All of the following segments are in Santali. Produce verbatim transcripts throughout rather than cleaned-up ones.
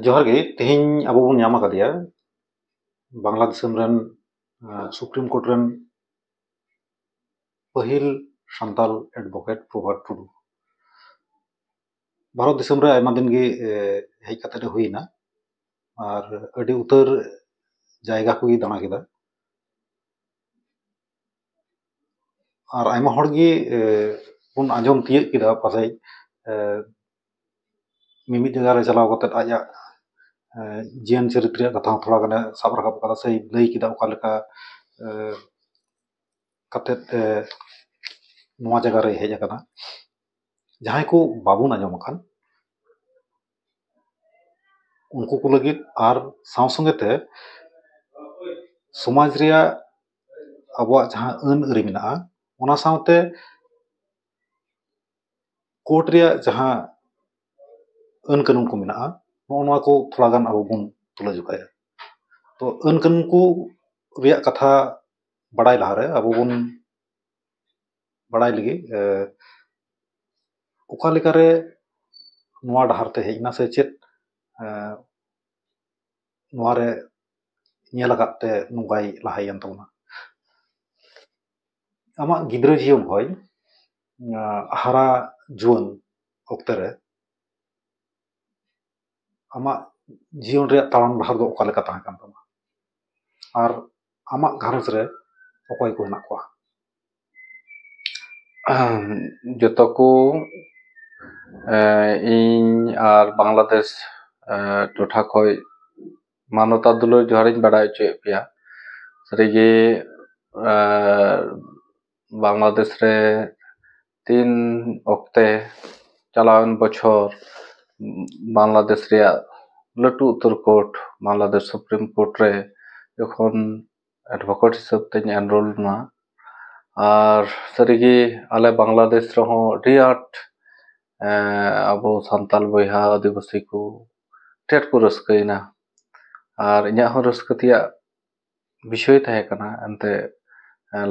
ᱡᱚᱦᱟᱨ ᱜᱮ᱾ ᱛᱮᱦᱮᱧ ᱟᱵᱚ ᱵᱚᱱ ᱧᱟᱢ ᱟᱠᱟᱫᱮᱭᱟ ᱵᱟᱝᱞᱟ ᱫᱤᱥᱚᱢ ᱨᱮᱱ ᱥᱩᱯᱨᱤᱢ ᱠᱳᱨᱴ ᱨᱮᱱ ᱯᱟᱹᱦᱤᱞ ᱥᱟᱱᱛᱟᱲ ᱮᱰᱵᱷᱳᱠᱮᱴ ᱯᱨᱚᱵᱷᱟᱛ ᱴᱩᱰᱩ᱾ ᱵᱷᱟᱨᱚᱛ ᱫᱤᱥᱚᱢ ᱨᱮ ᱟᱭᱢᱟ ᱫᱤᱱ ᱜᱮ ᱦᱮᱡ ᱠᱟᱛᱮ ᱦᱩᱭᱱᱟ ᱟᱨ ᱟᱹᱰᱤ ᱩᱛᱟᱹᱨ ᱡᱟᱭᱜᱟ ᱠᱚᱜᱮ ᱫᱟᱬᱟ ᱠᱮᱫᱟ᱾ ᱟᱨ ᱟᱭᱢᱟ ᱦᱚᱲ ᱜᱮ ᱵᱚᱱ ᱟᱸᱡᱚᱢ ᱛᱤᱭᱟᱹᱜ ᱠᱮᱫᱟ ᱯᱟᱥᱮᱡ ᱢᱤᱢᱤᱫ ᱡᱟᱭᱜᱟ ᱨᱮ ᱪᱟᱞᱟᱣ ᱠᱟᱛᱮ ᱟᱡᱟᱜ ᱡᱤᱭᱚᱱ ᱪᱚᱨᱤᱛ ᱨᱮᱭᱟᱜ ᱠᱟᱛᱷᱟ ᱦᱚᱸ ᱛᱷᱚᱲᱟ ᱜᱟᱱᱮ ᱥᱟᱵ ᱨᱟᱠᱟᱵ ᱠᱟᱫᱟ ᱥᱮᱭ ᱞᱟᱹᱭ ᱠᱮᱫᱟ ᱚᱠᱟ ᱞᱮᱠᱟ ᱠᱟᱛᱮ ᱱᱚᱣᱟ ᱡᱟᱭᱜᱟ ᱨᱮᱭ ᱦᱮᱡ ᱟᱠᱟᱱᱟ᱾ ᱡᱟᱦᱟᱸᱭ ᱠᱚ ᱵᱟᱵᱚᱱ ᱟᱸᱡᱚᱢ ᱟᱠᱟᱫ ᱩᱱᱠᱩ ᱠᱚ ᱞᱟᱹᱜᱤᱫ ᱟᱨ ᱥᱟᱶ ᱥᱚᱸᱜᱮ ᱛᱮ ᱥᱚᱢᱟᱡᱽ ᱨᱮᱭᱟᱜ ᱟᱵᱚᱣᱟᱜ ᱡᱟᱦᱟᱸ ᱟᱹᱱ ᱟᱹᱨᱤ ᱢᱮᱱᱟᱜᱼᱟ ᱚᱱᱟ ᱥᱟᱶᱛᱮ ᱠᱳᱨᱴ ᱨᱮᱭᱟᱜ ᱡᱟᱦᱟᱸ ᱟᱹᱱ ᱠᱟᱹᱱᱩᱱ ᱠᱚ ᱢᱮᱱᱟᱜᱼᱟ ᱱᱚᱜᱼᱚ ᱱᱚᱣᱟ ᱠᱚ ᱛᱷᱚᱲᱟ ᱜᱟᱱ ᱟᱵᱚ ᱵᱚᱱ ᱛᱩᱞᱟᱹ ᱡᱚᱠᱷᱟᱭᱟ᱾ ᱛᱚ ᱟᱹᱱ ᱠᱟᱹᱱᱩᱱ ᱠᱚ ᱨᱮᱭᱟᱜ ᱠᱟᱛᱷᱟ ᱵᱟᱲᱟᱭ ᱞᱟᱦᱟᱨᱮ ᱟᱵᱚ ᱵᱚᱱ ᱵᱟᱲᱟᱭ ᱞᱟᱹᱜᱤᱫ ᱚᱠᱟ ᱞᱮᱠᱟᱨᱮ ᱱᱚᱣᱟ ᱰᱟᱦᱟᱨ ᱛᱮ ᱦᱮᱡ ᱮᱱᱟ ᱥᱮ ᱪᱮᱫ ᱱᱚᱣᱟ ᱨᱮ ᱧᱮᱞ ᱟᱠᱟᱫ ᱛᱮ ᱱᱚᱝᱠᱟᱭ ᱞᱟᱦᱟᱭᱮᱱ ᱛᱟᱵᱚᱱᱟ᱾ ᱟᱢᱟᱜ ᱜᱤᱫᱽᱨᱟᱹ ᱡᱤᱭᱚᱱ ᱠᱷᱚᱱ ᱦᱟᱨᱟ ᱡᱩᱣᱟᱹᱱ ᱚᱠᱛᱮ ᱨᱮ ᱟᱢᱟᱜ ᱡᱤᱭᱚᱱ ᱨᱮᱭᱟᱜ ᱛᱟᱲᱟᱢ ᱰᱟᱦᱟᱨ ᱫᱚ ᱚᱠᱟ ᱞᱮᱠᱟ ᱛᱟᱦᱮᱸ ᱠᱟᱱ ᱛᱟᱢᱟ ᱟᱨ ᱟᱢᱟᱜ ᱜᱷᱟᱨᱚᱸᱡᱽ ᱨᱮ ᱚᱠᱚᱭ ᱠᱚ ᱦᱮᱱᱟᱜ ᱠᱚᱣᱟ? ᱡᱚᱛᱚ ᱠᱚ ᱤᱧ ᱟᱨ ᱵᱟᱝᱞᱟᱫᱮᱥ ᱴᱚᱴᱷᱟ ᱠᱷᱚᱱ ᱢᱟᱱᱚᱛ ᱟᱨ ᱫᱩᱞᱟᱹᱲ ᱡᱚᱦᱟᱨᱤᱧ ᱵᱟᱰᱟᱭ ᱦᱚᱪᱚᱭᱮᱫ ᱯᱮᱭᱟ᱾ ᱥᱟᱹᱨᱤᱜᱮ ᱵᱟᱝᱞᱟᱫᱮᱥ ᱨᱮ ᱛᱤᱱ ᱚᱠᱛᱮ ᱪᱟᱞᱟᱣᱮᱱ ᱵᱚᱪᱷᱚᱨ ᱵᱟᱝᱞᱟᱫᱮᱥ ᱨᱮᱭᱟᱜ ᱞᱟᱹᱴᱩ ᱩᱛᱟᱹᱨ ᱠᱳᱨᱴ ᱵᱟᱝᱞᱟᱫᱮᱥ ᱥᱩᱯᱨᱤᱢ ᱠᱳᱨᱴ ᱨᱮ ᱡᱚᱠᱷᱚᱱ ᱮᱰᱵᱷᱳᱠᱮᱴ ᱦᱤᱥᱟᱹᱵ ᱛᱮᱧ ᱮᱱᱨᱳᱞ ᱞᱮᱱᱟ᱾ ᱟᱨ ᱥᱟᱹᱨᱤᱜᱮ ᱟᱞᱮ ᱵᱟᱝᱞᱟᱫᱮᱥ ᱨᱮᱦᱚᱸ ᱟᱹᱰᱤ ᱟᱸᱴ ᱟᱵᱚ ᱥᱟᱱᱛᱟᱞ ᱵᱚᱭᱦᱟ ᱟᱹᱫᱤᱵᱟᱹᱥᱤ ᱠᱚ ᱟᱹᱰᱤ ᱟᱸᱴ ᱠᱚ ᱨᱟᱹᱥᱠᱟᱹᱭᱮᱱᱟ᱾ ᱟᱨ ᱤᱧᱟᱹᱜ ᱦᱚᱸ ᱨᱟᱹᱥᱠᱟᱹ ᱛᱮᱭᱟᱜ ᱵᱤᱥᱚᱭ ᱛᱟᱦᱮᱸ ᱠᱟᱱᱟ᱾ ᱮᱱᱛᱮ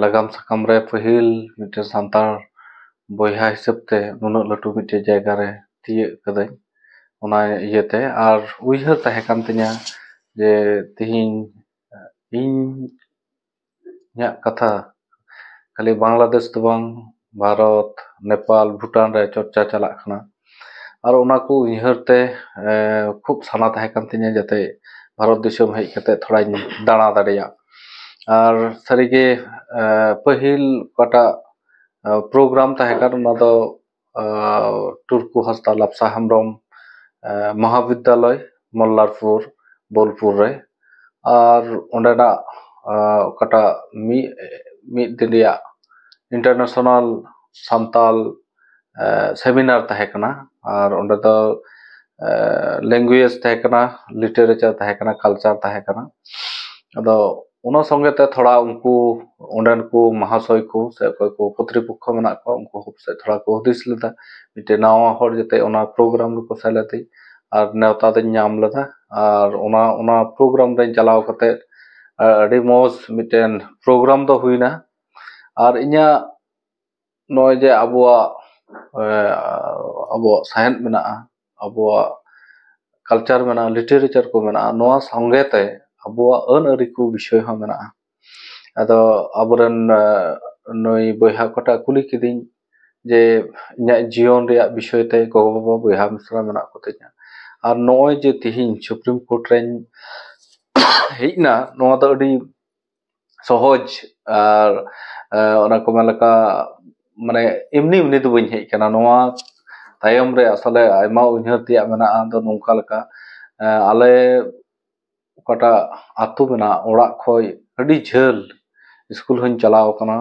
ᱞᱟᱜᱟᱢ ᱥᱟᱠᱟᱢ ᱨᱮ ᱯᱟᱹᱦᱤᱞ ᱢᱤᱫᱴᱮᱱ ᱥᱟᱱᱛᱟᱲ ᱵᱚᱭᱦᱟ ᱦᱤᱥᱟᱹᱵ ᱛᱮ ᱱᱩᱱᱟᱹᱜ ᱞᱟᱹᱴᱩ ᱢᱤᱫᱴᱮᱱ ᱡᱟᱭᱜᱟ ᱨᱮ ᱛᱤᱭᱟᱹᱜ ᱠᱟᱹᱫᱟᱹᱧ᱾ ᱚᱱᱟ ᱤᱭᱟᱹᱛᱮ᱾ ᱟᱨ ᱩᱭᱦᱟᱹᱨ ᱛᱟᱦᱮᱸ ᱠᱟᱱ ᱛᱤᱧᱟᱹ ᱡᱮ ᱛᱤᱦᱤᱧ ᱤᱧᱟᱹᱜ ᱠᱟᱛᱷᱟ ᱠᱷᱟᱹᱞᱤ ᱵᱟᱝᱞᱟᱫᱮᱥ ᱫᱚ ᱵᱟᱝ, ᱵᱷᱟᱨᱚᱛ, ᱱᱮᱯᱟᱞ, ᱵᱷᱩᱴᱟᱱ ᱨᱮ ᱪᱚᱨᱪᱟ ᱪᱟᱞᱟᱜ ᱠᱟᱱᱟ᱾ ᱟᱨ ᱚᱱᱟ ᱠᱚ ᱩᱭᱦᱟᱹᱨ ᱛᱮ ᱠᱷᱩᱵ ᱥᱟᱱᱟ ᱛᱟᱦᱮᱸ ᱠᱟᱱ ᱛᱤᱧᱟᱹ ᱡᱟᱛᱮ ᱵᱷᱟᱨᱚᱛ ᱫᱤᱥᱚᱢ ᱦᱮᱡ ᱠᱟᱛᱮ ᱛᱷᱚᱲᱟᱧ ᱫᱟᱬᱟ ᱫᱟᱲᱮᱭᱟᱜ᱾ ᱟᱨ ᱥᱟᱹᱨᱤᱜᱮ ᱯᱟᱹᱦᱤᱞ ᱚᱠᱟᱴᱟᱜ ᱯᱨᱳᱜᱨᱟᱢ ᱛᱟᱦᱮᱸ ᱠᱟᱱ, ᱚᱱᱟ ᱫᱚ ᱴᱩᱨᱠᱩ ᱦᱟᱸᱥᱫᱟ, ᱞᱟᱯᱥᱟ ᱦᱮᱢᱵᱨᱚᱢ ᱢᱚᱦᱟᱵᱤᱫᱽᱫᱟᱞᱚᱭ, ᱢᱚᱞᱞᱟᱨᱯᱩᱨ, ᱵᱳᱞᱯᱩᱨ ᱨᱮ᱾ ᱟᱨ ᱚᱸᱰᱮᱱᱟᱜ ᱚᱠᱟᱴᱟᱜ ᱢᱤᱫ ᱢᱤᱫ ᱫᱤᱱ ᱨᱮᱭᱟᱜ ᱤᱱᱴᱟᱨᱱᱮᱥᱚᱱᱟᱞ ᱥᱟᱱᱛᱟᱞ ᱥᱮᱢᱤᱱᱟᱨ ᱛᱟᱦᱮᱸ ᱠᱟᱱᱟ᱾ ᱟᱨ ᱚᱸᱰᱮ ᱫᱚ ᱞᱮᱝᱜᱩᱭᱮᱡᱽ ᱛᱟᱦᱮᱸ ᱠᱟᱱᱟ, ᱞᱤᱴᱟᱨᱮᱪᱟᱨ ᱛᱟᱦᱮᱸ ᱠᱟᱱᱟ, ᱠᱟᱞᱪᱟᱨ ᱛᱟᱦᱮᱸ ᱠᱟᱱᱟ᱾ ᱟᱫᱚ ᱚᱱᱟ ᱥᱚᱸᱜᱮ ᱛᱮ ᱛᱷᱚᱲᱟ ᱩᱱᱠᱩ ᱚᱸᱰᱮᱱ ᱠᱚ ᱢᱟᱦᱟᱥᱚᱭ ᱠᱚ ᱥᱮ ᱚᱠᱚᱭ ᱠᱚ ᱠᱚᱛᱨᱤᱯᱚᱠᱠᱷᱚ ᱢᱮᱱᱟᱜ ᱠᱚᱣᱟ, ᱩᱱᱠᱩ ᱥᱮ ᱛᱷᱚᱲᱟ ᱠᱚ ᱦᱩᱫᱤᱥ ᱞᱮᱫᱟ, ᱢᱤᱫᱴᱮᱱ ᱱᱟᱣᱟ ᱦᱚᱲ ᱡᱟᱛᱮ ᱚᱱᱟ ᱯᱨᱳᱜᱨᱟᱢ ᱨᱮᱠᱚ ᱥᱮᱞᱮᱫ᱾ ᱟᱨ ᱱᱮᱣᱛᱟ ᱫᱚᱧ ᱧᱟᱢ ᱞᱮᱫᱟ᱾ ᱟᱨ ᱚᱱᱟ ᱚᱱᱟ ᱯᱨᱳᱜᱨᱟᱢ ᱨᱮᱧ ᱪᱟᱞᱟᱣ ᱠᱟᱛᱮ ᱟᱹᱰᱤ ᱢᱚᱡᱽ ᱢᱤᱫᱴᱮᱱ ᱯᱨᱳᱜᱨᱟᱢ ᱫᱚ ᱦᱩᱭᱱᱟ᱾ ᱟᱨ ᱤᱧᱟᱹᱜ ᱱᱚᱜᱼᱚᱭ ᱡᱮ ᱟᱵᱚᱣᱟᱜ ᱟᱵᱚᱣᱟᱜ ᱥᱟᱶᱦᱮᱫ ᱢᱮᱱᱟᱜᱼᱟ, ᱟᱵᱚᱣᱟᱜ ᱠᱟᱞᱪᱟᱨ ᱢᱮᱱᱟᱜᱼᱟ, ᱞᱤᱴᱟᱨᱮᱪᱟᱨ ᱠᱚ ᱢᱮᱱᱟᱜᱼᱟ, ᱱᱚᱣᱟ ᱥᱚᱸᱜᱮ ᱛᱮ ᱟᱵᱚᱣᱟᱜ ᱟᱹᱱ ᱟᱹᱨᱤ ᱠᱚ ᱵᱤᱥᱚᱭ ᱦᱚᱸ ᱢᱮᱱᱟᱜᱼᱟ᱾ ᱟᱫᱚ ᱟᱵᱚᱨᱮᱱ ᱱᱩᱭ ᱵᱚᱭᱦᱟ ᱚᱠᱟᱴᱟᱜ ᱠᱩᱞᱤ ᱠᱤᱫᱤᱧ ᱡᱮ ᱤᱧᱟᱹᱜ ᱡᱤᱭᱚᱱ ᱨᱮᱭᱟᱜ ᱵᱤᱥᱚᱭ ᱛᱮ, ᱜᱚᱜᱚᱼᱵᱟᱵᱟ ᱵᱚᱭᱦᱟ ᱢᱤᱥᱨᱟ ᱢᱮᱱᱟᱜ ᱠᱚᱛᱤᱧᱟ, ᱟᱨ ᱱᱚᱜᱼᱚᱭ ᱡᱮ ᱛᱤᱦᱤᱧ ᱥᱩᱯᱨᱤᱢ ᱠᱳᱨᱴ ᱨᱮᱧ ᱦᱮᱡ ᱮᱱᱟ, ᱱᱚᱣᱟ ᱫᱚ ᱟᱹᱰᱤ ᱥᱚᱦᱚᱡᱽ ᱟᱨ ᱚᱱᱟ ᱠᱚ ᱢᱮᱱ ᱞᱮᱠᱟ ᱢᱟᱱᱮ ᱮᱢᱱᱤ ᱮᱢᱱᱤ ᱫᱚ ᱵᱟᱹᱧ ᱦᱮᱡ ᱟᱠᱟᱱᱟ᱾ ᱱᱚᱣᱟ ᱛᱟᱭᱚᱢ ᱨᱮ ᱟᱥᱚᱞᱮ ᱟᱭᱢᱟ ᱩᱭᱦᱟᱹᱨ ᱛᱮᱭᱟᱜ ᱢᱮᱱᱟᱜᱼᱟ᱾ ᱫᱚ ᱱᱚᱝᱠᱟ ᱞᱮᱠᱟ, ᱟᱞᱮ ᱚᱠᱟᱴᱟᱜ ᱟᱹᱛᱩ ᱢᱮᱱᱟᱜᱼᱟ, ᱚᱲᱟᱜ ᱠᱷᱚᱡ ᱟᱹᱰᱤ ᱡᱷᱟᱹᱞ ᱥᱠᱩᱞ ᱦᱚᱸᱧ ᱪᱟᱞᱟᱣ ᱟᱠᱟᱱᱟ᱾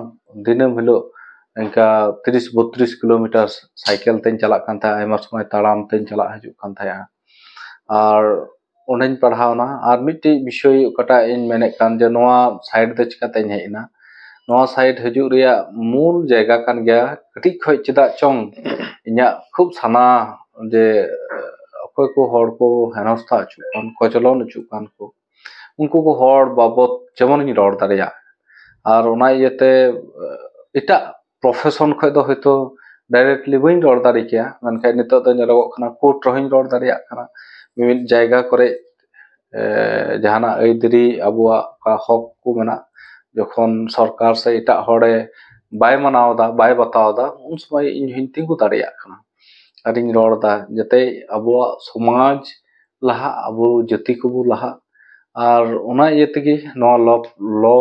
ᱫᱤᱱᱟᱹᱢ ᱦᱤᱞᱳᱜ ᱤᱱᱠᱟ ᱛᱤᱨᱤᱥ ᱵᱚᱛᱨᱤᱥ ᱠᱤᱞᱳᱢᱤᱴᱟᱨ ᱥᱟᱭᱠᱮᱞ ᱛᱮᱧ ᱪᱟᱞᱟᱜ ᱠᱟᱱ ᱛᱟᱦᱮᱸᱫ, ᱟᱭᱢᱟ ᱥᱚᱢᱚᱭ ᱛᱟᱲᱟᱢ ᱛᱮᱧ ᱪᱟᱞᱟᱜ ᱦᱤᱡᱩᱜ ᱠᱟᱱ ᱛᱟᱦᱮᱸᱫᱼᱟ᱾ ᱟᱨ ᱚᱸᱰᱮᱧ ᱯᱟᱲᱦᱟᱣᱱᱟ᱾ ᱟᱨ ᱢᱤᱫᱴᱤᱡ ᱵᱤᱥᱚᱭ ᱚᱠᱟᱴᱟᱜ ᱤᱧ ᱢᱮᱱᱮᱫ ᱠᱟᱱ ᱡᱮ ᱱᱚᱣᱟ ᱥᱟᱭᱤᱰ ᱫᱚ ᱪᱤᱠᱟᱛᱮᱧ ᱦᱮᱡ ᱮᱱᱟ, ᱱᱚᱣᱟ ᱥᱟᱭᱤᱰ ᱦᱤᱡᱩᱜ ᱨᱮᱭᱟᱜ ᱢᱩᱞ ᱡᱟᱭᱜᱟ ᱠᱟᱱ ᱜᱮᱭᱟ ᱠᱟᱹᱴᱤᱡ ᱠᱷᱚᱡ ᱪᱮᱫᱟᱜ ᱪᱚᱝ ᱤᱧᱟᱹᱜ ᱠᱷᱩᱵ ᱥᱟᱱᱟ ᱡᱮ ᱚᱠᱚᱭ ᱠᱚ ᱦᱚᱲ ᱠᱚ ᱦᱮᱱᱚᱥᱛᱟ ᱦᱚᱪᱚᱜ ᱠᱟᱱ, ᱠᱚᱪᱞᱚᱱ ᱦᱚᱪᱚᱜ ᱠᱟᱱ ᱠᱚ, ᱩᱱᱠᱩ ᱠᱚ ᱦᱚᱲ ᱵᱟᱵᱚᱛ ᱡᱮᱢᱚᱱᱤᱧ ᱨᱚᱲ ᱫᱟᱲᱮᱭᱟᱜ᱾ ᱟᱨ ᱚᱱᱟ ᱤᱭᱟᱹᱛᱮ ᱮᱴᱟᱜ ᱯᱨᱚᱯᱷᱮᱥᱚᱱ ᱠᱷᱚᱡ ᱫᱚ ᱦᱚᱭᱛᱳ ᱰᱟᱭᱨᱮᱠᱴᱞᱤ ᱵᱟᱹᱧ ᱨᱚᱲ ᱫᱟᱲᱮ ᱠᱮᱭᱟ, ᱢᱮᱱᱠᱷᱟᱱ ᱱᱤᱛᱚᱜ ᱫᱚ ᱧᱮᱞᱚᱜᱚᱜ ᱠᱟᱱᱟ ᱠᱳᱨᱴ ᱨᱮᱦᱚᱸᱧ ᱨᱚᱲ ᱫᱟᱲᱮᱭᱟᱜ ᱠᱟᱱᱟ᱾ ᱢᱤᱢᱤᱫ ᱡᱟᱭᱜᱟ ᱠᱚᱨᱮ ᱡᱟᱦᱟᱱᱟᱜ ᱟᱹᱭᱫᱟᱹᱨᱤ ᱟᱵᱚᱣᱟᱜ ᱚᱠᱟ ᱦᱚᱠ ᱠᱚ ᱢᱮᱱᱟᱜ, ᱡᱚᱠᱷᱚᱱ ᱥᱚᱨᱠᱟᱨ ᱥᱮ ᱮᱴᱟᱜ ᱦᱚᱲᱮ ᱵᱟᱭ ᱢᱟᱱᱟᱣ ᱮᱫᱟ, ᱵᱟᱭ ᱵᱟᱛᱟᱣ ᱮᱫᱟ, ᱩᱱ ᱥᱚᱢᱚᱭ ᱤᱧ ᱦᱚᱧ ᱛᱤᱸᱜᱩ ᱫᱟᱲᱮᱭᱟᱜ ᱠᱟᱱᱟ᱾ ᱟᱨᱤᱧ ᱨᱚᱲ ᱮᱫᱟ ᱡᱟᱛᱮ ᱟᱵᱚᱣᱟᱜ ᱥᱚᱢᱟᱡᱽ ᱞᱟᱦᱟᱜ, ᱟᱵᱚ ᱡᱟᱹᱛᱤ ᱠᱚᱵᱚ ᱞᱟᱦᱟᱜ᱾ ᱟᱨ ᱚᱱᱟ ᱤᱭᱟᱹ ᱛᱮᱜᱮ ᱱᱚᱣᱟ ᱞᱚ ᱞᱚ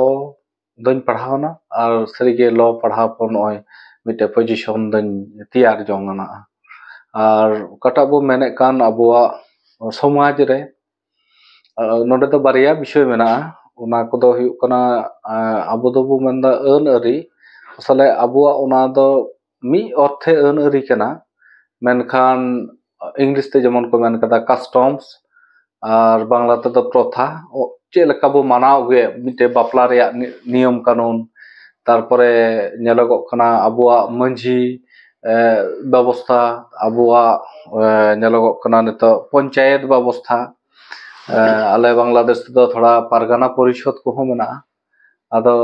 ᱫᱚᱧ ᱯᱟᱲᱦᱟᱣᱱᱟ᱾ ᱟᱨ ᱥᱟᱹᱨᱤᱜᱮ ᱞᱚ ᱯᱟᱲᱦᱟᱣ ᱯᱚᱨ ᱱᱚᱜᱼᱚᱭ ᱢᱤᱫᱴᱮᱡ ᱯᱚᱡᱤᱥᱚᱱ ᱫᱚᱧ ᱛᱮᱭᱟᱨ ᱡᱚᱝ ᱟᱱᱟ᱾ ᱟᱨ ᱚᱠᱟᱴᱟᱜ ᱵᱚ ᱢᱮᱱᱮᱫ ᱠᱟᱱ ᱟᱵᱚᱣᱟᱜ ᱥᱚᱢᱟᱡᱽ ᱨᱮ, ᱱᱚᱰᱮ ᱫᱚ ᱵᱟᱨᱭᱟ ᱵᱤᱥᱚᱭ ᱢᱮᱱᱟᱜᱼᱟ᱾ ᱚᱱᱟ ᱠᱚᱫᱚ ᱦᱩᱭᱩᱜ ᱠᱟᱱᱟ, ᱟᱵᱚ ᱫᱚᱵᱚ ᱢᱮᱱᱫᱟ ᱟᱹᱱ ᱟᱹᱨᱤ᱾ ᱟᱥᱚᱞᱮ ᱟᱵᱚᱣᱟᱜ ᱚᱱᱟ ᱫᱚ ᱢᱤᱫ ᱚᱨᱛᱷᱮ ᱟᱹᱱ ᱟᱹᱨᱤ ᱠᱟᱱᱟ, ᱢᱮᱱᱠᱷᱟᱱ ᱤᱝᱞᱤᱥ ᱛᱮ ᱡᱮᱢᱚᱱ ᱠᱚ ᱢᱮᱱ ᱠᱟᱫᱟ ᱠᱟᱥᱴᱚᱢᱥ, ᱟᱨ ᱵᱟᱝᱞᱟ ᱛᱮᱫᱚ ᱯᱨᱚᱛᱷᱟ᱾ ᱪᱮᱫ ᱞᱮᱠᱟ ᱵᱚ ᱢᱟᱱᱟᱣ ᱟᱹᱜᱩᱭᱮᱫ ᱢᱤᱫᱴᱮᱡ ᱵᱟᱯᱞᱟ ᱨᱮᱭᱟᱜ ᱱᱤᱭᱚᱢ ᱠᱟᱹᱱᱩᱱ, ᱛᱟᱨᱯᱚᱨᱮ ᱧᱮᱞᱚᱜᱚᱜ ᱠᱟᱱᱟ ᱟᱵᱚᱣᱟᱜ ᱢᱟᱹᱡᱷᱤ ᱵᱮᱵᱚᱥᱛᱷᱟ, ᱟᱵᱚᱣᱟᱜ ᱧᱮᱞᱚᱜᱚᱜ ᱠᱟᱱᱟ ᱱᱤᱛᱚᱜ ᱯᱚᱧᱪᱟᱭᱮᱛ ᱵᱮᱵᱚᱥᱛᱷᱟ᱾ ᱟᱞᱮ ᱵᱟᱝᱞᱟᱫᱮᱥ ᱨᱮᱫᱚ ᱛᱷᱚᱲᱟ ᱯᱟᱨᱜᱟᱱᱟ ᱯᱚᱨᱤᱥᱚᱫᱽ ᱠᱚᱦᱚᱸ ᱢᱮᱱᱟᱜᱼᱟ᱾ ᱟᱫᱚ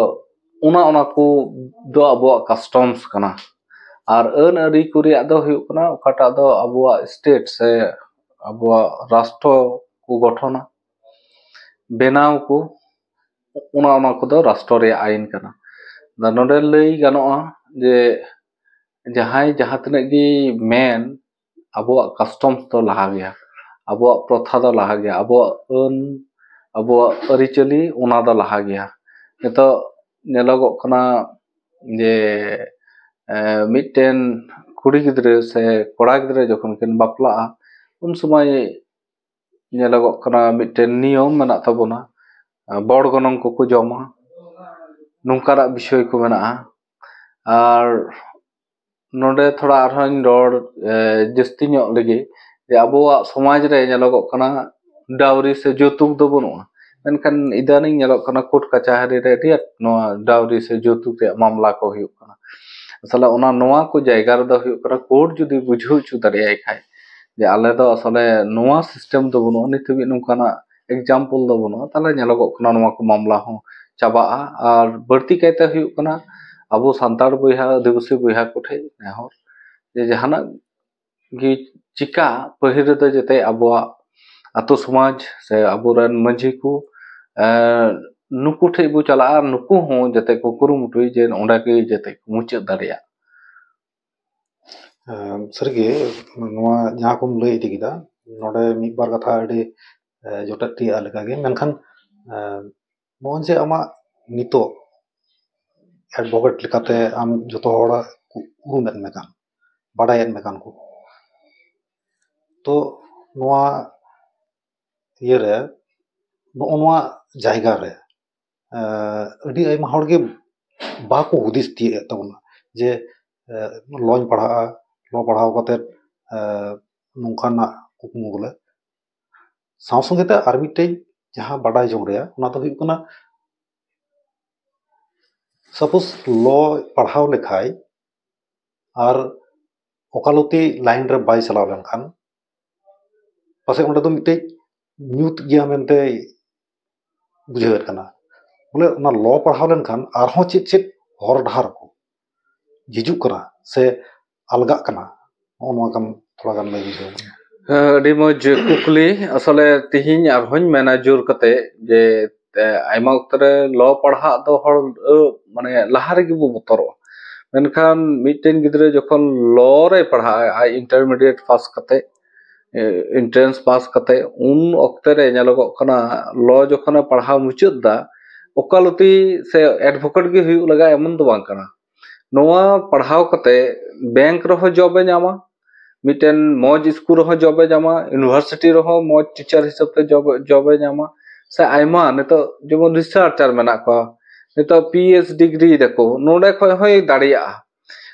ᱚᱱᱟ ᱚᱱᱟ ᱠᱚ ᱫᱚ ᱟᱵᱚᱣᱟᱜ ᱠᱟᱥᱴᱚᱢᱥ ᱠᱟᱱᱟ᱾ ᱟᱨ ᱟᱹᱱ ᱟᱹᱨᱤ ᱠᱚ ᱨᱮᱭᱟᱜ ᱫᱚ ᱦᱩᱭᱩᱜ ᱠᱟᱱᱟ ᱚᱠᱟᱴᱟᱜ ᱫᱚ ᱟᱵᱚᱣᱟᱜ ᱥᱴᱮᱴ ᱥᱮ ᱟᱵᱚᱣᱟᱜ ᱨᱟᱥᱴᱨᱚ ᱠᱚ ᱜᱚᱴᱷᱚᱱᱟ, ᱵᱮᱱᱟᱣ ᱠᱚ, ᱚᱱᱟ ᱚᱱᱟ ᱠᱚᱫᱚ ᱨᱟᱥᱴᱨᱚ ᱨᱮᱭᱟᱜ ᱟᱭᱤᱱ ᱠᱟᱱᱟ᱾ ᱱᱚᱰᱮ ᱞᱟᱹᱭ ᱜᱟᱱᱚᱜᱼᱟ ᱡᱮ ᱡᱟᱦᱟᱸᱭ ᱡᱟᱦᱟᱸ ᱛᱤᱱᱟᱹᱜ ᱜᱮ ᱢᱮᱱ, ᱟᱵᱚᱣᱟᱜ ᱠᱟᱥᱴᱚᱢᱥ ᱫᱚ ᱞᱟᱦᱟ ᱜᱮᱭᱟ, ᱟᱵᱚᱣᱟᱜ ᱯᱨᱚᱛᱷᱟ ᱫᱚ ᱞᱟᱦᱟ ᱜᱮᱭᱟ, ᱟᱵᱚᱣᱟᱜ ᱟᱹᱱ, ᱟᱵᱚᱣᱟᱜ ᱟᱹᱨᱤᱪᱟᱹᱞᱤ, ᱚᱱᱟ ᱫᱚ ᱞᱟᱦᱟ ᱜᱮᱭᱟ᱾ ᱱᱤᱛᱚᱜ ᱧᱮᱞᱚᱜᱚᱜ ᱠᱟᱱᱟ ᱡᱮ ᱢᱤᱫᱴᱮᱱ ᱠᱩᱲᱤ ᱜᱤᱫᱽᱨᱟᱹ ᱥᱮ ᱠᱚᱲᱟ ᱜᱤᱫᱽᱨᱟᱹ ᱡᱚᱠᱷᱚᱱ ᱠᱤᱱ ᱵᱟᱯᱞᱟᱜᱼᱟ, ᱩᱱ ᱥᱚᱢᱚᱭ ᱧᱮᱞᱚᱜᱚᱜ ᱠᱟᱱᱟ ᱢᱤᱫᱴᱮᱱ ᱱᱤᱭᱚᱢ ᱢᱮᱱᱟᱜ ᱛᱟᱵᱚᱱᱟ, ᱵᱚᱲ ᱜᱚᱱᱚᱝ ᱠᱚᱠᱚ ᱡᱚᱢᱟ, ᱱᱚᱝᱠᱟᱱᱟᱜ ᱵᱤᱥᱚᱭ ᱠᱚ ᱢᱮᱱᱟᱜᱼᱟ᱾ ᱟᱨ ᱱᱚᱰᱮ ᱛᱷᱚᱲᱟ ᱟᱨᱦᱚᱸᱧ ᱨᱚᱲ ᱡᱟᱹᱥᱛᱤ ᱧᱚᱜ ᱞᱮᱜᱮ ᱡᱮ ᱟᱵᱚᱣᱟᱜ ᱥᱚᱢᱟᱡᱽ ᱨᱮ ᱧᱮᱞᱚᱜᱚᱜ ᱠᱟᱱᱟ ᱰᱟᱣᱨᱤ ᱥᱮ ᱡᱳᱣᱛᱩᱠ ᱫᱚ ᱵᱟᱹᱱᱩᱜᱼᱟ, ᱢᱮᱱᱠᱷᱟᱱ ᱤᱫᱟᱱᱤᱝ ᱧᱮᱞᱚᱜ ᱠᱟᱱᱟ ᱠᱳᱨᱴ ᱠᱟᱪᱟᱦᱟᱨᱤ ᱨᱮ ᱟᱹᱰᱤ ᱟᱸᱴ ᱱᱚᱣᱟ ᱰᱟᱣᱨᱤ ᱥᱮ ᱡᱳᱣᱛᱩᱠ ᱨᱮᱭᱟᱜ ᱢᱟᱢᱞᱟ ᱠᱚ ᱦᱩᱭᱩᱜ ᱠᱟᱱᱟ᱾ ᱟᱥᱚᱞᱮ ᱚᱱᱟ ᱱᱚᱣᱟ ᱠᱚ ᱡᱟᱭᱜᱟ ᱨᱮᱫᱚ ᱦᱩᱭᱩᱜ ᱠᱟᱱᱟ ᱠᱳᱨᱴ ᱡᱩᱫᱤ ᱵᱩᱡᱷᱟᱹᱣ ᱦᱚᱪᱚ ᱫᱟᱲᱮᱭᱟᱭ ᱠᱷᱟᱡ ᱡᱮ ᱟᱞᱮ ᱫᱚ ᱟᱥᱚᱞᱮ ᱱᱚᱣᱟ ᱥᱤᱥᱴᱮᱢ ᱫᱚ ᱵᱟᱹᱱᱩᱜᱼᱟ, ᱱᱤᱛ ᱦᱟᱹᱵᱤᱡ ᱱᱚᱝᱠᱟᱱᱟᱜ ᱮᱠᱡᱟᱢᱯᱚᱞ ᱫᱚ ᱵᱟᱹᱱᱩᱜᱼᱟ, ᱛᱟᱦᱚᱞᱮ ᱧᱮᱞᱚᱜᱚᱜ ᱠᱟᱱᱟ ᱱᱚᱣᱟ ᱠᱚ ᱢᱟᱢᱞᱟ ᱦᱚᱸ ᱪᱟᱵᱟᱜᱼᱟ᱾ ᱟᱨ ᱵᱟᱹᱲᱛᱤ ᱠᱟᱭᱛᱮ ᱦᱩᱭᱩᱜ ᱠᱟᱱᱟ ᱟᱵᱚ ᱥᱟᱱᱛᱟᱲ ᱵᱚᱭᱦᱟ, ᱟᱹᱫᱤᱵᱟᱹᱥᱤ ᱵᱚᱭᱦᱟ ᱠᱚᱴᱷᱮᱱ ᱱᱮᱦᱚᱨ ᱡᱮ ᱡᱟᱦᱟᱱᱟᱜ ᱜᱮ ᱪᱤᱠᱟ, ᱯᱟᱹᱦᱤᱞ ᱨᱮᱫᱚ ᱡᱟᱛᱮ ᱟᱵᱚᱣᱟᱜ ᱟᱛᱳ ᱥᱚᱢᱟᱡᱽ ᱥᱮ ᱟᱵᱚᱨᱮᱱ ᱢᱟᱹᱡᱷᱤ ᱠᱚ, ᱮᱸ, ᱱᱩᱠᱩ ᱴᱷᱮᱡ ᱵᱚ ᱪᱟᱞᱟᱜᱼᱟ, ᱟᱨ ᱱᱩᱠᱩ ᱦᱚᱸ ᱡᱟᱛᱮ ᱠᱚ ᱠᱩᱨᱩᱢᱩᱴᱩᱭ ᱡᱮ ᱚᱸᱰᱮ ᱜᱮ ᱡᱟᱛᱮ ᱠᱚ ᱢᱩᱪᱟᱹᱫ ᱫᱟᱲᱮᱭᱟᱜ᱾ ᱮᱸ, ᱥᱟᱹᱨᱤᱜᱮ ᱱᱚᱣᱟ ᱡᱟᱦᱟᱸ ᱠᱚᱢ ᱞᱟᱹᱭ ᱤᱫᱤ ᱠᱮᱫᱟ, ᱱᱚᱰᱮ ᱢᱤᱫ ᱵᱟᱨ ᱠᱟᱛᱷᱟ ᱟᱹᱰᱤ, ᱮᱸ, ᱡᱚᱴᱮᱫ ᱛᱤᱭᱟᱹᱜ ᱞᱮᱠᱟᱜᱮ, ᱢᱮᱱᱠᱷᱟᱱ, ᱮᱸ, ᱱᱚᱜᱼᱚᱭ ᱡᱮ ᱟᱢᱟᱜ ᱱᱤᱛᱚᱜ advocate ᱞᱮᱠᱟᱛᱮ ᱟᱢ ᱡᱚᱛᱚ ᱦᱚᱲ ᱠᱚ ᱩᱨᱩᱢᱮᱫ ᱢᱮ ᱠᱟᱱ, ᱵᱟᱰᱟᱭᱮᱫ ᱢᱮ ᱠᱟᱱ ᱠᱚ, ᱛᱚ ᱱᱚᱣᱟ ᱤᱭᱟᱹᱨᱮ, ᱱᱚᱜᱼᱚ ᱱᱚᱣᱟ ᱡᱟᱭᱜᱟ ᱨᱮ, ᱮᱸ, ᱟᱹᱰᱤ ᱟᱭᱢᱟ ᱦᱚᱲᱜᱮ ᱵᱟᱠᱚ ᱦᱩᱫᱤᱥ ᱛᱤᱭᱳᱜ ᱮᱫ ᱛᱟᱵᱚᱱᱟ ᱡᱮ, ᱮᱸ, ᱞᱚᱧ ᱯᱟᱲᱦᱟᱜᱼᱟ, ᱞᱚ ᱯᱟᱲᱦᱟᱣ ᱠᱟᱛᱮᱫ, ᱮᱸ, ᱱᱚᱝᱠᱟᱱᱟᱜ ᱠᱩᱠᱢᱩ ᱵᱚᱞᱮ᱾ ᱥᱟᱶ ᱥᱚᱸᱜᱮ ᱛᱮ ᱟᱨ ᱢᱤᱫᱴᱮᱡ ᱡᱟᱦᱟᱸ ᱵᱟᱰᱟᱭ ᱡᱚᱝ ᱨᱮᱭᱟᱜ, ᱚᱱᱟ ᱫᱚ ᱦᱩᱭᱩᱜ ᱠᱟᱱᱟ, suppose ᱞᱚ ᱯᱟᱲᱦᱟᱣ ᱞᱮᱠᱷᱟᱡ ᱟᱨ ᱚᱠᱟᱞᱚᱛᱤ line ᱨᱮ ᱵᱟᱭ ᱪᱟᱞᱟᱣ ᱞᱮᱱᱠᱷᱟᱱ, ᱯᱟᱥᱮᱡ ᱚᱸᱰᱮ ᱫᱚ ᱢᱤᱫᱴᱮᱡ ᱧᱩᱛ ᱜᱮᱭᱟ ᱢᱮᱱᱛᱮ ᱵᱩᱡᱷᱟᱹᱣᱮᱫ ᱠᱟᱱᱟ᱾ ᱵᱚᱞᱮ, ᱚᱱᱟ ᱞᱚ ᱯᱟᱲᱦᱟᱣ ᱞᱮᱱᱠᱷᱟᱱ ᱟᱨᱦᱚᱸ ᱪᱮᱫ ᱪᱮᱫ ᱦᱚᱨ ᱰᱟᱦᱟᱨ ᱠᱚ ᱦᱤᱡᱩᱜ ᱠᱟᱱᱟ ᱥᱮ ᱟᱞᱜᱟᱜ ᱠᱟᱱᱟ, ᱱᱚᱜᱼᱚ ᱱᱚᱣᱟ ᱠᱟᱱ ᱛᱷᱚᱲᱟ ᱜᱟᱱ ᱞᱟᱹᱭ ᱵᱩᱡᱷᱟᱹᱣ ᱢᱮ᱾ ᱦᱮᱸ, ᱟᱹᱰᱤ ᱢᱚᱡᱽ ᱠᱩᱠᱞᱤ᱾ ᱟᱥᱚᱞᱮ ᱛᱤᱦᱤᱧ ᱟᱨᱦᱚᱸᱧ ᱢᱮᱱᱟ ᱡᱳᱨ ᱠᱟᱛᱮ ᱡᱮ, ᱮ, ᱟᱭᱢᱟ ᱚᱠᱛᱚ ᱨᱮ ᱞᱚ ᱯᱟᱲᱦᱟᱜ ᱫᱚ ᱦᱚᱲ, ᱟᱹ, ᱢᱟᱱᱮ ᱞᱟᱦᱟ ᱨᱮᱜᱮ ᱵᱚ ᱵᱚᱛᱚᱨᱚᱜᱼᱟ᱾ ᱢᱮᱱᱠᱷᱟᱱ ᱢᱤᱫᱴᱮᱱ ᱜᱤᱫᱽᱨᱟᱹ ᱡᱚᱠᱷᱚᱱ ᱞᱚ ᱨᱮ ᱯᱟᱲᱦᱟᱜᱼᱟ, ᱟᱡ intermediate ᱯᱟᱥ ᱠᱟᱛᱮ, ᱮ, entrance ᱯᱟᱥ ᱠᱟᱛᱮ, ᱩᱱ ᱚᱠᱛᱮ ᱨᱮ ᱧᱮᱞᱚᱜᱚᱜ ᱠᱟᱱᱟ, ᱞᱚ ᱡᱚᱠᱷᱚᱱᱮ ᱯᱟᱲᱦᱟᱣ ᱢᱩᱪᱟᱹᱫ ᱫᱟ, ᱚᱠᱟᱞᱚᱛᱤ ᱥᱮ advocate ᱜᱮ ᱦᱩᱭᱩᱜ ᱞᱟᱜᱟᱜ ᱮᱢᱚᱱ ᱫᱚ ᱵᱟᱝ ᱠᱟᱱᱟ᱾ ᱱᱚᱣᱟ ᱯᱟᱲᱦᱟᱣ ᱠᱟᱛᱮ bank ᱨᱮᱦᱚᱸ job ᱮ ᱧᱟᱢᱟ, ᱢᱤᱫᱴᱮᱱ ᱢᱚᱡᱽ ᱥᱠᱩᱞ ᱨᱮᱦᱚᱸ job ᱮ ᱧᱟᱢᱟ, university ᱨᱮᱦᱚᱸ ᱢᱚᱡᱽ teacher ᱦᱤᱥᱟᱹᱵ ᱛᱮ job, job ᱮ ᱧᱟᱢᱟ, ᱥᱮ ᱟᱭᱢᱟ ᱱᱤᱛᱚᱜ ᱡᱮᱢᱚᱱ researcher ᱢᱮᱱᱟᱜ ᱠᱚᱣᱟ, ᱱᱤᱛᱚᱜ PhD degree ᱫᱟᱠᱚ, ᱱᱚᱰᱮ ᱠᱷᱚᱡ ᱦᱚᱸᱭ ᱫᱟᱲᱮᱭᱟᱜᱼᱟ,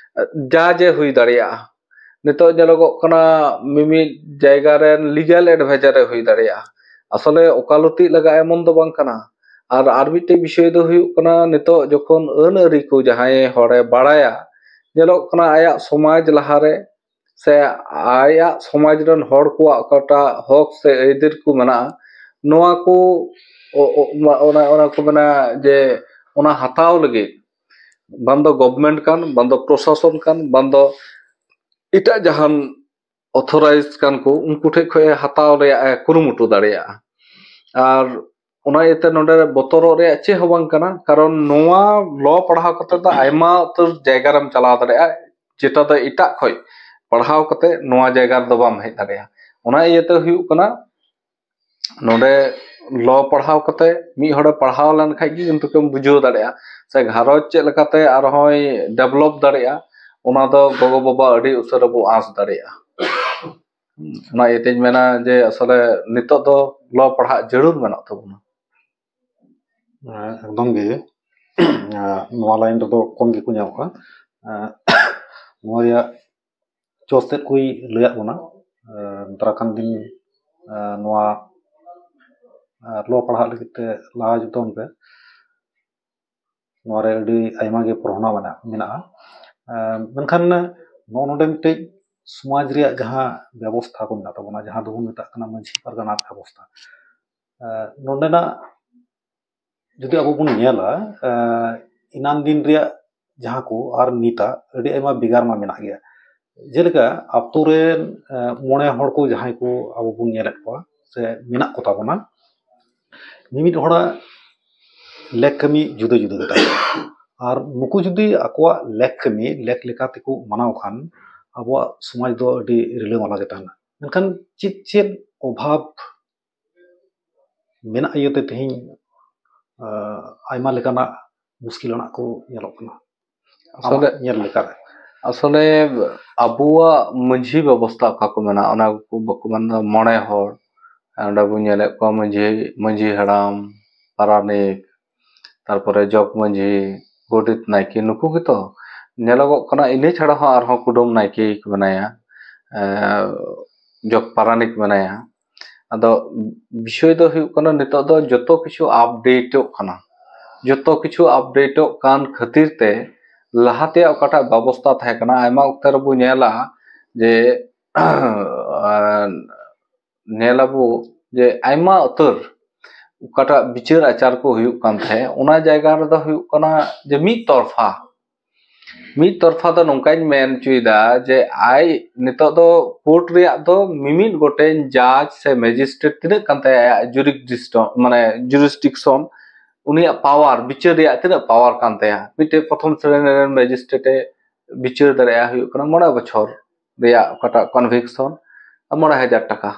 judge ᱮ ᱦᱩᱭ ᱫᱟᱲᱮᱭᱟᱜᱼᱟ᱾ ᱱᱤᱛᱚᱜ ᱧᱮᱞᱚᱜᱚᱜ ᱠᱟᱱᱟ ᱢᱤᱢᱤᱫ ᱡᱟᱭᱜᱟ ᱨᱮᱱ legal advisor ᱮ ᱦᱩᱭ ᱫᱟᱲᱮᱭᱟᱜᱼᱟ᱾ ᱟᱥᱚᱞᱮ ᱚᱠᱟᱞᱚᱛᱤ ᱞᱟᱜᱟᱜ ᱮᱢᱚᱱ ᱫᱚ ᱵᱟᱝ ᱠᱟᱱᱟ᱾ ᱟᱨ, ᱟᱨ ᱢᱤᱫᱴᱮᱡ ᱵᱤᱥᱚᱭ ᱫᱚ ᱦᱩᱭᱩᱜ ᱠᱟᱱᱟ, ᱱᱤᱛᱚᱜ ᱡᱚᱠᱷᱚᱱ ᱟᱹᱱ ᱟᱹᱨᱤ ᱠᱚ ᱡᱟᱦᱟᱸᱭ ᱦᱚᱲᱮ ᱵᱟᱲᱟᱭᱟ, ᱧᱮᱞᱚᱜ ᱠᱟᱱᱟ ᱟᱭᱟᱜ ᱥᱚᱢᱟᱡᱽ ᱞᱟᱦᱟᱨᱮ ᱥᱮ ᱟᱭᱟᱜ ᱥᱚᱢᱟᱡᱽ ᱨᱮᱱ ᱦᱚᱲ ᱠᱚᱣᱟᱜ ᱚᱠᱟᱴᱟᱜ ᱦᱚᱠ ᱥᱮ ᱟᱹᱭᱫᱟᱹᱨ ᱠᱚ ᱢᱮᱱᱟᱜᱼᱟ, ᱱᱚᱣᱟ ᱠᱚ, ᱚ-, ᱚ-, ᱚᱱᱟ, ᱚᱱᱟ ᱠᱚ ᱢᱮᱱᱟ ᱡᱮ ᱚᱱᱟ ᱦᱟᱛᱟᱣ ᱞᱟᱹᱜᱤᱫ ᱵᱟᱝ ᱫᱚ government ᱠᱟᱱ, ᱵᱟᱝ ᱫᱚ ᱯᱨᱚᱥᱟᱥᱚᱱ ᱠᱟᱱ, ᱵᱟᱝ ᱫᱚ ᱮᱴᱟᱜ ᱡᱟᱦᱟᱱ ᱚᱛᱷᱚᱨᱟᱭᱤᱡᱽ ᱠᱟᱱ ᱠᱚ, ᱩᱱᱠᱩ ᱴᱷᱮᱱ ᱠᱷᱚᱱ ᱮ ᱦᱟᱛᱟᱣ ᱨᱮᱭᱟᱜ ᱮ ᱠᱩᱨᱩᱢᱩᱴᱩ ᱫᱟᱲᱮᱭᱟᱜᱼᱟ᱾ ᱟᱨ ᱚᱱᱟ ᱤᱭᱟᱹᱛᱮ ᱱᱚᱰᱮ ᱵᱚᱛᱚᱨᱚᱜ ᱨᱮᱭᱟᱜ ᱪᱮᱫ ᱦᱚᱸ ᱵᱟᱝ ᱠᱟᱱᱟ, ᱠᱟᱨᱚᱱ ᱱᱚᱣᱟ ᱞᱚ ᱯᱟᱲᱦᱟᱣ ᱠᱟᱛᱮ ᱫᱚ ᱟᱭᱢᱟ ᱩᱛᱟᱹᱨ ᱡᱟᱭᱜᱟ ᱨᱮᱢ ᱪᱟᱞᱟᱣ ᱫᱟᱲᱮᱭᱟᱜᱼᱟ, ᱡᱮᱴᱟ ᱫᱚ ᱮᱴᱟᱜ ᱠᱷᱚᱱ ᱯᱟᱲᱦᱟᱣ ᱠᱟᱛᱮ ᱱᱚᱣᱟ ᱡᱟᱭᱜᱟ ᱨᱮᱫᱚ ᱵᱟᱢ ᱦᱮᱡ ᱫᱟᱲᱮᱭᱟᱜᱼᱟ᱾ ᱚᱱᱟ ᱤᱭᱟᱹᱛᱮ ᱦᱩᱭᱩᱜ ᱠᱟᱱᱟ, ᱱᱚᱰᱮ ᱞᱚ ᱯᱟᱲᱦᱟᱣ ᱠᱟᱛᱮ ᱢᱤᱫ ᱦᱚᱲᱮ ᱯᱟᱲᱦᱟᱣ ᱞᱮᱱᱠᱷᱟᱱ ᱜᱮ ᱠᱤᱱᱛᱩ ᱠᱚᱢ ᱵᱩᱡᱷᱟᱹᱣ ᱫᱟᱲᱮᱭᱟᱜᱼᱟ, ᱥᱮ ᱜᱷᱟᱨᱚᱸᱡᱽ ᱪᱮᱫ ᱞᱮᱠᱟᱛᱮ ᱟᱨᱦᱚᱸᱭ ᱰᱮᱵᱷᱞᱚᱯ ᱫᱟᱲᱮᱭᱟᱜᱼᱟ, ᱚᱱᱟ ᱫᱚ ᱜᱚᱜᱚᱼᱵᱟᱵᱟ ᱟᱹᱰᱤ ᱩᱥᱟᱹᱨᱟ ᱵᱚ ᱟᱸᱥ ᱫᱟᱲᱮᱭᱟᱜᱼᱟ᱾ ᱚᱱᱟ ᱤᱭᱟᱹᱛᱮᱧ ᱢᱮᱱᱟ ᱡᱮ ᱟᱥᱚᱞᱮ ᱱᱤᱛᱚᱜ ᱫᱚ ᱞᱚ ᱯᱟᱲᱦᱟᱜ ᱡᱟᱹᱨᱩᱲ ᱢᱮᱱᱟᱜ ᱛᱟᱵᱚᱱᱟ᱾ ᱮᱠᱫᱚᱢ ᱜᱮ᱾ ᱱᱚᱣᱟ ᱞᱟᱭᱤᱱ ᱨᱮᱫᱚ ᱠᱚᱢ ᱜᱮᱠᱚ ᱧᱟᱢᱚᱜᱼᱟ᱾ ᱱᱚᱣᱟ ᱨᱮᱭᱟᱜ ᱪᱚᱥ ᱛᱮᱫ ᱠᱚᱭ ᱞᱟᱹᱭᱟᱫ ᱵᱚᱱᱟ᱾ ᱫᱟᱨᱟᱭ ᱠᱟᱱ ᱫᱤᱱ ᱱᱚᱣᱟ ᱞᱚ ᱯᱟᱲᱦᱟᱜ ᱞᱟᱹᱜᱤᱫ ᱛᱮ ᱞᱟᱦᱟ ᱦᱤᱡᱩᱜ ᱛᱟᱵᱚᱱ ᱯᱮ᱾ ᱱᱚᱣᱟ ᱨᱮ ᱟᱹᱰᱤ ᱟᱭᱢᱟ ᱜᱮ ᱯᱚᱲᱦᱚᱱᱟ ᱢᱮᱱᱟᱜᱼᱟ᱾ ᱢᱮᱱᱠᱷᱟᱱ ᱱᱚᱜᱼᱚ ᱱᱚᱰᱮ ᱢᱤᱫᱴᱮᱡ ᱥᱚᱢᱟᱡᱽ ᱨᱮᱭᱟᱜ ᱡᱟᱦᱟᱸ ᱵᱮᱵᱚᱥᱛᱷᱟ ᱠᱚ ᱢᱮᱱᱟᱜ ᱛᱟᱵᱚᱱᱟ, ᱡᱟᱦᱟᱸ ᱫᱚᱵᱚᱱ ᱢᱮᱛᱟᱜ ᱠᱟᱱᱟ ᱢᱟᱹᱡᱷᱤ ᱯᱟᱨᱜᱟᱱᱟ ᱵᱮᱵᱚᱥᱛᱷᱟ, ᱱᱚᱰᱮᱱᱟᱜ ᱡᱩᱫᱤ ᱟᱵᱚ ᱵᱚᱱ ᱧᱮᱞᱟ, ᱮᱱᱟᱱ ᱫᱤᱱ ᱨᱮᱭᱟᱜ ᱡᱟᱦᱟᱸ ᱠᱚ ᱟᱨ ᱱᱤᱛᱟᱜ ᱟᱹᱰᱤ ᱟᱭᱢᱟ ᱵᱷᱮᱜᱟᱨ ᱢᱟ ᱢᱮᱱᱟᱜ ᱜᱮᱭᱟ᱾ ᱡᱮᱞᱮᱠᱟ ᱟᱛᱳ ᱨᱮᱱ ᱢᱚᱬᱮ ᱦᱚᱲ ᱠᱚ ᱡᱟᱦᱟᱸᱭ ᱠᱚ ᱟᱵᱚ ᱵᱚᱱ ᱧᱮᱞᱮᱫ ᱠᱚᱣᱟ ᱥᱮ ᱢᱮᱱᱟᱜ ᱠᱚ ᱛᱟᱵᱚᱱᱟ, ᱢᱤᱢᱤᱫ ᱦᱚᱲᱟᱜ ᱞᱮᱠ ᱠᱟᱹᱢᱤ ᱡᱩᱫᱟᱹ ᱡᱩᱫᱟᱹ ᱜᱮᱛᱟ ᱠᱚᱣᱟ᱾ ᱟᱨ ᱱᱩᱠᱩ ᱡᱩᱫᱤ ᱟᱠᱚᱣᱟᱜ ᱞᱮᱠ ᱠᱟᱹᱢᱤ ᱞᱮᱠ ᱞᱮᱠᱟ ᱛᱮᱠᱚ ᱢᱟᱱᱟᱣ ᱠᱷᱟᱱ, ᱟᱵᱚᱣᱟᱜ ᱥᱚᱢᱟᱡᱽ ᱫᱚ ᱟᱹᱰᱤ ᱨᱤᱞᱟᱹᱢᱟᱞᱟ ᱜᱮ ᱛᱟᱦᱮᱱᱟ᱾ ᱢᱮᱱᱠᱷᱟᱱ ᱪᱮᱫ ᱪᱮᱫ ᱚᱵᱷᱟᱵᱽ ᱢᱮᱱᱟᱜ ᱤᱭᱟᱹᱛᱮ ᱛᱮᱦᱮᱧ ᱟᱭᱢᱟ ᱞᱮᱠᱟᱱᱟᱜ ᱢᱩᱥᱠᱤᱞ ᱟᱱᱟᱜ ᱠᱚ ᱧᱮᱞᱚᱜ ᱠᱟᱱᱟ ᱟᱥᱚᱞᱮ ᱧᱮᱞ ᱞᱮᱠᱟᱨᱮ? ᱟᱥᱚᱞᱮ ᱟᱵᱚᱣᱟᱜ ᱢᱟᱹᱡᱷᱤ ᱵᱮᱵᱚᱥᱛᱷᱟ ᱚᱠᱟ ᱠᱚ ᱢᱮᱱᱟᱜᱼᱟ, ᱚᱱᱟ ᱠᱚ ᱵᱟᱠᱚ ᱢᱮᱱᱫᱟ ᱢᱚᱬᱮ ᱦᱚᱲ᱾ ᱚᱸᱰᱮ ᱵᱚᱱ ᱧᱮᱞᱮᱫ ᱠᱚᱣᱟ ᱢᱟᱹᱡᱷᱤ ᱢᱟᱹᱡᱷᱤ ᱦᱟᱲᱟᱢ, ᱯᱟᱨᱟᱱᱤᱠ, ᱛᱟᱨᱯᱚᱨᱮ ᱡᱚᱜᱽ ᱢᱟᱹᱡᱷᱤ, ᱜᱚᱰᱮᱛ, ᱱᱟᱭᱠᱮ, ᱱᱩᱠᱩ ᱜᱮᱛᱚ ᱧᱮᱞᱚᱜᱚᱜ ᱠᱟᱱᱟ᱾ ᱤᱱᱟᱹ ᱪᱷᱟᱲᱟ ᱦᱚᱸ ᱟᱨᱦᱚᱸ ᱠᱩᱰᱟᱹᱢ ᱱᱟᱭᱠᱮ ᱢᱮᱱᱟᱭᱟ, ᱡᱚᱜᱽ ᱯᱟᱨᱟᱱᱤᱠ ᱢᱮᱱᱟᱭᱟ᱾ ᱟᱫᱚ ᱵᱤᱥᱚᱭ ᱫᱚ ᱦᱩᱭᱩᱜ ᱠᱟᱱᱟ, ᱱᱤᱛᱚᱜ ᱫᱚ ᱡᱚᱛᱚ ᱠᱤᱪᱷᱩ ᱟᱯᱰᱮᱴᱚᱜ ᱠᱟᱱᱟ᱾ ᱡᱚᱛᱚ ᱠᱤᱪᱷᱩ ᱟᱯᱰᱮᱴᱚᱜ ᱠᱟᱱ ᱠᱷᱟᱹᱛᱤᱨ ᱛᱮ ᱞᱟᱦᱟ ᱛᱮᱭᱟᱜ ᱚᱠᱟᱴᱟᱜ ᱵᱮᱵᱚᱥᱛᱟ ᱛᱟᱦᱮᱸ ᱠᱟᱱᱟ, ᱟᱭᱢᱟ ᱚᱠᱛᱮ ᱨᱮᱵᱚ ᱧᱮᱞᱟ ᱡᱮ ᱧᱮᱞ ᱟᱵᱚ ᱡᱮ ᱟᱭᱢᱟ ᱩᱛᱟᱹᱨ ᱚᱠᱟᱴᱟᱜ ᱵᱤᱪᱟᱹᱨ ᱟᱪᱟᱨ ᱠᱚ ᱦᱩᱭᱩᱜ ᱠᱟᱱ ᱛᱟᱦᱮᱸᱫ, ᱚᱱᱟ ᱡᱟᱭᱜᱟ ᱨᱮᱫᱚ ᱦᱩᱭᱩᱜ ᱠᱟᱱᱟ ᱡᱮ ᱢᱤᱫ ᱛᱚᱨᱯᱷᱟ ᱢᱤᱫ ᱛᱚᱨᱯᱷᱟ ᱫᱚ ᱱᱚᱝᱠᱟᱧ ᱢᱮᱱ ᱦᱚᱪᱚᱭᱮᱫᱟ ᱡᱮ ᱟᱡ ᱱᱤᱛᱚᱜ ᱫᱚ ᱠᱳᱨᱴ ᱨᱮᱭᱟᱜ ᱫᱚ ᱢᱤᱢᱤᱫ ᱜᱚᱴᱮᱱ ᱡᱟᱡᱽ ᱥᱮ ᱢᱮᱡᱤᱥᱴᱨᱮᱴ ᱛᱤᱱᱟᱹᱜ ᱠᱟᱱ ᱛᱟᱭᱟ ᱟᱭᱟᱜ ᱡᱩᱨᱤᱥᱰᱤᱠᱥᱚᱱ, ᱢᱟᱱᱮ ᱡᱩᱨᱤᱥᱰᱤᱠᱥᱚᱱ, ᱩᱱᱤᱭᱟᱜ ᱯᱟᱣᱟᱨ, ᱵᱤᱪᱟᱹᱨ ᱨᱮᱭᱟᱜ ᱛᱤᱱᱟᱹᱜ ᱯᱟᱣᱟᱨ ᱠᱟᱱ ᱛᱟᱭᱟ᱾ ᱢᱤᱫᱴᱮᱡ ᱯᱨᱚᱛᱷᱚᱢ ᱥᱨᱮᱱᱤ ᱨᱮᱱ ᱢᱮᱡᱤᱥᱴᱨᱮᱴ ᱮ ᱵᱤᱪᱟᱹᱨ ᱫᱟᱲᱮᱭᱟᱜᱼᱟ, ᱦᱩᱭᱩᱜ ᱠᱟᱱᱟ ᱢᱚᱬᱮ ᱵᱚᱪᱷᱚᱨ ᱨᱮᱭᱟᱜ ᱚᱠᱟᱴᱟᱜ ᱠᱚᱱᱵᱷᱤᱠᱥᱚᱱ, ᱢᱚᱬᱮ ᱦᱟᱡᱟᱨ ᱴᱟᱠᱟ᱾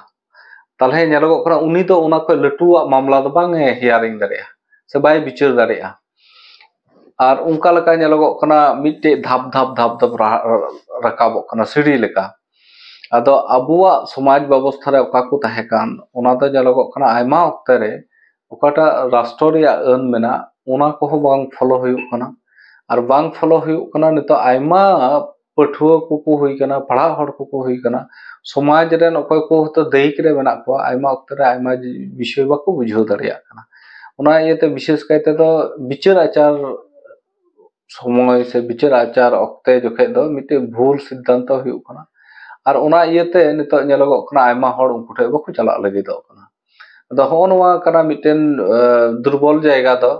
ᱛᱟᱦᱚᱞᱮ ᱧᱮᱞᱚᱜᱚᱜ ᱠᱟᱱᱟ ᱩᱱᱤ ᱫᱚ ᱚᱱᱟ ᱠᱷᱚᱱ ᱞᱟᱹᱴᱩᱣᱟᱜ ᱢᱟᱢᱞᱟ ᱫᱚ ᱵᱟᱝ ᱮ ᱦᱤᱭᱟᱨᱤᱝ ᱫᱟᱲᱮᱭᱟᱜᱼᱟ ᱥᱮ ᱵᱟᱭ ᱵᱤᱪᱟᱹᱨ ᱫᱟᱲᱮᱭᱟᱜᱼᱟ᱾ ᱟᱨ ᱚᱱᱠᱟ ᱞᱮᱠᱟ ᱧᱮᱞᱚᱜᱚᱜ ᱠᱟᱱᱟ ᱢᱤᱫᱴᱮᱡ ᱫᱷᱟᱯ ᱫᱷᱟᱯ ᱫᱷᱟᱯ ᱫᱷᱟᱯ ᱨᱟ- ᱨᱟᱠᱟᱵᱚᱜ ᱠᱟᱱᱟ ᱥᱤᱲᱤ ᱞᱮᱠᱟ᱾ ᱟᱫᱚ ᱟᱵᱚᱣᱟᱜ ᱥᱚᱢᱟᱡᱽ ᱵᱮᱵᱚᱥᱛᱷᱟ ᱨᱮ ᱚᱠᱟ ᱠᱚ ᱛᱟᱦᱮᱸ ᱠᱟᱱ, ᱚᱱᱟ ᱫᱚ ᱧᱮᱞᱚᱜᱚᱜ ᱠᱟᱱᱟ ᱟᱭᱢᱟ ᱚᱠᱛᱮ ᱨᱮ ᱚᱠᱟᱴᱟᱜ ᱨᱟᱥᱴᱨᱚ ᱨᱮᱭᱟᱜ ᱟᱹᱱ ᱢᱮᱱᱟᱜ, ᱚᱱᱟ ᱠᱚᱦᱚᱸ ᱵᱟᱝ ᱯᱷᱚᱞᱳ ᱦᱩᱭᱩᱜ ᱠᱟᱱᱟ᱾ ᱟᱨ ᱵᱟᱝ ᱯᱷᱚᱞᱳ ᱦᱩᱭᱩᱜ ᱠᱟᱱᱟ, ᱱᱤᱛᱚᱜ ᱟᱭᱢᱟ ᱯᱟᱹᱴᱷᱩᱣᱟᱹ ᱠᱚᱠᱚ ᱦᱩᱭ ᱠᱟᱱᱟ, ᱯᱟᱲᱦᱟᱜ ᱦᱚᱲ ᱠᱚᱠᱚ ᱦᱩᱭ ᱠᱟᱱᱟ, ᱥᱚᱢᱟᱡᱽ ᱨᱮᱱ ᱚᱠᱚᱭ ᱠᱚ ᱦᱚᱭᱛᱳ ᱫᱟᱹᱭᱤᱠ ᱨᱮ ᱢᱮᱱᱟᱜ ᱠᱚᱣᱟ, ᱟᱭᱢᱟ ᱚᱠᱛᱮ ᱨᱮ ᱟᱭᱢᱟ ᱡᱤ- ᱵᱤᱥᱚᱭ ᱵᱟᱠᱚ ᱵᱩᱡᱷᱟᱹᱣ ᱫᱟᱲᱮᱭᱟᱜ ᱠᱟᱱᱟ᱾ ᱚᱱᱟ ᱤᱭᱟᱹᱛᱮ ᱵᱤᱥᱮᱥ ᱠᱟᱭᱛᱮ ᱫᱚ ᱵᱤᱪᱟᱹᱨ ᱟᱪᱟᱨ ᱥᱚᱢᱚᱭ ᱥᱮ ᱵᱤᱪᱟᱹᱨ ᱟᱪᱟᱨ ᱚᱠᱛᱮ ᱡᱚᱠᱷᱮᱡ ᱫᱚ ᱢᱤᱫᱴᱮᱡ ᱵᱷᱩᱞ ᱥᱤᱫᱽᱫᱷᱟᱱᱛᱚ ᱦᱩᱭᱩᱜ ᱠᱟᱱᱟ᱾ ᱟᱨ ᱚᱱᱟ ᱤᱭᱟᱹᱛᱮ ᱱᱤᱛᱚᱜ ᱧᱮᱞᱚᱜᱚᱜ ᱠᱟᱱᱟ ᱟᱭᱢᱟ ᱦᱚᱲ ᱩᱱᱠᱩ ᱴᱷᱮᱡ ᱵᱟᱠᱚ ᱪᱟᱞᱟᱜ ᱞᱟᱹᱜᱤᱫᱚᱜ ᱠᱟᱱᱟ᱾ ᱟᱫᱚ ᱦᱚᱸᱜᱼᱚ ᱱᱚᱣᱟ ᱠᱟᱱᱟ ᱢᱤᱫᱴᱮᱱ, ᱟᱸ, ᱫᱩᱨᱵᱚᱞ ᱡᱟᱭᱜᱟ ᱫᱚ᱾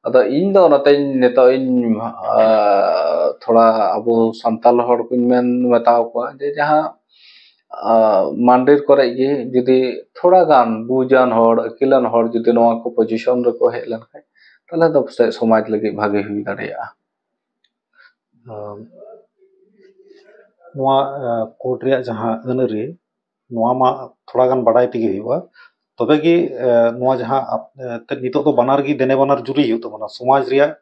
ᱟᱫᱚ ᱤᱧ ᱫᱚ ᱚᱱᱟᱛᱮᱧ ᱱᱤᱛᱚᱜ ᱤᱧ, ᱟᱸ, ᱛᱷᱚᱲᱟ ᱟᱵᱚ ᱥᱟᱱᱛᱟᱞ ᱦᱚᱲ ᱠᱚᱧ ᱢᱮᱱ ᱢᱮᱛᱟᱣ ᱠᱚᱣᱟ ᱡᱮ ᱡᱟᱦᱟᱸ, ᱟᱸ, ᱢᱟᱱᱰᱤᱨ ᱠᱚᱨᱮ ᱜᱮ ᱡᱩᱫᱤ ᱛᱷᱚᱲᱟ ᱜᱟᱱ ᱵᱩᱡᱟᱱ ᱦᱚᱲ, ᱟᱹᱠᱤᱞᱟᱱ ᱦᱚᱲ ᱡᱩᱫᱤ ᱱᱚᱣᱟ ᱠᱚ ᱯᱚᱡᱤᱥᱚᱱ ᱨᱮᱠᱚ ᱦᱮᱡ ᱞᱮᱱᱠᱷᱟᱱ, ᱛᱟᱦᱞᱮ ᱫᱚ ᱯᱟᱥᱮᱡ ᱥᱚᱢᱟᱡᱽ ᱞᱟᱹᱜᱤᱫ ᱵᱷᱟᱜᱮ ᱦᱩᱭ ᱫᱟᱲᱮᱭᱟᱜᱼᱟ᱾ ᱟᱸ, ᱱᱚᱣᱟ, ᱟᱸ, ᱠᱳᱨᱴ ᱨᱮᱭᱟᱜ ᱡᱟᱦᱟᱸ ᱟᱹᱱ ᱟᱹᱨᱤ, ᱱᱚᱣᱟ ᱢᱟ ᱛᱷᱚᱲᱟ ᱜᱟᱱ ᱵᱟᱰᱟᱭ ᱛᱮᱜᱮ ᱦᱩᱭᱩᱜᱼᱟ᱾ ᱛᱚᱵᱮ ᱜᱮ, ᱟᱸ, ᱱᱚᱣᱟ ᱡᱟᱦᱟᱸ ᱟᱯ-, ᱟᱸ, ᱛᱮ ᱱᱤᱛᱚᱜ ᱫᱚ ᱵᱟᱱᱟᱨ ᱜᱮ ᱫᱮᱱᱮ ᱵᱟᱱᱟᱨ ᱡᱩᱨᱤ ᱦᱩᱭᱩᱜ ᱛᱟᱵᱚᱱᱟ, ᱥᱚᱢᱟᱡᱽ ᱨᱮᱭᱟᱜ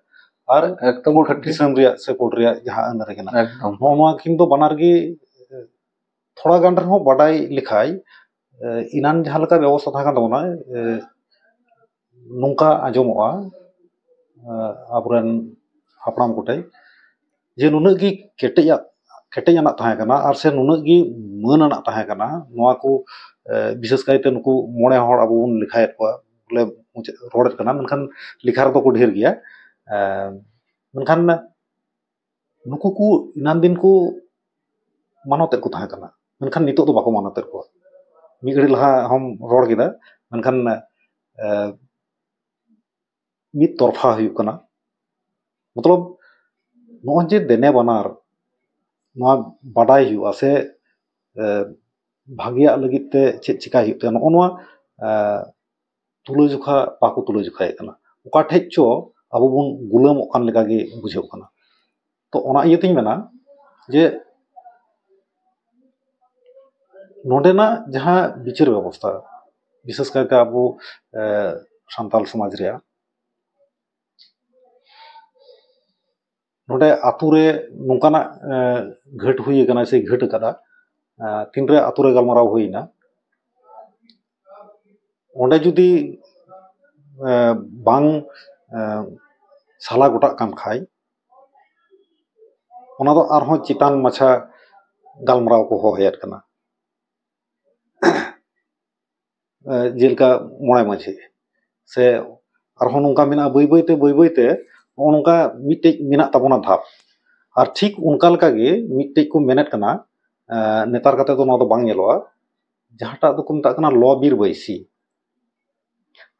ᱟᱨ ᱮᱠᱫᱚᱢ ᱠᱳᱨᱴ ᱠᱷᱟᱹᱴᱤ᱾ ᱫᱤᱥᱚᱢ ᱨᱮᱭᱟᱜ ᱥᱮ ᱠᱳᱨᱴ ᱨᱮᱭᱟᱜ ᱡᱟᱦᱟᱸ ᱟᱹᱱ ᱟᱹᱨᱤ ᱠᱟᱱᱟ᱾ ᱮᱠᱫᱚᱢ᱾ ᱱᱚᱜᱼᱚ ᱱᱚᱣᱟ ᱠᱤᱱ ᱫᱚ ᱵᱟᱱᱟᱨ ᱜᱮ, ᱟᱸ, ᱛᱷᱚᱲᱟ ᱜᱟᱱ ᱨᱮᱦᱚᱸ ᱵᱟᱰᱟᱭ ᱞᱮᱠᱷᱟᱡ, ᱮ, ᱮᱱᱟᱱ ᱡᱟᱦᱟᱸ ᱞᱮᱠᱟ ᱵᱮᱵᱚᱥᱛᱷᱟ ᱛᱟᱦᱮᱸ ᱠᱟᱱ ᱛᱟᱵᱚᱱᱟ, ᱮ, ᱱᱚᱝᱠᱟ ᱟᱸᱡᱚᱢᱚᱜᱼᱟ, ᱮ, ᱟᱵᱚᱨᱮᱱ ᱦᱟᱯᱲᱟᱢ ᱠᱚᱴᱷᱮᱡ ᱡᱮ ᱱᱩᱱᱟᱹᱜ ᱜᱮ ᱠᱮᱴᱮᱡ ᱟᱜ, ᱠᱮᱴᱮᱡ ᱟᱱᱟᱜ ᱛᱟᱦᱮᱸ ᱠᱟᱱᱟ ᱟᱨ ᱥᱮ ᱱᱩᱱᱟᱹᱜ ᱜᱮ ᱢᱟᱹᱱ ᱟᱱᱟᱜ ᱛᱟᱦᱮᱸ ᱠᱟᱱᱟ᱾ ᱱᱚᱣᱟ ᱠᱚ, ᱮ, ᱵᱤᱥᱮᱥ ᱠᱟᱭᱛᱮ ᱱᱩᱠᱩ ᱢᱚᱬᱮ ᱦᱚᱲ ᱟᱵᱚ ᱵᱚᱱ ᱞᱮᱠᱷᱟᱭᱮᱫ ᱠᱚᱣᱟ, ᱵᱚᱞᱮ ᱢᱩᱪᱟᱹᱫ ᱨᱚᱲᱮᱫ ᱠᱟᱱᱟ, ᱢᱮᱱᱠᱷᱟᱱ ᱞᱮᱠᱷᱟ ᱨᱮᱫᱚ ᱠᱚ ᱰᱷᱮᱨ ᱜᱮᱭᱟ᱾ ᱮ, ᱢᱮᱱᱠᱷᱟᱱ ᱱᱩᱠᱩ ᱠᱚ ᱮᱱᱟᱱ ᱫᱤᱱ ᱠᱚ ᱢᱟᱱᱚᱛᱮᱫ ᱠᱚ ᱛᱟᱦᱮᱸ ᱠᱟᱱᱟ, ᱢᱮᱱᱠᱷᱟᱱ ᱱᱤᱛᱚᱜ ᱫᱚ ᱵᱟᱠᱚ ᱢᱟᱱᱚᱛᱮᱫ ᱠᱚᱣᱟ᱾ ᱢᱤᱫ ᱜᱷᱟᱹᱲᱤᱡ ᱞᱟᱦᱟ ᱦᱚᱸᱢ ᱨᱚᱲ ᱠᱮᱫᱟ, ᱢᱮᱱᱠᱷᱟᱱ, ᱮ, ᱢᱤᱫ ᱛᱚᱨᱯᱷᱟ ᱦᱩᱭᱩᱜ ᱠᱟᱱᱟ᱾ ᱢᱚᱛᱞᱚᱵ, ᱱᱚᱜᱼᱚᱭ ᱡᱮ ᱫᱮᱱᱮ ᱵᱟᱱᱟᱨ ᱱᱚᱣᱟ ᱵᱟᱰᱟᱭ ᱦᱩᱭᱩᱜᱼᱟ ᱥᱮ ᱵᱷᱟᱜᱮᱭᱟᱜ ᱞᱟᱹᱜᱤᱫ ᱛᱮ ᱪᱮᱫ ᱪᱤᱠᱟᱹᱭ ᱦᱩᱭᱩᱜ ᱛᱟᱭᱟ, ᱱᱚᱜᱼᱚ ᱱᱚᱣᱟ ᱛᱩᱞᱟᱹᱡᱚᱠᱷᱟ ᱵᱟᱠᱚ ᱛᱩᱞᱟᱹᱡᱚᱠᱷᱟᱭᱮᱫ ᱠᱟᱱᱟ᱾ ᱚᱠᱟ ᱴᱷᱮᱡ ᱪᱚ ᱟᱵᱚ ᱵᱚᱱ ᱜᱩᱞᱟᱹᱢᱚᱜ ᱠᱟᱱ ᱞᱮᱠᱟᱜᱮ ᱵᱩᱡᱷᱟᱹᱜ ᱠᱟᱱᱟ᱾ ᱛᱚ ᱚᱱᱟ ᱤᱭᱟᱹᱛᱤᱧ ᱢᱮᱱᱟ ᱡᱮ ᱱᱚᱰᱮᱱᱟᱜ ᱡᱟᱦᱟᱸ ᱵᱤᱪᱟᱹᱨ ᱵᱮᱵᱚᱥᱛᱷᱟ, ᱵᱤᱥᱮᱥ ᱠᱟᱭᱛᱮ ᱟᱵᱚ ᱥᱟᱱᱛᱟᱲ ᱥᱚᱢᱟᱡᱽ ᱨᱮᱭᱟᱜ, ᱱᱚᱰᱮ ᱟᱛᱳ ᱨᱮ ᱱᱚᱝᱠᱟᱱᱟᱜ ᱜᱷᱟᱹᱴ ᱦᱩᱭ ᱟᱠᱟᱱᱟ ᱥᱮ ᱜᱷᱟᱹᱴ ᱟᱠᱟᱫᱟ, ᱛᱤᱱᱨᱮ ᱟᱛᱳ ᱨᱮ ᱜᱟᱞᱢᱟᱨᱟᱣ ᱦᱩᱭᱱᱟ, ᱚᱸᱰᱮ ᱡᱩᱫᱤ ᱵᱟᱝ ᱥᱟᱞᱟ ᱜᱚᱴᱟᱜ ᱠᱟᱱ ᱠᱷᱟᱡ, ᱚᱱᱟ ᱫᱚ ᱟᱨᱦᱚᱸ ᱪᱮᱛᱟᱱ ᱢᱟᱪᱷᱟ ᱜᱟᱞᱢᱟᱨᱟᱣ ᱠᱚ ᱦᱚᱦᱚᱭᱮᱫ ᱠᱟᱱᱟ᱾ ᱡᱮᱞᱮᱠᱟ ᱢᱚᱬᱮ ᱢᱟᱹᱡᱷᱤ ᱥᱮ ᱟᱨᱦᱚᱸ ᱱᱚᱝᱠᱟ ᱢᱮᱱᱟᱜᱼᱟ, ᱵᱟᱹᱭ ᱵᱟᱹᱭᱛᱮ ᱵᱟᱹᱭ ᱵᱟᱹᱭᱛᱮ ᱱᱚᱜᱼᱚ ᱱᱚᱝᱠᱟ ᱢᱤᱫᱴᱮᱡ ᱢᱮᱱᱟᱜ ᱛᱟᱵᱚᱱᱟ ᱫᱷᱟᱯ᱾ ᱟᱨ ᱴᱷᱤᱠ ᱚᱱᱠᱟ ᱞᱮᱠᱟᱜᱮ ᱢᱤᱫᱴᱮᱡ ᱠᱚ ᱢᱮᱱᱮᱫ ᱠᱟᱱᱟ, ᱱᱮᱛᱟᱨ ᱠᱟᱛᱮ ᱫᱚ ᱱᱚᱣᱟ ᱫᱚ ᱵᱟᱝ ᱧᱮᱞᱚᱜᱼᱟ, ᱡᱟᱦᱟᱸᱴᱟᱜ ᱫᱚᱠᱚ ᱢᱮᱛᱟᱜ ᱠᱟᱱᱟ ᱞᱚ ᱵᱤᱨ ᱵᱟᱹᱭᱥᱤ᱾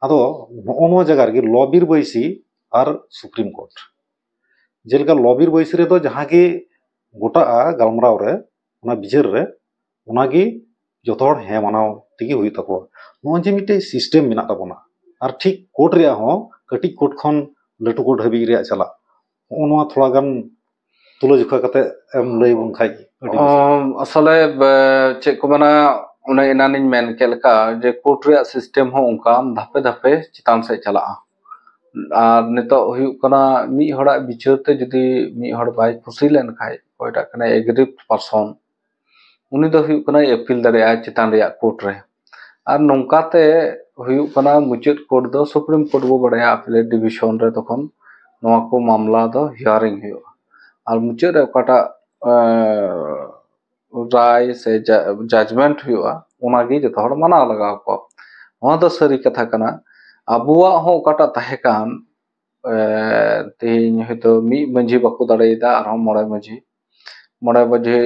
ᱟᱫᱚ ᱱᱚᱜᱼᱚ ᱱᱚᱣᱟ ᱡᱟᱭᱜᱟ ᱨᱮᱜᱮ ᱞᱚ ᱵᱤᱨ ᱵᱟᱹᱭᱥᱤ ᱟᱨ ᱥᱩᱯᱨᱤᱢ ᱠᱳᱨᱴ, ᱡᱮᱞᱮᱠᱟ ᱞᱚ ᱵᱤᱨ ᱵᱟᱹᱭᱥᱤ ᱨᱮᱫᱚ ᱡᱟᱦᱟᱸ ᱜᱮ ᱜᱚᱴᱟᱜᱼᱟ ᱜᱟᱞᱢᱟᱨᱟᱣ ᱨᱮ, ᱚᱱᱟ ᱵᱤᱪᱟᱹᱨ ᱨᱮ, ᱚᱱᱟᱜᱮ ᱡᱚᱛᱚ ᱦᱚᱲ ᱦᱮᱸ ᱢᱟᱱᱟᱣ ᱛᱮᱜᱮ ᱦᱩᱭᱩᱜ ᱛᱟᱠᱚᱣᱟ᱾ ᱱᱚᱜᱼᱚᱭ ᱡᱮ ᱢᱤᱫᱴᱮᱡ ᱥᱤᱥᱴᱮᱢ ᱢᱮᱱᱟᱜ ᱛᱟᱵᱚᱱᱟ, ᱟᱨ ᱴᱷᱤᱠ ᱠᱳᱨᱴ ᱨᱮᱭᱟᱜ ᱦᱚᱸ ᱠᱟᱹᱴᱤᱡ ᱠᱳᱨᱴ ᱠᱷᱚᱱ ᱞᱟᱹᱴᱩ ᱠᱳᱨᱴ ᱦᱟᱹᱵᱤᱡ ᱨᱮᱭᱟᱜ ᱪᱟᱞᱟᱜ, ᱱᱚᱜᱼᱚ ᱱᱚᱣᱟ ᱛᱷᱚᱲᱟ ᱜᱟᱱ ᱛᱩᱞᱟᱹᱡᱚᱠᱷᱟ ᱠᱟᱛᱮ ᱮᱢ ᱞᱟᱹᱭ ᱵᱚᱱ ᱠᱷᱟᱡ ᱟᱹᱰᱤ ᱵᱮᱥ᱾ ᱚ, ᱟᱥᱚᱞᱮ, ᱵᱮ-, ᱪᱮᱫ ᱠᱚ ᱢᱮᱱᱟ, ᱚᱱᱮ ᱮᱱᱟᱱᱤᱧ ᱢᱮᱱ ᱠᱮᱫ ᱞᱮᱠᱟ ᱡᱮ ᱠᱳᱨᱴ ᱨᱮᱭᱟᱜ ᱥᱤᱥᱴᱮᱢ ᱦᱚᱸ ᱚᱱᱠᱟ ᱫᱷᱟᱯᱮ ᱫᱷᱟᱯᱮ ᱪᱮᱛᱟᱱ ᱥᱮᱫ ᱪᱟᱞᱟᱜᱼᱟ᱾ ᱟᱨ ᱱᱤᱛᱚᱜ ᱦᱩᱭᱩᱜ ᱠᱟᱱᱟ, ᱢᱤᱫ ᱦᱚᱲᱟᱜ ᱵᱤᱪᱟᱹᱨ ᱛᱮ ᱡᱩᱫᱤ ᱢᱤᱫ ᱦᱚᱲ ᱵᱟᱭ ᱠᱩᱥᱤ ᱞᱮᱱ ᱠᱷᱟᱡ, ᱚᱠᱚᱭᱴᱟᱜ ᱠᱟᱱᱟᱭ aggrieved person, ᱩᱱᱤ ᱫᱚ ᱦᱩᱭᱩᱜ ᱠᱟᱱᱟᱭ appeal ᱫᱟᱲᱮᱭᱟᱜᱼᱟ ᱪᱮᱛᱟᱱ ᱨᱮᱭᱟᱜ ᱠᱳᱨᱴ ᱨᱮ᱾ ᱟᱨ ᱱᱚᱝᱠᱟᱛᱮ ᱦᱩᱭᱩᱜ ᱠᱟᱱᱟ, ᱢᱩᱪᱟᱹᱫ ᱠᱳᱨᱴ ᱫᱚ ᱥᱩᱯᱨᱤᱢ ᱠᱳᱨᱴ ᱵᱚ ᱵᱟᱲᱟᱭᱟ, appellate division ᱨᱮ ᱛᱚᱠᱷᱚᱱ ᱱᱚᱣᱟ ᱠᱚ ᱢᱟᱢᱞᱟ ᱫᱚ hearing ᱦᱩᱭᱩᱜᱼᱟ᱾ ᱟᱨ ᱢᱩᱪᱟᱹᱫ ᱨᱮ ᱚᱠᱟᱴᱟᱜ, ᱮᱸ, ᱨᱟᱭ ᱥᱮ ᱡᱟ-, judgment ᱦᱩᱭᱩᱜᱼᱟ, ᱚᱱᱟᱜᱮ ᱡᱚᱛᱚ ᱦᱚᱲ ᱢᱟᱱᱟᱣ ᱞᱟᱜᱟᱣ ᱠᱚᱣᱟ᱾ ᱱᱚᱣᱟ ᱫᱚ ᱥᱟᱹᱨᱤ ᱠᱟᱛᱷᱟ ᱠᱟᱱᱟ᱾ ᱟᱵᱚᱣᱟᱜ ᱦᱚᱸ ᱚᱠᱟᱴᱟᱜ ᱛᱟᱦᱮᱸ ᱠᱟᱱ, ᱮᱸ, ᱛᱮᱦᱮᱧ ᱦᱚᱭᱛᱳ ᱢᱤᱫ ᱢᱟᱹᱡᱷᱤ ᱵᱟᱠᱚ ᱫᱟᱲᱮᱭᱟᱫᱟ, ᱟᱨᱦᱚᱸ ᱢᱚᱬᱮ ᱢᱟᱹᱡᱷᱤ, ᱢᱚᱬᱮ ᱢᱟᱹᱡᱷᱤ,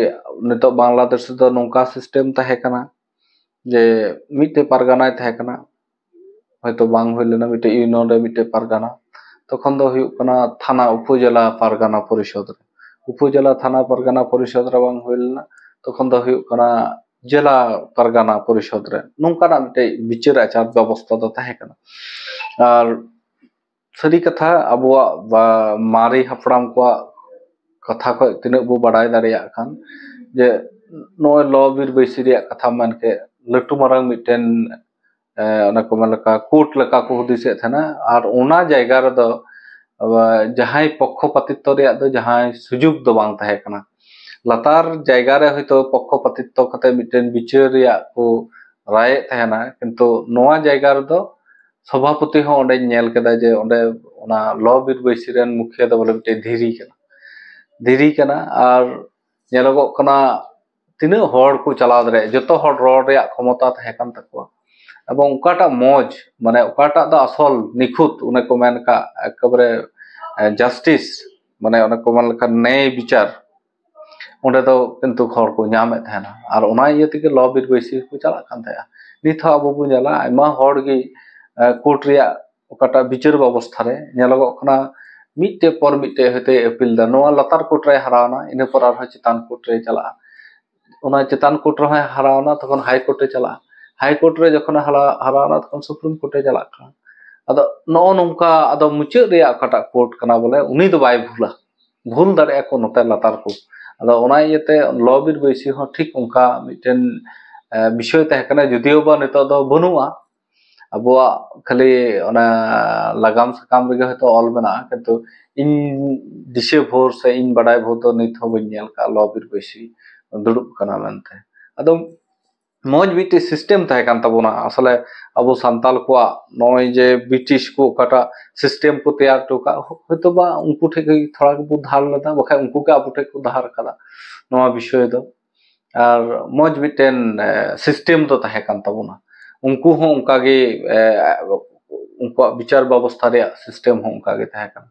ᱱᱤᱛᱚᱜ ᱵᱟᱝᱞᱟᱫᱮᱥ ᱨᱮᱫᱚ ᱱᱚᱝᱠᱟ ᱥᱤᱥᱴᱮᱢ ᱛᱟᱦᱮᱸ ᱠᱟᱱᱟ ᱡᱮ ᱢᱤᱫᱴᱮᱡ ᱯᱟᱨᱜᱟᱱᱟᱭ ᱛᱟᱦᱮᱸ ᱠᱟᱱᱟ, ᱦᱚᱭᱛᱳ ᱵᱟᱝ ᱦᱩᱭ ᱞᱮᱱᱟ, ᱢᱤᱫᱴᱮᱡ union ᱨᱮ ᱢᱤᱫᱴᱮᱡ ᱯᱟᱨᱜᱟᱱᱟ, ᱛᱚᱠᱷᱚᱱ ᱫᱚ ᱦᱩᱭᱩᱜ ᱠᱟᱱᱟ ᱛᱷᱟᱱᱟ, ᱩᱯᱚᱡᱮᱞᱟ ᱯᱟᱨᱜᱟᱱᱟ ᱯᱚᱨᱤᱥᱚᱫᱽ ᱨᱮ, ᱩᱯᱚᱡᱮᱞᱟ ᱛᱷᱟᱱᱟ ᱯᱟᱨᱜᱟᱱᱟ ᱯᱚᱨᱤᱥᱚᱫᱽ ᱨᱮ ᱵᱟᱝ ᱦᱩᱭ ᱞᱮᱱᱟ, ᱛᱚᱠᱷᱚᱱ ᱫᱚ ᱦᱩᱭᱩᱜ ᱠᱟᱱᱟ ᱡᱮᱞᱟ ᱯᱟᱨᱜᱟᱱᱟ ᱯᱚᱨᱤᱥᱚᱫᱽ ᱨᱮ᱾ ᱱᱚᱝᱠᱟᱱᱟᱜ ᱢᱤᱫᱴᱮᱡ ᱵᱤᱪᱟᱹᱨ ᱟᱪᱟᱨ ᱵᱮᱵᱚᱥᱛᱷᱟ ᱫᱚ ᱛᱟᱦᱮᱸ ᱠᱟᱱᱟ᱾ ᱟᱨ ᱥᱟᱹᱨᱤ ᱠᱟᱛᱷᱟ, ᱟᱵᱚᱣᱟᱜ ᱵᱟ-, ᱢᱟᱨᱮ ᱦᱟᱯᱲᱟᱢ ᱠᱚᱣᱟᱜ ᱠᱟᱛᱷᱟ ᱠᱷᱚᱱ ᱛᱤᱱᱟᱹᱜ ᱵᱚ ᱵᱟᱲᱟᱭ ᱫᱟᱲᱮᱭᱟᱜ ᱠᱷᱟᱱ, ᱡᱮ ᱱᱚᱜᱼᱚᱭ ᱞᱚ ᱵᱤᱨ ᱵᱟᱹᱭᱥᱤ ᱨᱮᱭᱟᱜ ᱠᱟᱛᱷᱟ ᱢᱮᱱ ᱠᱮᱫ, ᱞᱟᱹᱴᱩ ᱢᱟᱨᱟᱝ ᱢᱤᱫᱴᱮᱱ, ᱮ, ᱚᱱᱟ ᱠᱚ ᱢᱮᱱ ᱞᱮᱠᱟ ᱠᱳᱨᱴ ᱞᱮᱠᱟ ᱠᱚ ᱦᱩᱫᱤᱥᱮᱫ ᱛᱟᱦᱮᱱᱟ᱾ ᱟᱨ ᱚᱱᱟ ᱡᱟᱭᱜᱟ ᱨᱮᱫᱚ, ᱟᱵ-, ᱡᱟᱦᱟᱸᱭ ᱯᱚᱠᱠᱷᱚᱯᱟᱛᱤᱛᱛᱚ ᱨᱮᱭᱟᱜ ᱫᱚ ᱡᱟᱦᱟᱸᱭ ᱥᱩᱡᱳᱜᱽ ᱫᱚ ᱵᱟᱝ ᱛᱟᱦᱮᱸ ᱠᱟᱱᱟ᱾ ᱞᱟᱛᱟᱨ ᱡᱟᱭᱜᱟ ᱨᱮ ᱦᱚᱭᱛᱳ ᱯᱚᱠᱠᱷᱚᱯᱟᱛᱤᱛᱛᱚ ᱠᱟᱛᱮ ᱢᱤᱫᱴᱮᱱ ᱵᱤᱪᱟᱹᱨ ᱨᱮᱭᱟᱜ ᱠᱚ ᱨᱟᱭᱮᱫ ᱛᱟᱦᱮᱱᱟ, ᱠᱤᱱᱛᱩ ᱱᱚᱣᱟ ᱡᱟᱭᱜᱟ ᱨᱮᱫᱚ ᱥᱚᱵᱷᱟᱯᱚᱛᱤ ᱦᱚᱸ ᱚᱸᱰᱮᱧ ᱧᱮᱞ ᱠᱮᱫᱟ ᱡᱮ ᱚᱸᱰᱮ ᱚᱱᱟ ᱞᱚ ᱵᱤᱨ ᱵᱟᱹᱭᱥᱤ ᱨᱮᱱ ᱢᱩᱠᱷᱤᱭᱟᱹ ᱫᱚ ᱵᱚᱞᱮ ᱢᱤᱫᱴᱮᱱ ᱫᱷᱤᱨᱤ ᱠᱟᱱᱟ, ᱫᱷᱤᱨᱤ ᱠᱟᱱᱟ᱾ ᱟᱨ ᱧᱮᱞᱚᱜᱚᱜ ᱠᱟᱱᱟ ᱛᱤᱱᱟᱹᱜ ᱦᱚᱲ ᱠᱚ ᱪᱟᱞᱟᱣ ᱫᱟᱲᱮᱭᱟᱜᱼᱟ, ᱡᱚᱛᱚ ᱦᱚᱲ ᱨᱚᱲ ᱨᱮᱭᱟᱜ ᱠᱷᱚᱢᱚᱛᱟ ᱛᱟᱦᱮᱸ ᱠᱟᱱ ᱛᱟᱠᱚᱣᱟ᱾ ᱮᱵᱚᱝ ᱚᱠᱟᱴᱟᱜ ᱢᱚᱡᱽ, ᱢᱟᱱᱮ ᱚᱠᱟᱴᱟᱜ ᱫᱚ ᱟᱥᱚᱞ ᱱᱤᱠᱷᱩᱛ, ᱚᱱᱮ ᱠᱚ ᱢᱮᱱ ᱟᱠᱟᱫ ᱮᱠᱮᱵᱟᱨᱮ ᱡᱟᱥᱴᱤᱥ, ᱢᱟᱱᱮ ᱚᱱᱮ ᱠᱚ ᱢᱮᱱ ᱞᱮᱠᱷᱟᱱ ᱱᱮᱭ ᱵᱤᱪᱟᱨ, ᱚᱸᱰᱮ ᱫᱚ ᱠᱤᱱᱛᱩ ᱦᱚᱲ ᱠᱚ ᱧᱟᱢᱮᱫ ᱛᱟᱦᱮᱱᱟ᱾ ᱟᱨ ᱚᱱᱟ ᱤᱭᱟᱹ ᱛᱮᱜᱮ ᱞᱚ ᱵᱤᱨ ᱵᱟᱹᱭᱥᱤ ᱠᱚ ᱪᱟᱞᱟᱜ ᱠᱟᱱ ᱛᱟᱦᱮᱸᱜᱼᱟ᱾ ᱱᱤᱛ ᱦᱚᱸ ᱟᱵᱚ ᱵᱚᱱ ᱧᱮᱞᱟ, ᱟᱭᱢᱟ ᱦᱚᱲ ᱜᱮ, ᱮ, ᱠᱳᱨᱴ ᱨᱮᱭᱟᱜ ᱚᱠᱟᱴᱟᱜ ᱵᱤᱪᱟᱹᱨ ᱵᱮᱵᱚᱥᱛᱷᱟ ᱨᱮ ᱧᱮᱞᱚᱜᱚᱜ ᱠᱟᱱᱟ, ᱢᱤᱫᱴᱮᱡ ᱯᱚᱨ ᱢᱤᱫᱴᱮᱡ ᱦᱚᱭᱛᱳ ᱟᱯᱤᱞ ᱫᱟ, ᱱᱚᱣᱟ ᱞᱟᱛᱟᱨ ᱠᱳᱨᱴ ᱨᱮ ᱦᱟᱨᱟᱣᱱᱟ, ᱤᱱᱟᱹ ᱯᱚᱨ ᱟᱨᱦᱚᱸ ᱪᱮᱛᱟᱱ ᱠᱳᱨᱴ ᱨᱮ ᱪᱟᱞᱟᱜᱼᱟ, ᱚᱱᱟ ᱪᱮᱛᱟᱱ ᱠᱳᱨᱴ ᱨᱮᱦᱚᱸᱭ ᱦᱟᱨᱟᱣᱱᱟ, ᱛᱚᱠᱷᱚᱱ ᱦᱟᱭ ᱠᱳᱨᱴ ᱨᱮ ᱪᱟᱞᱟᱜᱼᱟ, ᱦᱟᱭ ᱠᱳᱨᱴ ᱨᱮ ᱡᱚᱠᱷᱚᱱᱮ ᱦᱟᱨᱟ-, ᱦᱟᱨᱟᱣᱱᱟ, ᱛᱚᱠᱷᱚᱱ ᱥᱩᱯᱨᱤᱢ ᱠᱳᱨᱴ ᱨᱮ ᱪᱟᱞᱟᱜ ᱠᱟᱱᱟ᱾ ᱟᱫᱚ ᱱᱚᱜᱼᱚ ᱱᱚᱝᱠᱟ, ᱟᱫᱚ ᱢᱩᱪᱟᱹᱫ ᱨᱮᱭᱟᱜ ᱚᱠᱟᱴᱟᱜ ᱠᱳᱨᱴ ᱠᱟᱱᱟ ᱵᱚᱞᱮ, ᱩᱱᱤ ᱫᱚ ᱵᱟᱭ ᱵᱷᱩᱞᱟ, ᱵᱷᱩᱞ ᱫᱟᱲᱮᱭᱟᱜᱼᱟ ᱠᱚ ᱱᱚᱛᱮ ᱞᱟᱛᱟᱨ ᱠᱳᱨᱴ᱾ ᱟᱫᱚ ᱚᱱᱟ ᱤᱭᱟᱹᱛᱮ ᱞᱚ ᱵᱤᱨ ᱵᱟᱹᱭᱥᱤ ᱦᱚᱸ ᱴᱷᱤᱠ ᱚᱱᱠᱟ ᱢᱤᱫᱴᱮᱱ, ᱮ, ᱵᱤᱥᱚᱭ ᱛᱟᱦᱮᱸ ᱠᱟᱱᱟ, ᱡᱩᱫᱤᱭᱳ ᱵᱟ ᱱᱤᱛᱚᱜ ᱫᱚ ᱵᱟᱹᱱᱩᱜᱼᱟ᱾ ᱟᱵᱚᱣᱟᱜ ᱠᱷᱟᱹᱞᱤ ᱚᱱᱟ ᱞᱟᱜᱟᱢ ᱥᱟᱠᱟᱢ ᱨᱮᱜᱮ ᱦᱚᱭᱛᱳ ᱚᱞ ᱢᱮᱱᱟᱜᱼᱟ, ᱠᱤᱱᱛᱩ ᱤᱧ ᱫᱤᱥᱟᱹ ᱵᱷᱳᱨ ᱥᱮ ᱤᱧ ᱵᱟᱰᱟᱭ ᱵᱷᱳᱨ ᱫᱚ ᱱᱤᱛ ᱦᱚᱸ ᱵᱟᱹᱧ ᱧᱮᱞ ᱠᱟᱜᱼᱟ ᱞᱚ ᱵᱤᱨ ᱵᱟᱹᱭᱥᱤ ᱫᱩᱲᱩᱵ ᱠᱟᱱᱟ ᱢᱮᱱᱛᱮ᱾ ᱟᱫᱚ ᱢᱚᱡᱽ ᱢᱤᱫᱴᱮᱡ ᱥᱤᱥᱴᱮᱢ ᱛᱟᱦᱮᱸ ᱠᱟᱱ ᱛᱟᱵᱚᱱᱟ᱾ ᱟᱥᱚᱞᱮ ᱟᱵᱚ ᱥᱟᱱᱛᱟᱞ ᱠᱚᱣᱟᱜ ᱱᱚᱜᱼᱚᱭ ᱡᱮ ᱵᱨᱤᱴᱤᱥ ᱠᱚ ᱚᱠᱟᱴᱟᱜ ᱥᱤᱥᱴᱮᱢ ᱠᱚ ᱛᱮᱭᱟᱨ ᱦᱚᱴᱚ ᱠᱟᱜ, ᱦᱚᱭᱛᱳ ᱵᱟ ᱩᱱᱠᱩ ᱴᱷᱮᱡ ᱜᱮ ᱛᱷᱚᱲᱟ ᱜᱮᱵᱚ ᱫᱷᱟᱨ ᱞᱮᱫᱟ, ᱵᱟᱠᱷᱟᱡ ᱩᱱᱠᱩ ᱜᱮ ᱟᱵᱚ ᱴᱷᱮᱡ ᱠᱚ ᱫᱷᱟᱨ ᱠᱟᱫᱟ ᱱᱚᱣᱟ ᱵᱤᱥᱚᱭ ᱫᱚ᱾ ᱟᱨ ᱢᱚᱡᱽ ᱢᱤᱫᱴᱮᱱ, ᱮ, ᱥᱤᱥᱴᱮᱢ ᱫᱚ ᱛᱟᱦᱮᱸ ᱠᱟᱱ ᱛᱟᱵᱚᱱᱟ᱾ ᱩᱱᱠᱩ ᱦᱚᱸ ᱚᱱᱠᱟ ᱜᱮ, ᱮ, ᱩᱱᱠᱩᱣᱟᱜ ᱵᱤᱪᱟᱨ ᱵᱮᱵᱚᱥᱛᱷᱟ ᱨᱮᱭᱟᱜ ᱥᱤᱥᱴᱮᱢ ᱦᱚᱸ ᱚᱱᱠᱟ ᱜᱮ ᱛᱟᱦᱮᱸ ᱠᱟᱱᱟ᱾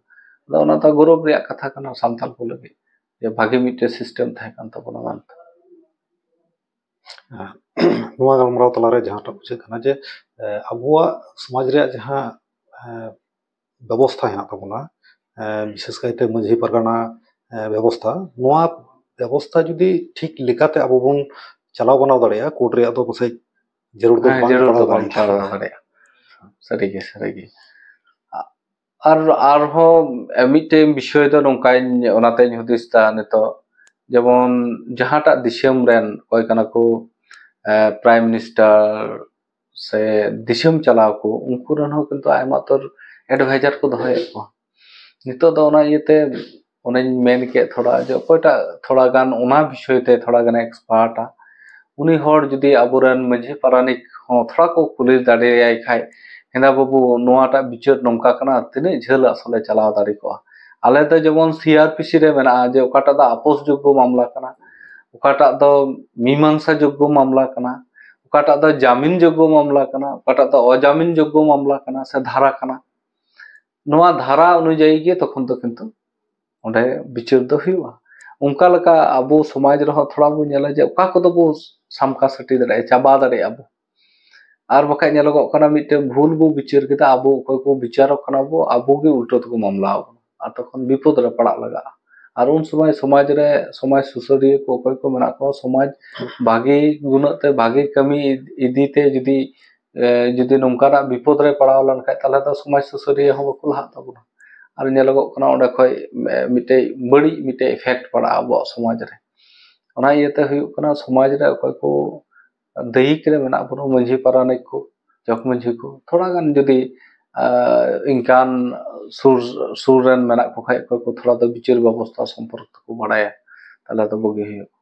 ᱟᱫᱚ ᱚᱱᱟ ᱫᱚ ᱜᱚᱨᱚᱵᱽ ᱨᱮᱭᱟᱜ ᱠᱟᱛᱷᱟ ᱠᱟᱱᱟ ᱥᱟᱱᱛᱟᱞ ᱠᱚ ᱞᱟᱹᱜᱤᱫ, ᱡᱮ ᱵᱷᱟᱜᱮ ᱢᱤᱫᱴᱮᱱ ᱥᱤᱥᱴᱮᱢ ᱛᱟᱦᱮᱸ ᱠᱟᱱ ᱛᱟᱵᱚᱱᱟ ᱢᱮᱱᱛᱮ᱾ ᱱᱚᱣᱟ ᱜᱟᱞᱢᱟᱨᱟᱣ ᱛᱟᱞᱟᱨᱮ ᱡᱟᱦᱟᱸᱴᱟᱜ ᱵᱩᱡᱷᱟᱹᱜ ᱠᱟᱱᱟ ᱡᱮ, ᱮ, ᱟᱵᱚᱣᱟᱜ ᱥᱚᱢᱟᱡᱽ ᱨᱮᱭᱟᱜ ᱡᱟᱦᱟᱸ, ᱮ, ᱵᱮᱵᱚᱥᱛᱷᱟ ᱦᱮᱱᱟᱜ ᱛᱟᱵᱚᱱᱟ, ᱮ, ᱵᱤᱥᱮᱥ ᱠᱟᱭᱛᱮ ᱢᱟᱹᱡᱷᱤ ᱯᱟᱨᱜᱟᱱᱟ, ᱮ, ᱵᱮᱵᱚᱥᱛᱷᱟ, ᱱᱚᱣᱟ ᱵᱮᱵᱚᱥᱛᱷᱟ ᱡᱩᱫᱤ ᱴᱷᱤᱠ ᱞᱮᱠᱟᱛᱮ ᱟᱵᱚ ᱵᱚᱱ ᱪᱟᱞᱟᱣ ᱵᱟᱱᱟᱣ ᱫᱟᱲᱮᱭᱟᱜᱼᱟ, ᱠᱳᱨᱴ ᱨᱮᱭᱟᱜ ᱫᱚ ᱯᱟᱥᱮᱡ ᱡᱟᱹᱨᱩᱲ ᱫᱚ ᱦᱮᱸ, ᱵᱟᱝ ᱡᱟᱹᱨᱩᱲ ᱯᱟᱲᱟᱣ ᱫᱚ ᱵᱟᱝ ᱫᱟᱲᱮᱭᱟᱜᱼᱟ᱾ ᱯᱟᱲᱟᱣ ᱫᱟᱲᱮᱭᱟᱜᱼᱟ᱾ ᱥᱟᱹᱨᱤᱜᱮ, ᱥᱟᱹᱨᱤᱜᱮ᱾ ᱟᱨ ᱟᱨᱦᱚᱸ ᱢᱤᱫᱴᱮᱱ ᱵᱤᱥᱚᱭ ᱫᱚ ᱱᱚᱝᱠᱟᱧ, ᱚᱱᱟᱛᱮᱧ ᱦᱩᱫᱤᱥ ᱫᱟ ᱱᱤᱛᱚᱜ, ᱡᱮᱢᱚᱱ ᱡᱟᱦᱟᱸᱴᱟᱜ ᱫᱤᱥᱚᱢ ᱨᱮᱱ ᱚᱠᱚᱭ ᱠᱟᱱᱟ ᱠᱚ, ᱮ, ᱯᱨᱟᱭᱤᱢ ᱢᱤᱱᱤᱥᱴᱟᱨ ᱥᱮ ᱫᱤᱥᱚᱢ ᱪᱟᱞᱟᱣ ᱠᱚ, ᱩᱱᱠᱩ ᱨᱮᱱ ᱦᱚᱸ ᱠᱤᱱᱛᱩ ᱟᱭᱢᱟ ᱩᱛᱟᱹᱨ ᱮᱰᱵᱷᱟᱭᱡᱟᱨ ᱠᱚ ᱫᱚᱦᱚᱭᱮᱫ ᱠᱚᱣᱟ᱾ ᱱᱤᱛᱚᱜ ᱫᱚ ᱚᱱᱟ ᱤᱭᱟᱹᱛᱮ ᱚᱱᱮᱧ ᱢᱮᱱ ᱠᱮᱫ, ᱛᱷᱚᱲᱟ ᱡᱮ ᱚᱠᱚᱭᱴᱟᱜ ᱛᱷᱚᱲᱟ ᱜᱟᱱ ᱚᱱᱟ ᱵᱤᱥᱚᱭ ᱛᱮ ᱛᱷᱚᱲᱟ ᱜᱟᱱᱮ ᱮᱠᱥᱯᱟᱨᱴᱟ, ᱩᱱᱤ ᱦᱚᱲ ᱡᱩᱫᱤ ᱟᱵᱚᱨᱮᱱ ᱢᱟᱹᱡᱷᱤ ᱯᱟᱨᱟᱱᱤᱠ ᱦᱚᱸ ᱛᱷᱚᱲᱟ ᱠᱚ ᱠᱩᱞᱤ ᱫᱟᱲᱮᱭᱟᱭ ᱠᱷᱟᱡ, "ᱦᱮᱸᱫᱟ ᱵᱟᱹᱵᱩ, ᱱᱚᱣᱟᱴᱟᱜ ᱵᱤᱪᱟᱹᱨ ᱱᱚᱝᱠᱟ ᱠᱟᱱᱟ, ᱛᱤᱱᱟᱹᱜ ᱡᱷᱟᱹᱞ ᱟᱥᱚᱞᱮ ᱪᱟᱞᱟᱣ ᱫᱟᱲᱮ ᱠᱚᱜᱼᱟ?" ᱟᱞᱮ ᱫᱚ ᱡᱮᱢᱚᱱ ᱥᱤ ᱟᱨ ᱯᱤ ᱥᱤ ᱨᱮ ᱢᱮᱱᱟᱜᱼᱟ ᱡᱮ ᱚᱠᱟᱴᱟᱜ ᱫᱚ ᱟᱯᱳᱥ ᱡᱳᱜᱽᱜᱚ ᱢᱟᱢᱞᱟ ᱠᱟᱱᱟ, ᱚᱠᱟᱴᱟᱜ ᱫᱚ ᱢᱤᱢᱟᱝᱥᱟ ᱡᱳᱜᱽᱜᱚ ᱢᱟᱢᱞᱟ ᱠᱟᱱᱟ, ᱚᱠᱟᱴᱟᱜ ᱫᱚ ᱡᱟᱢᱤᱱ ᱡᱳᱜᱽᱜᱚ ᱢᱟᱢᱞᱟ ᱠᱟᱱᱟ, ᱚᱠᱟᱴᱟᱜ ᱫᱚ ᱚᱡᱟᱢᱤᱱ ᱡᱳᱜᱽᱜᱚ ᱢᱟᱢᱞᱟ ᱠᱟᱱᱟ ᱥᱮ ᱫᱷᱟᱨᱟ ᱠᱟᱱᱟ, ᱱᱚᱣᱟ ᱫᱷᱟᱨᱟ ᱚᱱᱩᱡᱟᱭᱤ ᱜᱮ ᱛᱚᱠᱷᱚᱱ ᱫᱚ ᱠᱤᱱᱛᱩ ᱚᱸᱰᱮ ᱵᱤᱪᱟᱹᱨ ᱫᱚ ᱦᱩᱭᱩᱜᱼᱟ᱾ ᱚᱱᱠᱟ ᱞᱮᱠᱟ ᱟᱵᱚ ᱥᱚᱢᱟᱡᱽ ᱨᱮᱦᱚᱸ ᱛᱷᱚᱲᱟ ᱵᱚᱱ ᱧᱮᱞᱟ ᱡᱮ ᱚᱠᱟ ᱠᱚᱫᱚ ᱵᱚ ᱥᱟᱢᱠᱟ ᱥᱟᱹᱴᱤ ᱫᱟᱲᱮᱭᱟᱜᱼᱟ, ᱪᱟᱵᱟ ᱫᱟᱲᱮᱭᱟᱜᱼᱟ ᱵᱚ᱾ ᱟᱨ ᱵᱟᱠᱷᱟᱡ ᱧᱮᱞᱚᱜᱚᱜ ᱠᱟᱱᱟ ᱢᱤᱫᱴᱮᱱ ᱵᱷᱩᱞ ᱵᱚ ᱵᱤᱪᱟᱹᱨ ᱠᱮᱫᱟ, ᱟᱵᱚ ᱚᱠᱚᱭ ᱠᱚ ᱵᱤᱪᱟᱨᱚᱜ ᱠᱟᱱᱟ ᱵᱚ, ᱟᱵᱚ ᱜᱮ ᱩᱞᱴᱟᱹ ᱛᱮᱠᱚ ᱢᱟᱢᱞᱟ ᱟᱵᱚᱱᱟ, ᱟᱨ ᱛᱚᱠᱷᱚᱱ ᱵᱤᱯᱚᱫ ᱨᱮ ᱯᱟᱲᱟᱜ ᱞᱟᱜᱟᱜᱼᱟ᱾ ᱟᱨ ᱩᱱ ᱥᱚᱢᱚᱭ ᱥᱚᱢᱟᱡᱽ ᱨᱮ ᱥᱚᱢᱟᱡᱽ ᱥᱩᱥᱟᱹᱨᱤᱭᱟᱹ ᱠᱚ ᱚᱠᱚᱭ ᱠᱚ ᱢᱮᱱᱟᱜ ᱠᱚᱣᱟ, ᱥᱚᱢᱟᱡᱽ ᱵᱷᱟᱜᱮ ᱜᱩᱱᱟᱹᱜ ᱛᱮ ᱵᱷᱟᱜᱮ ᱠᱟᱹᱢᱤ ᱤᱫᱤ ᱛᱮ ᱡᱩᱫᱤ, ᱮ, ᱡᱩᱫᱤ ᱱᱚᱝᱠᱟᱱᱟᱜ ᱵᱤᱯᱚᱫ ᱨᱮ ᱯᱟᱲᱟᱣ ᱞᱮᱱᱠᱷᱟᱡ, ᱛᱟᱦᱚᱞᱮ ᱫᱚ ᱥᱚᱢᱟᱡᱽ ᱥᱩᱥᱟᱹᱨᱤᱭᱟᱹ ᱦᱚᱸ ᱵᱟᱠᱚ ᱞᱟᱦᱟᱜ ᱛᱟᱵᱚᱱᱟ᱾ ᱟᱨ ᱧᱮᱞᱚᱜᱚᱜ ᱠᱟᱱᱟ ᱚᱸᱰᱮ ᱠᱷᱚᱡ, ᱮ, ᱢᱤᱫᱴᱮᱡ ᱵᱟᱹᱲᱤᱡ ᱢᱤᱫᱴᱮᱡ ᱤᱯᱷᱮᱠᱴ ᱯᱟᱲᱟᱜᱼᱟ ᱟᱵᱚᱣᱟᱜ ᱥᱚᱢᱟᱡᱽ ᱨᱮ᱾ ᱚᱱᱟ ᱤᱭᱟᱹᱛᱮ ᱦᱩᱭᱩᱜ ᱠᱟᱱᱟ, ᱥᱚᱢᱟᱡᱽ ᱨᱮ ᱚᱠᱚᱭ ᱠᱚ ᱫᱟᱹᱭᱤᱠ ᱨᱮ ᱢᱮᱱᱟᱜ ᱵᱚᱱᱟ, ᱢᱟᱹᱡᱷᱤ ᱯᱟᱨᱟᱱᱤᱠ ᱠᱚ, ᱡᱚᱜᱽ ᱢᱟᱹᱡᱷᱤ ᱠᱚ, ᱛᱷᱚᱲᱟ ᱜᱟᱱ ᱡᱩᱫᱤ, ᱟ, ᱤᱱᱠᱟᱱ ᱥᱩᱨ, ᱥᱩᱨ ᱨᱮᱱ ᱢᱮᱱᱟᱜ ᱠᱚ ᱠᱷᱟᱡ, ᱚᱠᱚᱭ ᱠᱚ ᱛᱷᱚᱲᱟ ᱫᱚ ᱵᱤᱪᱟᱹᱨ ᱵᱮᱵᱚᱥᱛᱷᱟ ᱥᱚᱢᱯᱚᱨᱠ ᱛᱮᱠᱚ ᱵᱟᱲᱟᱭᱟ, ᱛᱟᱦᱞᱮ ᱫᱚ ᱵᱩᱜᱤ ᱦᱩᱭᱩᱜᱼᱟ᱾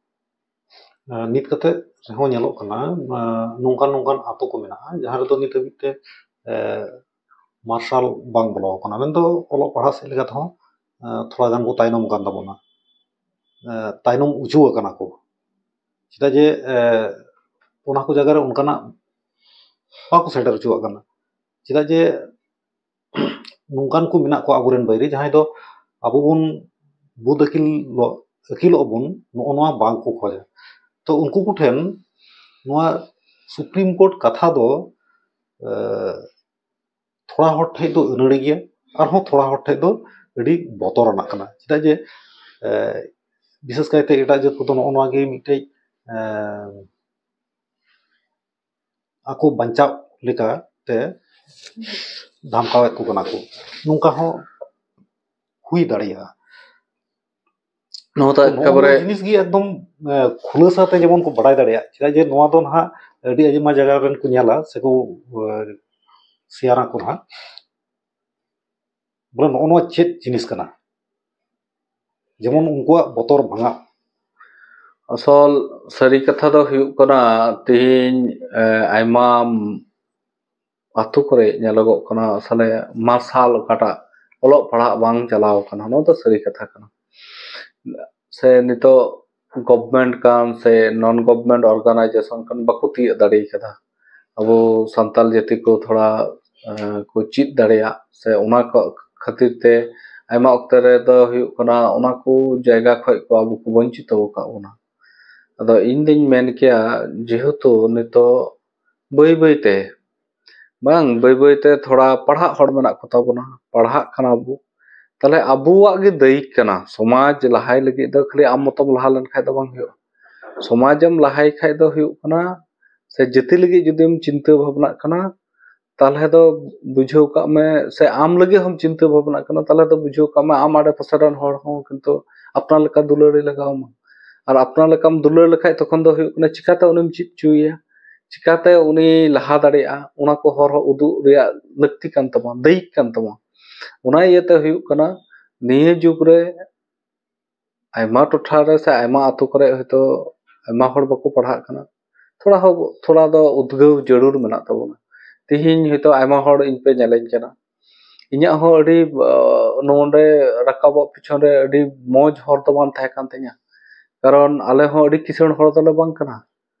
ᱟ, ᱱᱤᱛ ᱠᱟᱛᱮ ᱨᱮᱦᱚᱸ ᱧᱮᱞᱚᱜ ᱠᱟᱱᱟ, ᱟ, ᱱᱚᱝᱠᱟᱱ ᱱᱚᱝᱠᱟᱱ ᱟᱛᱳ ᱠᱚ ᱢᱮᱱᱟᱜᱼᱟ, ᱡᱟᱦᱟᱸ ᱨᱮᱫᱚ ᱱᱤᱛ ᱦᱟᱹᱵᱤᱡ ᱛᱮ, ᱮ, ᱢᱟᱨᱥᱟᱞ ᱵᱟᱝ ᱵᱚᱞᱚ ᱟᱠᱟᱱᱟ, ᱢᱮᱱᱫᱚ ᱚᱞᱚᱜ ᱯᱟᱲᱦᱟᱜ ᱥᱮᱫ ᱞᱮᱠᱟ ᱛᱮᱦᱚᱸ, ᱟ, ᱛᱷᱚᱲᱟ ᱜᱟᱱ ᱠᱚ ᱛᱟᱭᱱᱚᱢ ᱟᱠᱟᱱ ᱛᱟᱵᱚᱱᱟ, ᱟ, ᱛᱟᱭᱱᱚᱢ ᱚᱪᱚ ᱟᱠᱟᱱᱟ ᱠᱚ᱾ ᱪᱮᱫᱟᱜ ᱡᱮ, ᱮ, ᱚᱱᱟ ᱠᱚ ᱡᱟᱭᱜᱟ ᱨᱮ ᱚᱱᱠᱟᱱᱟᱜ ᱵᱟᱠᱚ ᱥᱮᱴᱮᱨ ᱦᱚᱪᱚᱣᱟᱜ ᱠᱟᱱᱟ᱾ ᱪᱮᱫᱟᱜ ᱡᱮ ᱱᱚᱝᱠᱟᱱ ᱠᱚ ᱢᱮᱱᱟᱜ ᱠᱚᱣᱟ ᱟᱵᱚᱨᱮᱱ ᱵᱟᱹᱭᱨᱤ, ᱡᱟᱦᱟᱸᱭ ᱫᱚ ᱟᱵᱚ ᱵᱚᱱ ᱵᱩᱫ ᱟᱹᱠᱤᱞ, ᱟᱹᱠᱤᱞᱚᱜ ᱟᱵᱚᱱ, ᱱᱚᱜᱼᱚ ᱱᱚᱣᱟ ᱵᱟᱝ ᱠᱚ ᱠᱷᱚᱡᱟ᱾ ᱛᱚ ᱩᱱᱠᱩ ᱠᱚᱴᱷᱮᱱ ᱱᱚᱣᱟ ᱥᱩᱯᱨᱤᱢ ᱠᱳᱨᱴ ᱠᱟᱛᱷᱟ ᱫᱚ, ᱮ, ᱛᱷᱚᱲᱟ ᱦᱚᱲ ᱴᱷᱮᱡ ᱫᱚ ᱟᱹᱱᱟᱹᱲᱤ ᱜᱮᱭᱟ, ᱟᱨᱦᱚᱸ ᱛᱷᱚᱲᱟ ᱦᱚᱲ ᱴᱷᱮᱡ ᱫᱚ ᱟᱹᱰᱤ ᱵᱚᱛᱚᱨᱟᱱᱟᱜ ᱠᱟᱱᱟ᱾ ᱪᱮᱫᱟᱜ ᱡᱮ ᱵᱤᱥᱮᱥ ᱠᱟᱭᱛᱮ ᱮᱴᱟᱜ ᱡᱟᱹᱛ ᱠᱚᱫᱚ ᱱᱚᱜᱼᱚ ᱱᱚᱣᱟ ᱜᱮ ᱢᱤᱫᱴᱮᱡ ᱟᱠᱚ ᱵᱟᱧᱪᱟᱣ ᱞᱮᱠᱟᱛᱮ ᱫᱷᱟᱢᱠᱟᱣᱮᱫ ᱠᱚ ᱠᱟᱱᱟ ᱠᱚ, ᱱᱚᱝᱠᱟ ᱦᱚᱸ ᱦᱩᱭ ᱫᱟᱲᱮᱭᱟᱜᱼᱟ᱾ ᱱᱚᱣᱟ ᱫᱚ ᱮᱠᱮᱵᱟᱨᱮ ᱡᱤᱱᱤᱥ ᱜᱮ ᱮᱠᱫᱚᱢ ᱠᱷᱩᱞᱟᱹᱥᱟ ᱛᱮ ᱡᱮᱢᱚᱱ ᱠᱚ ᱵᱟᱲᱟᱭ ᱫᱟᱲᱮᱭᱟᱜ, ᱪᱮᱫᱟᱜ ᱡᱮ ᱱᱚᱣᱟ ᱫᱚ ᱱᱟᱦᱟᱜ ᱟᱹᱰᱤ ᱟᱭᱢᱟ ᱡᱟᱭᱜᱟ ᱨᱮᱱ ᱠᱚ ᱧᱮᱞᱟ ᱥᱮᱠᱚ ᱥᱮᱭᱟᱨᱟ ᱠᱚ ᱱᱟᱦᱟᱜ, ᱵᱚᱞᱮ ᱱᱚᱜᱼᱚ ᱱᱚᱣᱟ ᱪᱮᱫ ᱡᱤᱱᱤᱥ ᱠᱟᱱᱟ, ᱡᱮᱢᱚᱱ ᱩᱱᱠᱩᱣᱟᱜ ᱵᱚᱛᱚᱨ ᱵᱷᱟᱸᱜᱟᱜ᱾ ᱟᱥᱚᱞ ᱥᱟᱹᱨᱤ ᱠᱟᱛᱷᱟ ᱫᱚ ᱦᱩᱭᱩᱜ ᱠᱟᱱᱟ, ᱛᱮᱦᱮᱧ ᱟᱭᱢᱟ ᱟᱛᱳ ᱠᱚᱨᱮ ᱧᱮᱞᱚᱜᱚᱜ ᱠᱟᱱᱟ, ᱟᱥᱚᱞᱮ ᱢᱟᱨᱥᱟᱞ ᱚᱠᱟᱴᱟᱜ ᱚᱞᱚᱜ ᱯᱟᱲᱦᱟᱜ ᱵᱟᱝ ᱪᱟᱞᱟᱣ ᱠᱟᱱᱟ, ᱱᱚᱣᱟ ᱫᱚ ᱥᱟᱹᱨᱤ ᱠᱟᱛᱷᱟ ᱠᱟᱱᱟ᱾ ᱥᱮ ᱱᱤᱛᱚᱜ ᱜᱚᱵᱷᱢᱮᱱᱴ ᱠᱟᱱ ᱥᱮ ᱱᱚᱱ ᱜᱚᱵᱷᱢᱮᱱᱴ ᱚᱨᱜᱟᱱᱟᱭᱡᱮᱥᱚᱱ ᱠᱟᱱ, ᱵᱟᱠᱚ ᱛᱤᱭᱟᱹᱜ ᱫᱟᱲᱮ ᱠᱟᱫᱟ ᱟᱵᱚ ᱥᱟᱱᱛᱟᱞ ᱡᱟᱹᱛᱤ ᱠᱚ ᱛᱷᱚᱲᱟ ᱠᱚ ᱪᱮᱫ ᱫᱟᱲᱮᱭᱟᱜ, ᱥᱮ ᱚᱱᱟ ᱠᱚ ᱠᱷᱟᱹᱛᱤᱨ ᱛᱮ ᱟᱭᱢᱟ ᱚᱠᱛᱮ ᱨᱮᱫᱚ ᱦᱩᱭᱩᱜ ᱠᱟᱱᱟ, ᱚᱱᱟ ᱠᱚ ᱡᱟᱭᱜᱟ ᱠᱷᱚᱡ ᱠᱚ ᱟᱵᱚ ᱠᱚ ᱵᱚᱧᱪᱤᱛᱚ ᱟᱠᱟᱫ ᱵᱚᱱᱟ᱾ ᱟᱫᱚ ᱤᱧ ᱫᱩᱧ ᱢᱮᱱ ᱠᱮᱭᱟ, ᱡᱮᱦᱮᱛᱩ ᱱᱤᱛᱚᱜ ᱵᱟᱹᱭ ᱵᱟᱹᱭ ᱛᱮ ᱵᱟᱝ ᱵᱟᱹᱭ ᱵᱟᱹᱭ ᱛᱮ ᱛᱷᱚᱲᱟ ᱯᱟᱲᱦᱟᱜ ᱦᱚᱲ ᱢᱮᱱᱟᱜ ᱠᱚᱛᱟ ᱵᱚᱱᱟ, ᱯᱟᱲᱦᱟᱜ ᱠᱟᱱᱟ ᱵᱚ, ᱛᱟᱦᱞᱮ ᱟᱵᱚᱣᱟᱜ ᱜᱮ ᱫᱟᱹᱭᱤᱠ ᱠᱟᱱᱟ᱾ ᱥᱚᱢᱟᱡᱽ ᱞᱟᱦᱟᱭ ᱞᱟᱹᱜᱤᱫ ᱫᱚ ᱠᱷᱟᱹᱞᱤ ᱟᱢ ᱢᱚᱛᱚᱢ ᱞᱟᱦᱟ ᱞᱮᱱᱠᱷᱟᱡ ᱫᱚ ᱵᱟᱝ ᱦᱩᱭᱩᱜᱼᱟ᱾ ᱥᱚᱢᱟᱡᱽ ᱮᱢ ᱞᱟᱦᱟᱭ ᱠᱷᱟᱡ ᱫᱚ ᱦᱩᱭᱩᱜ ᱠᱟᱱᱟ, ᱥᱮ ᱡᱟᱹᱛᱤ ᱞᱟᱹᱜᱤᱫ ᱡᱩᱫᱤᱢ ᱪᱤᱱᱛᱟᱹ ᱵᱷᱟᱵᱽᱱᱟᱜ ᱠᱟᱱᱟ, ᱛᱟᱦᱞᱮ ᱫᱚ ᱵᱩᱡᱷᱟᱹᱣ ᱠᱟᱜ ᱢᱮ, ᱥᱮ ᱟᱢ ᱞᱟᱹᱜᱤᱫ ᱦᱚᱸᱢ ᱪᱤᱱᱛᱟᱹ ᱵᱷᱟᱵᱽᱱᱟᱜ ᱠᱟᱱᱟ, ᱛᱟᱦᱞᱮ ᱫᱚ ᱵᱩᱡᱷᱟᱹᱣ ᱠᱟᱜ ᱢᱮ ᱟᱢ ᱟᱰᱮ ᱯᱟᱥᱮ ᱨᱮᱱ ᱦᱚᱲ ᱦᱚᱸ ᱠᱤᱱᱛᱩ ᱟᱯᱱᱟᱨ ᱞᱮᱠᱟ ᱫᱩᱞᱟᱹᱲ ᱞᱟᱜᱟᱣ ᱟᱢᱟ᱾ ᱟᱨ ᱟᱯᱱᱟᱨ ᱞᱮᱠᱟᱢ ᱫᱩᱞᱟᱹᱲ ᱞᱮᱠᱷᱟᱡ ᱛᱚᱠᱷᱚᱱ ᱫᱚ ᱦᱩᱭᱩᱜ ᱠᱟᱱᱟ ᱪᱤᱠᱟᱛᱮ ᱩᱱᱤᱢ ᱪᱮᱫ ᱦᱚᱪᱚᱭᱮᱭᱟ, ᱪᱤᱠᱟᱛᱮ ᱩᱱᱤ ᱞᱟᱦᱟ ᱫᱟᱲᱮᱭᱟᱜᱼᱟ, ᱚᱱᱟ ᱠᱚ ᱦᱚᱨ ᱦᱚᱸ ᱩᱫᱩᱜ ᱨᱮᱭᱟᱜ ᱞᱟᱹᱠᱛᱤ ᱠᱟᱱ ᱛᱟᱢᱟ, ᱫᱟᱹᱭᱤᱠ ᱠᱟᱱ ᱛᱟᱢᱟ᱾ ᱚᱱᱟ ᱤᱭᱟᱹᱛᱮ ᱦᱩᱭᱩᱜ ᱠᱟᱱᱟ ᱱᱤᱭᱟᱹ ᱡᱩᱜᱽ ᱨᱮ ᱟᱭᱢᱟ ᱴᱚᱴᱷᱟ ᱨᱮ ᱥᱮ ᱟᱭᱢᱟ ᱟᱛᱳ ᱠᱚᱨᱮ ᱦᱚᱭᱛᱳ ᱟᱭᱢᱟ ᱦᱚᱲ ᱵᱟᱠᱚ ᱯᱟᱲᱦᱟᱜ ᱠᱟᱱᱟ, ᱛᱷᱚᱲᱟ ᱦᱚᱸ ᱛᱷᱚᱲᱟ ᱫᱚ ᱩᱫᱽᱜᱟᱹᱣ ᱡᱟᱹᱨᱩᱲ ᱢᱮᱱᱟᱜ ᱛᱟᱵᱚᱱᱟ᱾ ᱛᱤᱦᱤᱧ ᱦᱚᱭᱛᱳ ᱟᱭᱢᱟ ᱦᱚᱲ ᱤᱧ ᱯᱮ ᱧᱮᱞᱮᱧ ᱠᱟᱱᱟ, ᱤᱧᱟᱹᱜ ᱦᱚᱸ ᱟᱹᱰᱤ ᱱᱚᱰᱮ ᱨᱟᱠᱟᱵᱚᱜ ᱯᱤᱪᱷᱚᱱ ᱨᱮ ᱟᱹᱰᱤ ᱢᱚᱡᱽ ᱦᱚᱨ ᱫᱚ ᱵᱟᱝ ᱛᱟᱦᱮᱸ ᱠᱟᱱ ᱛᱤᱧᱟᱹ, ᱠᱟᱨᱚᱱ ᱟᱞᱮ ᱦᱚᱸ ᱟᱹᱰᱤ ᱠᱤᱥᱟᱹᱬ ᱦᱚᱲ ᱫᱚᱞᱮ ᱵᱟᱝ ᱠᱟᱱᱟ᱾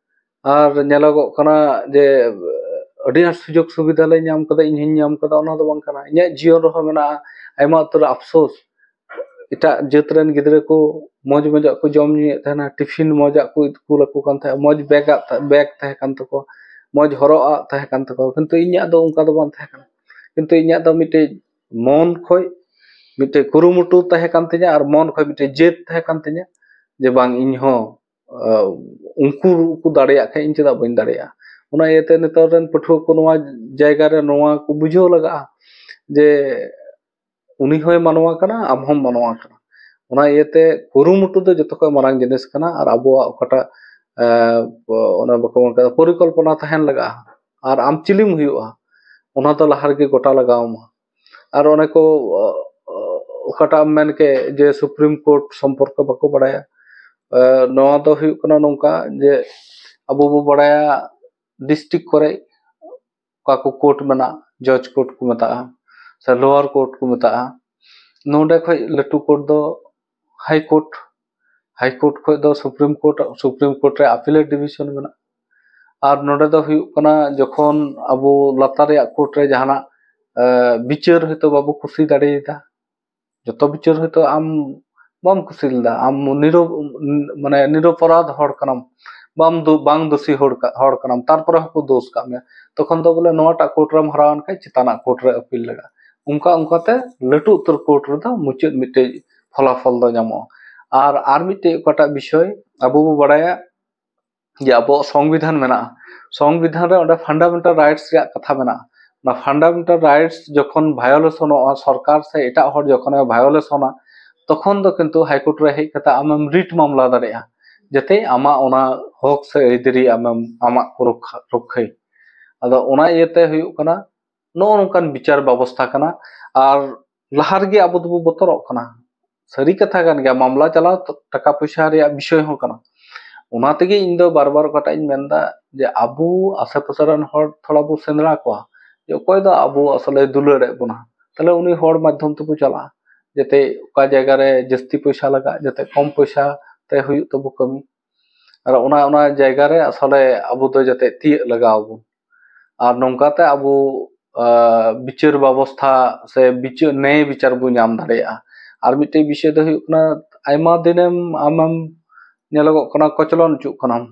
ᱟᱨ ᱧᱮᱞᱚᱜᱚᱜ ᱠᱟᱱᱟ ᱡᱮ ᱟᱹᱰᱤ ᱟᱸᱴ ᱥᱩᱡᱳᱜᱽ ᱥᱩᱵᱤᱫᱷᱟ ᱞᱮ ᱧᱟᱢ ᱠᱟᱫᱟ, ᱤᱧ ᱦᱚᱸᱧ ᱧᱟᱢ ᱠᱟᱫᱟ, ᱚᱱᱟ ᱫᱚ ᱵᱟᱝ ᱠᱟᱱᱟ᱾ ᱤᱧᱟᱹᱜ ᱡᱤᱭᱚᱱ ᱨᱮᱦᱚᱸ ᱢᱮᱱᱟᱜᱼᱟ ᱟᱭᱢᱟ ᱩᱛᱟᱹᱨ ᱟᱯᱥᱳᱥ᱾ ᱮᱴᱟᱜ ᱡᱟᱹᱛ ᱨᱮᱱ ᱜᱤᱫᱽᱨᱟᱹ ᱠᱚ ᱢᱚᱡᱽ ᱢᱚᱡᱟᱜ ᱠᱚ ᱡᱚᱢ ᱧᱩᱭᱮᱫ ᱛᱟᱦᱮᱱᱟ, ᱴᱤᱯᱷᱤᱱ ᱢᱚᱡᱟᱜ ᱠᱚ ᱠᱩᱞ ᱟᱠᱚ ᱠᱟᱱ ᱛᱟᱦᱮᱸᱫ, ᱢᱚᱡᱽ ᱵᱮᱜᱽ ᱟᱜ ᱵᱮᱜᱽ ᱛᱟᱦᱮᱸ ᱠᱟᱱ ᱛᱟᱠᱚᱣᱟ, ᱢᱚᱡᱽ ᱦᱚᱨᱚᱜ ᱟᱜ ᱛᱟᱦᱮᱸ ᱠᱟᱱ ᱛᱟᱠᱚᱣᱟ, ᱠᱤᱱᱛᱩ ᱤᱧᱟᱹᱜ ᱫᱚ ᱚᱱᱠᱟ ᱫᱚ ᱵᱟᱝ ᱛᱟᱦᱮᱸ ᱠᱟᱱᱟ᱾ ᱠᱤᱱᱛᱩ ᱤᱧᱟᱹᱜ ᱫᱚ ᱢᱤᱫᱴᱮᱡ ᱢᱚᱱ ᱠᱷᱚᱡ ᱢᱤᱫᱴᱮᱡ ᱠᱩᱨᱩᱢᱩᱴᱩ ᱛᱟᱦᱮᱸ ᱠᱟᱱ ᱛᱤᱧᱟ ᱟᱨ ᱢᱚᱱ ᱠᱷᱚᱡ ᱢᱤᱫᱴᱮᱡ ᱡᱮᱫ ᱛᱟᱦᱮᱸ ᱠᱟᱱ ᱛᱤᱧᱟ ᱡᱮ ᱵᱟᱝ, ᱤᱧ ᱦᱚᱸ ᱩᱱᱠᱩ ᱠᱚ ᱫᱟᱲᱮᱭᱟᱜ ᱠᱷᱟᱡ ᱤᱧ ᱪᱮᱫᱟᱜ ᱵᱟᱹᱧ ᱫᱟᱲᱮᱭᱟᱜᱼᱟ᱾ ᱚᱱᱟ ᱤᱭᱟᱹᱛᱮ ᱱᱮᱛᱟᱨ ᱨᱮᱱ ᱯᱟᱹᱴᱷᱩᱣᱟᱹ ᱠᱚ ᱱᱚᱣᱟ ᱡᱟᱭᱜᱟ ᱨᱮ ᱱᱚᱣᱟ ᱠᱚ ᱵᱩᱡᱷᱟᱹᱣ ᱞᱟᱜᱟᱜᱼᱟ ᱡᱮ ᱩᱱᱤ ᱦᱚᱸᱭ ᱢᱟᱱᱣᱟ ᱠᱟᱱᱟ, ᱟᱢ ᱦᱚᱸᱢ ᱢᱟᱱᱣᱟ ᱠᱟᱱᱟ᱾ ᱚᱱᱟ ᱤᱭᱟᱹᱛᱮ ᱠᱩᱨᱩᱢᱩᱴᱩ ᱫᱚ ᱡᱚᱛᱚ ᱠᱷᱚᱱ ᱢᱟᱨᱟᱝ ᱡᱤᱱᱤᱥ ᱠᱟᱱᱟ᱾ ᱟᱨ ᱟᱵᱚᱣᱟᱜ ᱚᱠᱟᱴᱟᱜ ᱚᱱᱟ ᱵᱟᱠᱚ ᱢᱮᱱ ᱠᱟᱫᱟ ᱯᱚᱨᱤᱠᱚᱞᱯᱚᱱᱟ ᱛᱟᱦᱮᱱ ᱞᱟᱜᱟᱜᱼᱟ, ᱟᱨ ᱟᱢ ᱪᱤᱞᱤᱢ ᱦᱩᱭᱩᱜᱼᱟ ᱚᱱᱟ ᱫᱚ ᱞᱟᱦᱟ ᱨᱮᱜᱮ ᱜᱚᱴᱟ ᱞᱟᱜᱟᱣ ᱟᱢᱟ᱾ ᱟᱨ ᱚᱱᱮ ᱠᱚ ᱚᱠᱟᱴᱟᱜ ᱮᱢ ᱢᱮᱱ ᱠᱮᱫ ᱡᱮ ᱥᱩᱯᱨᱤᱢ ᱠᱳᱨᱴ ᱥᱚᱢᱯᱚᱨᱠᱚ ᱵᱟᱠᱚ ᱵᱟᱲᱟᱭᱟ, ᱱᱚᱣᱟ ᱫᱚ ᱦᱩᱭᱩᱜ ᱠᱟᱱᱟ ᱱᱚᱝᱠᱟ ᱡᱮ ᱟᱵᱚ ᱵᱚ ᱵᱟᱲᱟᱭᱟ ᱰᱤᱥᱴᱨᱤᱠᱴ ᱠᱚᱨᱮ ᱚᱠᱟ ᱠᱚ ᱠᱳᱨᱴ ᱢᱮᱱᱟᱜᱼᱟ, ᱡᱚᱡᱽ ᱠᱳᱨᱴ ᱠᱚ ᱢᱮᱛᱟᱜᱼᱟ ᱥᱮ ᱞᱳᱣᱟᱨ ᱠᱳᱨᱴ ᱠᱚ ᱢᱮᱛᱟᱜᱼᱟ, ᱱᱚᱰᱮ ᱠᱷᱚᱡ ᱞᱟᱹᱴᱩ ᱠᱳᱨᱴ ᱫᱚ ᱦᱟᱭ ᱠᱳᱨᱴ, ᱦᱟᱭ ᱠᱳᱨᱴ ᱠᱷᱚᱡ ᱫᱚ ᱥᱩᱯᱨᱤᱢ ᱠᱳᱨᱴ, ᱥᱩᱯᱨᱤᱢ ᱠᱳᱨᱴ ᱨᱮ ᱟᱯᱤᱞᱮᱴ ᱰᱤᱵᱷᱤᱥᱚᱱ ᱢᱮᱱᱟᱜᱼᱟ᱾ ᱟᱨ ᱱᱚᱰᱮ ᱫᱚ ᱦᱩᱭᱩᱜ ᱠᱟᱱᱟ ᱡᱚᱠᱷᱚᱱ ᱟᱵᱚ ᱞᱟᱛᱟᱨ ᱨᱮᱭᱟᱜ ᱠᱳᱨᱴ ᱨᱮ ᱡᱟᱦᱟᱱᱟᱜ ᱵᱤᱪᱟᱹᱨ ᱦᱚᱭᱛᱳ ᱵᱟᱵᱚ ᱠᱩᱥᱤ ᱫᱟᱲᱮᱭᱟᱫᱟ, ᱡᱚᱛᱚ ᱵᱤᱪᱟᱹᱨ ᱦᱚᱭᱛᱳ ᱟᱢ ᱵᱟᱢ ᱠᱩᱥᱤ ᱞᱮᱫᱟ, ᱟᱢ ᱱᱤᱨᱚ ᱢᱟᱱᱮ ᱱᱤᱨᱚᱯᱚᱨᱟᱫᱷ ᱦᱚᱲ ᱠᱟᱱᱟᱢ, ᱵᱟᱢ ᱫᱩ ᱵᱟᱝ ᱫᱳᱥᱤ ᱦᱚᱲ ᱠᱟ- ᱦᱚᱲ ᱠᱟᱱᱟᱢ, ᱛᱟᱨᱯᱚᱨᱮ ᱦᱚᱸᱠᱚ ᱫᱳᱥ ᱠᱟᱜ ᱢᱮᱭᱟ, ᱛᱚᱠᱷᱚᱱ ᱫᱚ ᱵᱚᱞᱮ ᱱᱚᱣᱟᱴᱟᱜ ᱠᱳᱨᱴ ᱨᱮᱢ ᱦᱟᱨᱟᱣᱮᱱ ᱠᱷᱟᱡ ᱪᱮᱛᱟᱱᱟᱜ ᱠᱳᱨᱴ ᱨᱮ ᱟᱯᱤᱞ ᱞᱟᱜᱟᱜᱼᱟ᱾ ᱚᱱᱠᱟ ᱚᱱᱠᱟᱛᱮ ᱞᱟᱹᱴᱩ ᱩᱛᱟᱹᱨ ᱠᱳᱨᱴ ᱨᱮᱫᱚ ᱢᱩᱪᱟᱹᱫ ᱢᱤᱫᱴᱮᱡ ᱯᱷᱚᱞᱟᱯᱷᱚᱞ ᱫᱚ ᱧᱟᱢᱚᱜᱼᱟ᱾ ᱟᱨ ᱟᱨ ᱢᱤᱫᱴᱮᱡ ᱚᱠᱟᱴᱟᱜ ᱵᱤᱥᱚᱭ ᱟᱵᱚ ᱵᱚ ᱵᱟᱲᱟᱭᱟ ᱡᱮ ᱟᱵᱚᱣᱟᱜ ᱥᱚᱝᱵᱤᱫᱷᱟᱱ ᱢᱮᱱᱟᱜᱼᱟ, ᱥᱚᱝᱵᱤᱫᱷᱟᱱ ᱨᱮ ᱚᱸᱰᱮ ᱯᱷᱟᱱᱰᱟᱢᱮᱱᱴᱟᱞ ᱨᱟᱭᱤᱴᱥ ᱨᱮᱭᱟᱜ ᱠᱟᱛᱷᱟ ᱢᱮᱱᱟᱜᱼᱟ᱾ ᱚᱱᱟ ᱯᱷᱟᱱᱰᱟᱢᱮᱱᱴᱟᱞ ᱨᱟᱭᱤᱴᱥ ᱡᱚᱠᱷᱚᱱ ᱵᱷᱟᱭᱳᱞᱮᱥᱚᱱᱚᱜᱼᱟ, ᱥᱚᱨᱠᱟᱨ ᱥᱮ ᱮᱴᱟᱜ ᱦᱚᱲ ᱡᱚᱠᱷᱚᱱᱮ ᱵᱷᱟᱭᱳᱞᱮᱥᱚᱱᱟ, ᱛᱚᱠᱷᱚᱱ ᱫᱚ ᱠᱤᱱᱛᱩ ᱦᱟᱭᱠᱳᱨᱴ ᱨᱮ ᱦᱮᱡ ᱠᱟᱛᱮ ᱟᱢᱮᱢ ᱨᱤᱴ ᱢᱟᱢᱞᱟ ᱫᱟᱲᱮᱭᱟᱜᱼᱟ, ᱡᱟᱛᱮ ᱟᱢᱟᱜ ᱚᱱᱟ ᱦᱚᱠ ᱥᱮ ᱟᱹᱭᱫᱟᱹᱨᱤ ᱟᱢᱮᱢ ᱟᱢᱟᱜ ᱠᱚ ᱨᱚᱠᱠᱷᱟ ᱨᱚᱠᱠᱷᱟᱹᱭ᱾ ᱟᱫᱚ ᱚᱱᱟ ᱤᱭᱟᱹᱛᱮ ᱦᱩᱭᱩᱜ ᱠᱟᱱᱟ ᱱᱚᱜᱼᱚ ᱱᱚᱝᱠᱟᱱ ᱵᱤᱪᱟᱨ ᱵᱮᱵᱚᱥᱛᱷᱟ ᱠᱟᱱᱟ᱾ ᱟᱨ ᱞᱟᱦᱟ ᱨᱮᱜᱮ ᱟᱵᱚ ᱫᱚᱵᱚ ᱵᱚᱛᱚᱨᱚᱜ ᱠᱟᱱᱟ, ᱥᱟᱹᱨᱤ ᱠᱟᱛᱷᱟ ᱠᱟᱱ ᱜᱮᱭᱟ, ᱢᱟᱢᱞᱟ ᱪᱟᱞᱟᱣ ᱴᱟᱠᱟ ᱯᱚᱭᱥᱟ ᱨᱮᱭᱟᱜ ᱵᱤᱥᱚᱭ ᱦᱚᱸ ᱠᱟᱱᱟ᱾ ᱚᱱᱟ ᱛᱮᱜᱮ ᱤᱧ ᱫᱚ ᱵᱟᱨ ᱵᱟᱨ ᱚᱠᱟᱴᱟᱜ ᱤᱧ ᱢᱮᱱᱫᱟ ᱡᱮ ᱟᱵᱚ ᱟᱥᱮ ᱯᱟᱥᱮ ᱨᱮᱱ ᱦᱚᱲ ᱛᱷᱚᱲᱟ ᱵᱚ ᱥᱮᱸᱫᱽᱨᱟ ᱠᱚᱣᱟ ᱡᱮ ᱚᱠᱚᱭ ᱫᱚ ᱟᱵᱚ ᱟᱥᱚᱞᱮ ᱫᱩᱞᱟᱹᱲᱮᱫ ᱵᱚᱱᱟ, ᱛᱟᱦᱞᱮ ᱩᱱᱤ ᱦᱚᱲ ᱢᱟᱫᱽᱫᱷᱚᱢ ᱛᱮᱵᱚ ᱪᱟᱞᱟᱜᱼᱟ, ᱡᱟᱛᱮ ᱚᱠᱟ ᱡᱟᱭᱜᱟ ᱨᱮ ᱡᱟᱹᱥᱛᱤ ᱯᱚᱭᱥᱟ ᱞᱟᱜᱟᱜ ᱡᱟᱛᱮ ᱠᱚᱢ ᱯᱚᱭᱥᱟ ᱛᱮ ᱦᱩᱭᱩᱜ ᱛᱟᱵᱚ ᱠᱟᱹᱢᱤ᱾ ᱟᱨ ᱚᱱᱟ ᱚᱱᱟ ᱡᱟᱭᱜᱟ ᱨᱮ ᱟᱥᱚᱞᱮ ᱟᱵᱚ ᱫᱚ ᱡᱟᱛᱮ ᱛᱤᱭᱟᱹᱜ ᱞᱟᱜᱟᱣ ᱵᱚᱱ᱾ ᱟᱨ ᱱᱚᱝᱠᱟᱛᱮ ᱟᱵᱚ ᱵᱤᱪᱟᱹᱨ ᱵᱮᱵᱚᱥᱛᱷᱟ ᱥᱮ ᱵᱤᱪᱟᱹᱨ ᱱᱮᱭ ᱵᱤᱪᱟᱨ ᱵᱚ ᱧᱟᱢ ᱫᱟᱲᱮᱭᱟᱜᱼᱟ᱾ ᱟᱨ ᱢᱤᱫᱴᱮᱡ ᱵᱤᱥᱚᱭ ᱫᱚ ᱦᱩᱭᱩᱜ ᱠᱟᱱᱟ, ᱟᱭᱢᱟ ᱫᱤᱱᱮᱢ ᱟᱢᱮᱢ ᱧᱮᱞᱚᱜᱚᱜ ᱠᱟᱱᱟ ᱠᱚᱪᱞᱚᱱ ᱦᱚᱪᱚᱜ ᱠᱟᱱᱟᱢ,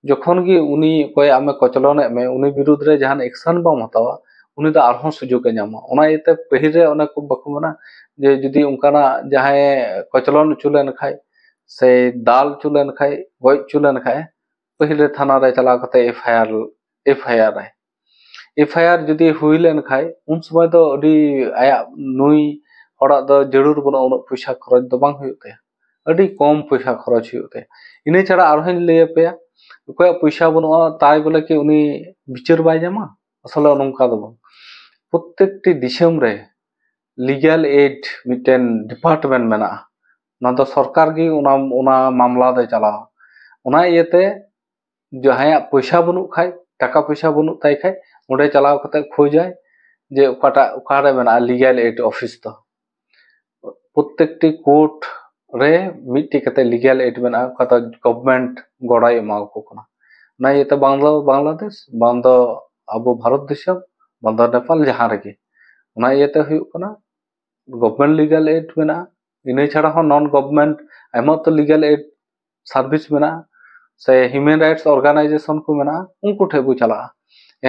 ᱡᱚᱠᱷᱚᱱ ᱜᱮ ᱩᱱᱤ ᱚᱠᱚᱭ ᱟᱢᱮ ᱠᱚᱪᱞᱚᱱᱮᱫ ᱢᱮ ᱩᱱᱤ ᱵᱤᱨᱩᱫᱽ ᱨᱮ ᱡᱟᱦᱟᱱ ᱮᱠᱥᱮᱱ ᱵᱟᱢ ᱦᱟᱛᱟᱣᱟ, ᱩᱱᱤ ᱫᱚ ᱟᱨᱦᱚᱸ ᱥᱩᱡᱳᱜᱽ ᱮ ᱧᱟᱢᱟ᱾ ᱚᱱᱟ ᱤᱭᱟᱹᱛᱮ ᱯᱟᱹᱦᱤᱞ ᱨᱮ ᱚᱱᱮ ᱠᱚ ᱵᱟᱠᱚ ᱢᱮᱱᱟ ᱡᱮ ᱡᱩᱫᱤ ᱚᱱᱠᱟᱱᱟᱜ ᱡᱟᱦᱟᱸᱭ ᱠᱚᱪᱞᱚᱱ ᱦᱚᱪᱚ ᱞᱮᱱ ᱠᱷᱟᱡ, ᱥᱮ ᱫᱟᱞ ᱦᱚᱪᱚ ᱞᱮᱱ ᱠᱷᱟᱡ, ᱜᱚᱡ ᱦᱚᱪᱚ ᱞᱮᱱ ᱠᱷᱟᱡ, ᱯᱟᱹᱦᱤᱞ ᱨᱮ ᱛᱷᱟᱱᱟ ᱨᱮ ᱪᱟᱞᱟᱣ ᱠᱟᱛᱮ F I R, F I R ᱟᱭ᱾ ᱮᱯᱷ ᱟᱭ ᱟᱨ ᱡᱩᱫᱤ ᱦᱩᱭ ᱞᱮᱱ ᱠᱷᱟᱡ, ᱩᱱ ᱥᱚᱢᱚᱭ ᱫᱚ ᱟᱹᱰᱤ ᱟᱭᱟᱜ ᱱᱩᱭ ᱦᱚᱲᱟᱜ ᱫᱚ ᱡᱟᱹᱨᱩᱲ ᱵᱟᱹᱱᱩᱜᱼᱟ, ᱩᱱᱟᱹᱜ ᱯᱚᱭᱥᱟ ᱠᱷᱚᱨᱚᱪ ᱫᱚ ᱵᱟᱝ ᱦᱩᱭᱩᱜ ᱛᱟᱭᱟ, ᱟᱹᱰᱤ ᱠᱚᱢ ᱯᱚᱭᱥᱟ ᱠᱷᱚᱨᱚᱪ ᱦᱩᱭᱩᱜ ᱛᱟᱭᱟ᱾ ᱤᱱᱟᱹ ᱪᱷᱟᱲᱟ ᱟᱨᱦᱚᱸᱧ ᱞᱟᱹᱭ ᱟᱯᱮᱭᱟ, ᱚᱠᱚᱭᱟᱜ ᱯᱚᱭᱥᱟ ᱵᱟᱹᱱᱩᱜᱼᱟ ᱛᱟᱭ ᱵᱚᱞᱮ ᱠᱤ ᱩᱱᱤ ᱵᱤᱪᱟᱹᱨ ᱵᱟᱭ ᱧᱟᱢᱟ? ᱟᱥᱚᱞᱮ ᱱᱚᱝᱠᱟ ᱫᱚ ᱵᱟᱝ᱾ ᱯᱨᱚᱛᱮᱠᱴᱤ ᱫᱤᱥᱚᱢ ᱨᱮ ᱞᱤᱜᱟᱞ ᱮᱰ ᱢᱤᱫᱴᱮᱱ ᱰᱤᱯᱟᱨᱴᱢᱮᱱᱴ ᱢᱮᱱᱟᱜᱼᱟ᱾ ᱚᱱᱟ ᱫᱚ ᱥᱚᱨᱠᱟᱨ ᱜᱮ ᱚᱱᱟ, ᱚᱱᱟ ᱢᱟᱢᱞᱟ ᱫᱚᱭ ᱪᱟᱞᱟᱣᱟ᱾ ᱚᱱᱟ ᱤᱭᱟᱹᱛᱮ ᱡᱟᱦᱟᱸᱭᱟᱜ ᱯᱚᱭᱥᱟ ᱵᱟᱹᱱᱩᱜ ᱠᱷᱟᱡ, ᱴᱟᱠᱟ ᱯᱚᱭᱥᱟ ᱵᱟᱹᱱᱩᱜ ᱛᱟᱭ ᱠᱷᱟᱡ, ᱚᱸᱰᱮ ᱪᱟᱞᱟᱣ ᱠᱟᱛᱮ ᱠᱷᱚᱡᱟᱭ ᱡᱮ ᱚᱠᱟᱴᱟᱜ, ᱚᱠᱟᱨᱮ ᱢᱮᱱᱟᱜᱼᱟ ᱞᱤᱜᱟᱞ ᱮᱰ ᱚᱯᱷᱤᱥ ᱫᱚ᱾ ᱯᱨᱚᱛᱮᱠᱴᱤ ᱠᱳᱨᱴ ᱨᱮ ᱢᱤᱫᱴᱮᱡ ᱠᱟᱛᱮ ᱞᱤᱜᱟᱞ ᱮᱰ ᱢᱮᱱᱟᱜᱼᱟ, ᱚᱠᱟ ᱫᱚ ᱜᱚᱵᱷᱢᱮᱱᱴ ᱜᱚᱲᱚᱭ ᱮᱢᱟ ᱠᱚ ᱠᱟᱱᱟ᱾ ᱚᱱᱟ ᱤᱭᱟᱹᱛᱮ ᱵᱟᱝ ᱫᱚ ᱵᱟᱝᱞᱟᱫᱮᱥ, ᱵᱟᱝ ᱫᱚ ᱟᱵᱚ ᱵᱷᱟᱨᱚᱛ ᱫᱤᱥᱚᱢ, ᱵᱟᱝ ᱫᱚ ᱱᱮᱯᱟᱞ, ᱡᱟᱦᱟᱸ ᱨᱮᱜᱮ᱾ ᱚᱱᱟ ᱤᱭᱟᱹᱛᱮ ᱦᱩᱭᱩᱜ ᱠᱟᱱᱟ ᱜᱚᱵᱷᱢᱮᱱᱴ ᱞᱤᱜᱟᱞ ᱮᱰ ᱢᱮᱱᱟᱜᱼᱟ, ᱤᱱᱟᱹ ᱪᱷᱟᱲᱟ ᱦᱚᱸ ᱱᱚᱱ ᱜᱚᱵᱷᱢᱮᱱᱴ ᱟᱭᱢᱟ ᱩᱛᱟᱹᱨ ᱞᱤᱜᱟᱞ ᱮᱰ ᱥᱟᱨᱵᱷᱤᱥ ᱢᱮᱱᱟᱜᱼᱟ, ᱥᱮ ᱦᱤᱭᱩᱢᱮᱱ ᱨᱟᱭᱤᱴᱥ ᱚᱨᱜᱟᱱᱟᱭᱡᱮᱥᱚᱱ ᱠᱚ ᱢᱮᱱᱟᱜᱼᱟ, ᱩᱱᱠᱩ ᱴᱷᱮᱡ ᱵᱚ ᱪᱟᱞᱟᱜᱼᱟ᱾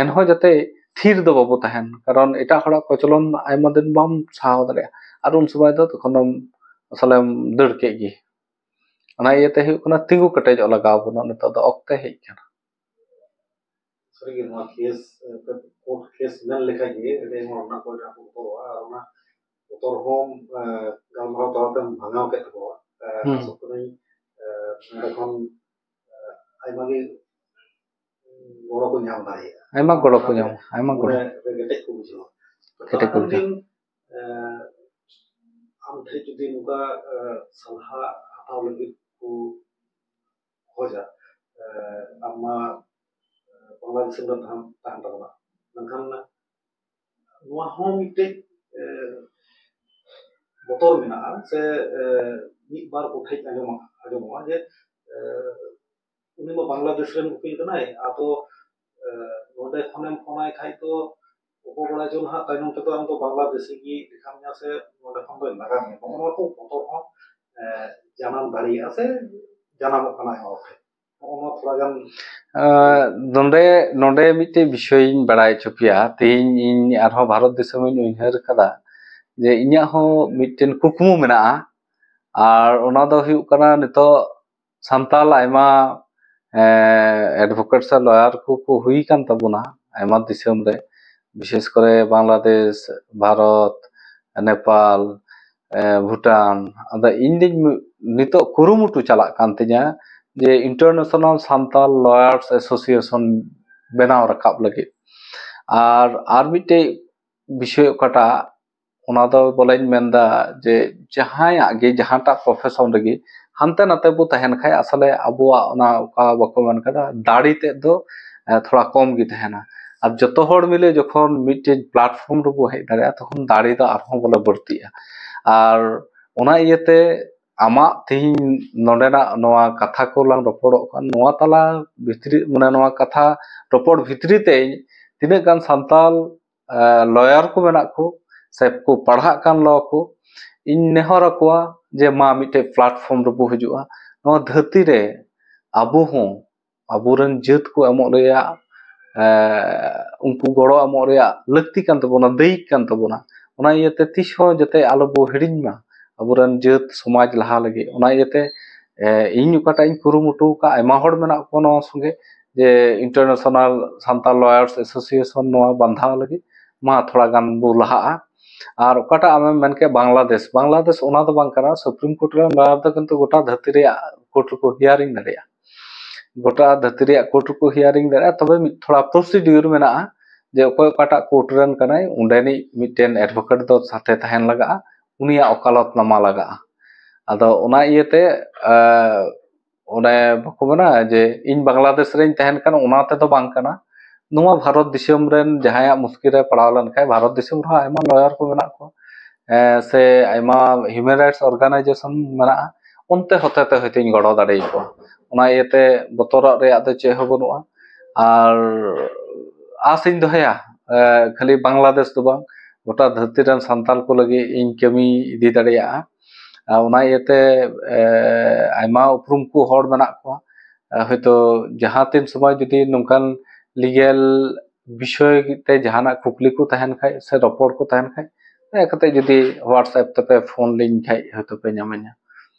ᱮᱱᱦᱚᱸ ᱡᱟᱛᱮ ᱛᱷᱤᱨ ᱫᱚ ᱵᱟᱵᱚ ᱛᱟᱦᱮᱱ, ᱠᱟᱨᱚᱱ ᱮᱴᱟᱜ ᱦᱚᱲᱟᱜ ᱠᱚᱪᱞᱚᱱ ᱟᱭᱢᱟ ᱫᱤᱱ ᱵᱟᱢ ᱥᱟᱦᱟᱣ ᱫᱟᱲᱮᱭᱟᱜᱼᱟ, ᱟᱨ ᱩᱱ ᱥᱚᱢᱚᱭ ᱫᱚ ᱛᱚᱠᱷᱚᱱ ᱫᱚᱢ ᱟᱥᱚᱞᱮᱢ ᱫᱟᱹᱲ ᱠᱮᱫ ᱜᱮ᱾ ᱚᱱᱟ ᱤᱭᱟᱹᱛᱮ ᱦᱩᱭᱩᱜ ᱠᱟᱱᱟ ᱛᱤᱸᱜᱩ ᱠᱮᱴᱮᱡᱚᱜ ᱞᱟᱜᱟᱣ ᱵᱚᱱᱟ, ᱱᱤᱛᱚᱜ ᱫᱚ ᱚᱠᱛᱮ ᱦᱮᱡ ᱠᱟᱱᱟ᱾ ᱥᱟᱹᱨᱤᱜᱮ ᱱᱚᱣᱟ ᱠᱮᱥ, ᱠᱳᱨᱴ ᱠᱮᱥ ᱢᱮᱱ ᱞᱮᱠᱷᱟᱡ ᱜᱮ ᱟᱹᱰᱤ ᱟᱭᱢᱟ ᱚᱱᱟ ᱠᱚᱨᱮ ᱠᱚ ᱵᱚᱛᱚᱨᱚᱜᱼᱟ, ᱟᱨ ᱚᱱᱟ ᱵᱚᱛᱚᱨ ᱦᱚᱸ ᱜᱟᱞᱢᱟᱨᱟᱣ ᱛᱟᱞᱟᱛᱮᱢ ᱵᱷᱟঙᱟᱣ ᱠᱮᱫ ᱛᱟᱠᱚᱣᱟ᱾ ᱦᱩᱸ᱾ ᱟᱥᱚᱜ ᱠᱟᱹᱱᱟᱹᱧ ᱱᱚᱸᱰᱮ ᱠᱷᱚᱱ ᱟᱭᱢᱟ ᱜᱮ ᱜᱚᱲᱚ ᱠᱚ ᱧᱟᱢ ᱫᱟᱲᱮᱭᱟᱜᱼᱟ᱾ ᱟᱭᱢᱟ ᱜᱚᱲᱚ ᱠᱚ ᱧᱟᱢᱟ, ᱟᱭᱢᱟ ᱜᱚᱲᱚ᱾ ᱢᱚᱱᱮ ᱨᱮ ᱠᱮᱴᱮᱡ ᱠᱚ ᱵᱩᱡᱷᱟᱹᱣᱟ᱾ ᱛᱚ, ᱠᱮᱴᱮᱡ ᱠᱚ ᱠᱟᱛᱷᱟ ᱠᱟᱱ ᱵᱩᱡᱷᱟᱹᱣᱟ᱾ ᱫᱤᱱ, ᱟᱢ ᱴᱷᱮᱱ ᱡᱩᱫᱤ ᱱᱚᱝᱠᱟ ᱥᱟᱞᱦᱟ ᱦᱟᱛᱟᱣ ᱞᱟᱹᱜᱤᱫ ᱠᱚ ᱠᱷᱚᱡᱟ, ᱟᱢ ᱢᱟ ᱵᱟᱝᱞᱟ ᱫᱤᱥᱚᱢ ᱨᱮ ᱛᱟᱦᱮᱱ, ᱛᱟᱦᱮᱱ ᱛᱟᱵᱚᱱᱟ, ᱢᱮᱱᱠᱷᱟᱱ ᱱᱚᱣᱟ ᱦᱚᱸ ᱢᱤᱫᱴᱮᱡ ᱵᱚᱛᱚᱨ ᱢᱮᱱᱟᱜᱼᱟ, ᱥᱮ ᱢᱤᱫ ᱵᱟᱨ ᱠᱚᱴᱷᱮᱡ ᱟᱸᱡᱚᱢ, ᱟᱸᱡᱚᱢᱚᱜᱼᱟ ᱡᱮ ᱩᱱᱤ ᱢᱟ ᱵᱟᱝᱞᱟᱫᱮᱥ ᱨᱮᱱ ᱩᱠᱤᱞ ᱠᱟᱱᱟᱭ, ᱟᱫᱚ ᱱᱚᱰᱮ ᱠᱷᱚᱱᱮᱢ ᱯᱷᱳᱱᱟᱭ ᱠᱷᱟᱡ ᱫᱚ ᱚᱠᱚᱭ ᱵᱟᱲᱟᱭ ᱪᱚ ᱱᱟᱦᱟᱜ ᱛᱟᱭᱱᱚᱢ ᱛᱮᱫᱚ ᱟᱢ ᱫᱚ ᱵᱟᱝᱞᱟᱫᱮᱥᱤ ᱜᱮ ᱞᱮᱠᱷᱟ ᱢᱮᱭᱟ, ᱥᱮ ᱱᱚᱰᱮ ᱠᱷᱚᱱ ᱫᱚᱭ ᱞᱟᱜᱟ ᱢᱮᱭᱟ᱾ ᱱᱚᱜᱼᱚ ᱱᱚᱣᱟ ᱠᱚ ᱵᱚᱛᱚᱨ ᱦᱚᱸ ᱡᱟᱱᱟᱢ ᱫᱟᱲᱮᱭᱟᱜᱼᱟ ᱥᱮ ᱡᱟᱱᱟᱢᱚᱜ ᱠᱟᱱᱟ ᱦᱚᱲ ᱴᱷᱮᱱ᱾ ᱱᱚᱣᱟ ᱛᱷᱚᱲᱟ ᱜᱟᱱ ᱱᱚᱰᱮ ᱱᱚᱰᱮ ᱢᱤᱫᱴᱮᱡ ᱵᱤᱥᱚᱭ ᱤᱧ ᱵᱟᱲᱟᱭ ᱦᱚᱪᱚ ᱯᱮᱭᱟ᱾ ᱛᱮᱦᱮᱧ ᱤᱧ ᱟᱨᱦᱚᱸ ᱵᱷᱟᱨᱚᱛ ᱫᱤᱥᱚᱢ ᱤᱧ ᱩᱭᱦᱟᱹᱨ ᱠᱟᱫᱟ ᱡᱮ ᱤᱧᱟᱹᱜ ᱦᱚᱸ ᱢᱤᱫᱴᱮᱱ ᱠᱩᱠᱢᱩ ᱢᱮᱱᱟᱜᱼᱟ᱾ ᱟᱨ ᱚᱱᱟ ᱫᱚ ᱦᱩᱭᱩᱜ ᱠᱟᱱᱟ, ᱱᱤᱛᱚᱜ ᱥᱟᱱᱛᱟᱞ ᱟᱭᱢᱟ ᱮᱰᱵᱷᱳᱠᱮᱴ ᱥᱮ ᱞᱚᱭᱟᱨ ᱠᱚᱠᱚ ᱦᱩᱭ ᱟᱠᱟᱱ ᱛᱟᱵᱚᱱᱟ ᱟᱭᱢᱟ ᱫᱤᱥᱚᱢ ᱨᱮ, ᱵᱤᱥᱮᱥ ᱠᱚᱨᱮ ᱵᱟᱝᱞᱟᱫᱮᱥ, ᱵᱷᱟᱨᱚᱛ, ᱱᱮᱯᱟᱞ, ᱵᱷᱩᱴᱟᱱ᱾ ᱟᱫᱚ ᱤᱧ ᱫᱚᱧ ᱱᱤᱛᱚᱜ ᱠᱩᱨᱩᱢᱩᱴᱩ ᱪᱟᱞᱟᱜ ᱠᱟᱱ ᱛᱤᱧᱟ ᱡᱮ ᱤᱱᱴᱟᱨᱱᱮᱥᱚᱱᱟᱞ ᱥᱟᱱᱛᱟᱞ ᱞᱚᱭᱟᱨᱥ ᱮᱥᱳᱥᱤᱭᱮᱥᱚᱱ ᱵᱮᱱᱟᱣ ᱨᱟᱠᱟᱵ ᱞᱟᱹᱜᱤᱫ᱾ ᱟᱨ ᱟᱨ ᱢᱤᱫᱴᱮᱡ ᱵᱤᱥᱚᱭ ᱚᱠᱟᱴᱟᱜ, ᱚᱱᱟ ᱫᱚ ᱵᱚᱞᱮᱧ ᱢᱮᱱᱫᱟ ᱡᱮ ᱡᱟᱦᱟᱸᱭᱟᱜ ᱜᱮ, ᱡᱟᱦᱟᱸᱴᱟᱜ ᱯᱨᱚᱯᱷᱮᱥᱚᱱ ᱨᱮᱜᱮ ᱦᱟᱱᱛᱮ ᱱᱟᱛᱮ ᱵᱚ ᱛᱟᱦᱮᱱ ᱠᱷᱟᱡ, ᱟᱥᱚᱞᱮ ᱟᱵᱚᱣᱟᱜ ᱚᱱᱟ ᱚᱠᱟ ᱵᱟᱠᱚ ᱢᱮᱱ ᱠᱟᱫᱟ, ᱫᱟᱲᱮ ᱛᱮᱫ ᱫᱚ ᱛᱷᱚᱲᱟ ᱠᱚᱢ ᱜᱮ ᱛᱟᱦᱮᱱᱟ᱾ ᱟᱨ ᱡᱚᱛᱚ ᱦᱚᱲ ᱢᱤᱞᱮ ᱡᱚᱠᱷᱚᱱ ᱢᱤᱫᱴᱮᱡ ᱯᱞᱟᱴᱯᱷᱚᱨᱢ ᱨᱮᱵᱚ ᱦᱮᱡ ᱫᱟᱲᱮᱭᱟᱜᱼᱟ, ᱛᱚᱠᱷᱚᱱ ᱫᱟᱲᱮ ᱫᱚ ᱟᱨᱦᱚᱸ ᱵᱚᱞᱮ ᱵᱟᱹᱲᱛᱤᱜᱼᱟ᱾ ᱟᱨ ᱚᱱᱟ ᱤᱭᱟᱹᱛᱮ ᱟᱢᱟᱜ ᱛᱮᱦᱮᱧ ᱱᱚᱰᱮᱱᱟᱜ ᱱᱚᱣᱟ ᱠᱟᱛᱷᱟ ᱠᱚ ᱞᱟᱝ ᱨᱚᱯᱚᱲᱚᱜ ᱠᱟᱱ, ᱱᱚᱣᱟ ᱛᱟᱞᱟ ᱵᱷᱤᱛᱨᱤ, ᱢᱟᱱᱮ ᱱᱚᱣᱟ ᱠᱟᱛᱷᱟ ᱨᱚᱯᱚᱲ ᱵᱷᱤᱛᱨᱤ ᱛᱮ ᱛᱤᱱᱟᱹᱜ ᱜᱟᱱ ᱥᱟᱱᱛᱟᱞ ᱞᱚᱭᱟᱨ ᱠᱚ ᱢᱮᱱᱟᱜ ᱠᱚ ᱥᱮ ᱠᱚ ᱯᱟᱲᱦᱟᱜ ᱠᱟᱱ ᱞᱚ ᱠᱚ, ᱤᱧ ᱱᱮᱦᱚᱨ ᱟᱠᱚᱣᱟ ᱡᱮ ᱢᱟ ᱢᱤᱫᱴᱮᱡ ᱯᱞᱟᱴᱯᱷᱚᱨᱢ ᱨᱮᱵᱚ ᱦᱤᱡᱩᱜᱼᱟ᱾ ᱱᱚᱣᱟ ᱫᱷᱟᱹᱨᱛᱤ ᱨᱮ ᱟᱵᱚ ᱦᱚᱸ ᱟᱵᱚᱨᱮᱱ ᱡᱟᱹᱛ ᱠᱚ ᱮᱢᱚᱜ ᱨᱮᱭᱟᱜ, ᱩᱱᱠᱩ ᱜᱚᱲᱚ ᱮᱢᱚᱜ ᱨᱮᱭᱟᱜ ᱞᱟᱹᱠᱛᱤ ᱠᱟᱱ ᱛᱟᱵᱚᱱᱟ, ᱫᱟᱹᱭᱤᱠ ᱠᱟᱱ ᱛᱟᱵᱚᱱᱟ᱾ ᱚᱱᱟ ᱤᱭᱟᱹᱛᱮ ᱛᱤᱥ ᱦᱚᱸ ᱡᱟᱛᱮ ᱟᱞᱚ ᱵᱚ ᱦᱤᱲᱤᱧ ᱢᱟ ᱟᱵᱚᱨᱮᱱ ᱡᱟᱹᱛ ᱥᱚᱢᱟᱡᱽ ᱞᱟᱦᱟ ᱞᱟᱹᱜᱤᱫ᱾ ᱚᱱᱟ ᱤᱭᱟᱹᱛᱮ ᱤᱧ ᱚᱠᱟᱴᱟᱜ ᱤᱧ ᱠᱩᱨᱩᱢᱩᱴᱩ ᱟᱠᱟᱫ, ᱟᱭᱢᱟ ᱦᱚᱲ ᱢᱮᱱᱟᱜ ᱠᱚᱣᱟ ᱱᱚᱣᱟ ᱥᱚᱸᱜᱮ, ᱡᱮ ᱤᱱᱴᱟᱨᱱᱮᱥᱚᱱᱟᱞ ᱥᱟᱱᱛᱟᱲ ᱞᱚᱭᱟᱨᱥ ᱮᱥᱳᱥᱤᱭᱮᱥᱚᱱ ᱱᱚᱣᱟ ᱵᱟᱸᱫᱷᱟᱣ ᱞᱟᱹᱜᱤᱫ, ᱢᱟ ᱛᱷᱚᱲᱟ ᱜᱟᱱ ᱵᱚ ᱞᱟᱦᱟᱜᱼᱟ᱾ ᱟᱨ ᱚᱠᱟᱴᱟᱜ ᱟᱢᱮᱢ ᱢᱮᱱ ᱠᱮᱫ ᱵᱟᱝᱞᱟᱫᱮᱥ, ᱵᱟᱝᱞᱟᱫᱮᱥ ᱚᱱᱟ ᱫᱚ ᱵᱟᱝ ᱠᱟᱱᱟ᱾ ᱥᱩᱯᱨᱤᱢ ᱠᱳᱨᱴ ᱨᱮ ᱞᱚᱭᱟᱨ ᱫᱚ ᱠᱤᱱᱛᱩ ᱜᱚᱴᱟ ᱫᱷᱟᱹᱨᱛᱤ ᱨᱮᱭᱟᱜ ᱠᱳᱨᱴ ᱨᱮᱠᱚ ᱦᱤᱭᱟᱨᱤᱝ ᱫᱟᱲᱮᱭᱟᱜᱼᱟ, ᱜᱚᱴᱟ ᱫᱷᱟᱹᱨᱛᱤ ᱨᱮᱭᱟᱜ ᱠᱳᱨᱴ ᱨᱮᱠᱚ ᱦᱤᱭᱟᱨᱤᱝ ᱫᱟᱲᱮᱭᱟᱜᱼᱟ᱾ ᱛᱚᱵᱮ ᱢᱤᱫ ᱛᱷᱚᱲᱟ ᱯᱨᱚᱥᱤᱰᱤᱭᱩᱨ ᱢᱮᱱᱟᱜᱼᱟ ᱡᱮ ᱚᱠᱚᱭ ᱚᱠᱟᱴᱟᱜ ᱠᱳᱨᱴ ᱨᱮᱱ ᱠᱟᱱᱟᱭ, ᱚᱸᱰᱮᱱᱤᱡ ᱢᱤᱫᱴᱮᱱ ᱮᱰᱵᱷᱳᱠᱮᱴ ᱫᱚ ᱥᱟᱛᱷᱮ ᱛᱟᱦᱮᱱ ᱞᱟᱜᱟᱜᱼᱟ, ᱩᱱᱤᱭᱟᱜ ᱚᱠᱟᱞᱚᱛ ᱱᱟᱢᱟ ᱞᱟᱜᱟᱜᱼᱟ᱾ ᱟᱫᱚ ᱚᱱᱟ ᱤᱭᱟᱹᱛᱮ ᱚᱱᱮ ᱵᱟᱠᱚ ᱢᱮᱱᱟ ᱡᱮ ᱤᱧ ᱵᱟᱝᱞᱟᱫᱮᱥ ᱨᱮᱧ ᱛᱟᱦᱮᱱ ᱠᱟᱱᱟ, ᱚᱱᱟ ᱛᱮᱫᱚ ᱵᱟᱝ ᱠᱟᱱᱟ᱾ ᱱᱚᱣᱟ ᱵᱷᱟᱨᱚᱛ ᱫᱤᱥᱚᱢ ᱨᱮᱱ ᱡᱟᱦᱟᱸᱭᱟᱜ ᱢᱩᱥᱠᱤᱞ ᱨᱮ ᱯᱟᱲᱟᱣ ᱞᱮᱱᱠᱷᱟᱱ, ᱵᱷᱟᱨᱚᱛ ᱫᱤᱥᱚᱢ ᱨᱮᱦᱚᱸ ᱟᱭᱢᱟ ᱞᱚᱭᱟᱨ ᱠᱚ ᱢᱮᱱᱟᱜ ᱠᱚᱣᱟ, ᱥᱮ ᱟᱭᱢᱟ ᱦᱤᱭᱩᱢᱮᱱ ᱨᱟᱭᱤᱴᱥ ᱚᱨᱜᱟᱱᱟᱭᱡᱮᱥᱚᱱ ᱢᱮᱱᱟᱜᱼᱟ, ᱚᱱᱛᱮ ᱦᱚᱛᱮ ᱛᱮ ᱦᱚᱭᱛᱳᱧ ᱜᱚᱲᱚ ᱫᱟᱲᱮᱭᱟᱠᱚᱣᱟ᱾ ᱚᱱᱟ ᱤᱭᱟᱹᱛᱮ ᱵᱚᱛᱚᱨᱚᱜ ᱨᱮᱭᱟᱜ ᱫᱚ ᱪᱮᱫ ᱦᱚᱸ ᱵᱟᱹᱱᱩᱜᱼᱟ᱾ ᱟᱨ ᱟᱥᱤᱧ ᱫᱚᱦᱚᱭᱟ ᱠᱷᱟᱹᱞᱤ ᱵᱟᱝᱞᱟᱫᱮᱥ ᱫᱚ ᱵᱟᱝ, ᱜᱚᱴᱟ ᱫᱷᱟᱹᱨᱛᱤ ᱨᱮᱱ ᱥᱟᱱᱛᱟᱞ ᱠᱚ ᱞᱟᱹᱜᱤᱫ ᱤᱧ ᱠᱟᱹᱢᱤ ᱤᱫᱤ ᱫᱟᱲᱮᱭᱟᱜᱼᱟ᱾ ᱟᱨ ᱚᱱᱟ ᱤᱭᱟᱹᱛᱮ ᱟᱭᱢᱟ ᱩᱯᱨᱩᱢ ᱠᱚ ᱦᱚᱲ ᱢᱮᱱᱟᱜ ᱠᱚᱣᱟ, ᱟᱨ ᱦᱚᱭᱛᱳ ᱡᱟᱦᱟᱸ ᱛᱤᱱ ᱥᱚᱢᱚᱭ ᱡᱩᱫᱤ ᱱᱚᱝᱠᱟᱱ ᱞᱤᱜᱮᱞ ᱵᱤᱥᱚᱭ ᱛᱮ ᱡᱟᱦᱟᱱᱟᱜ ᱠᱩᱠᱞᱤ ᱠᱚ ᱛᱟᱦᱮᱱ ᱠᱷᱟᱡ ᱥᱮ ᱨᱚᱯᱚᱲ ᱠᱚ ᱛᱟᱦᱮᱱ ᱠᱷᱟᱡ, ᱫᱟᱭᱟ ᱠᱟᱛᱮ ᱡᱩᱫᱤ WhatsApp ᱛᱮᱯᱮ ᱯᱷᱳᱱ ᱞᱤᱧ ᱠᱷᱟᱡ ᱦᱚᱭᱛᱳ ᱯᱮ ᱧᱟᱢᱟᱹᱧᱟ᱾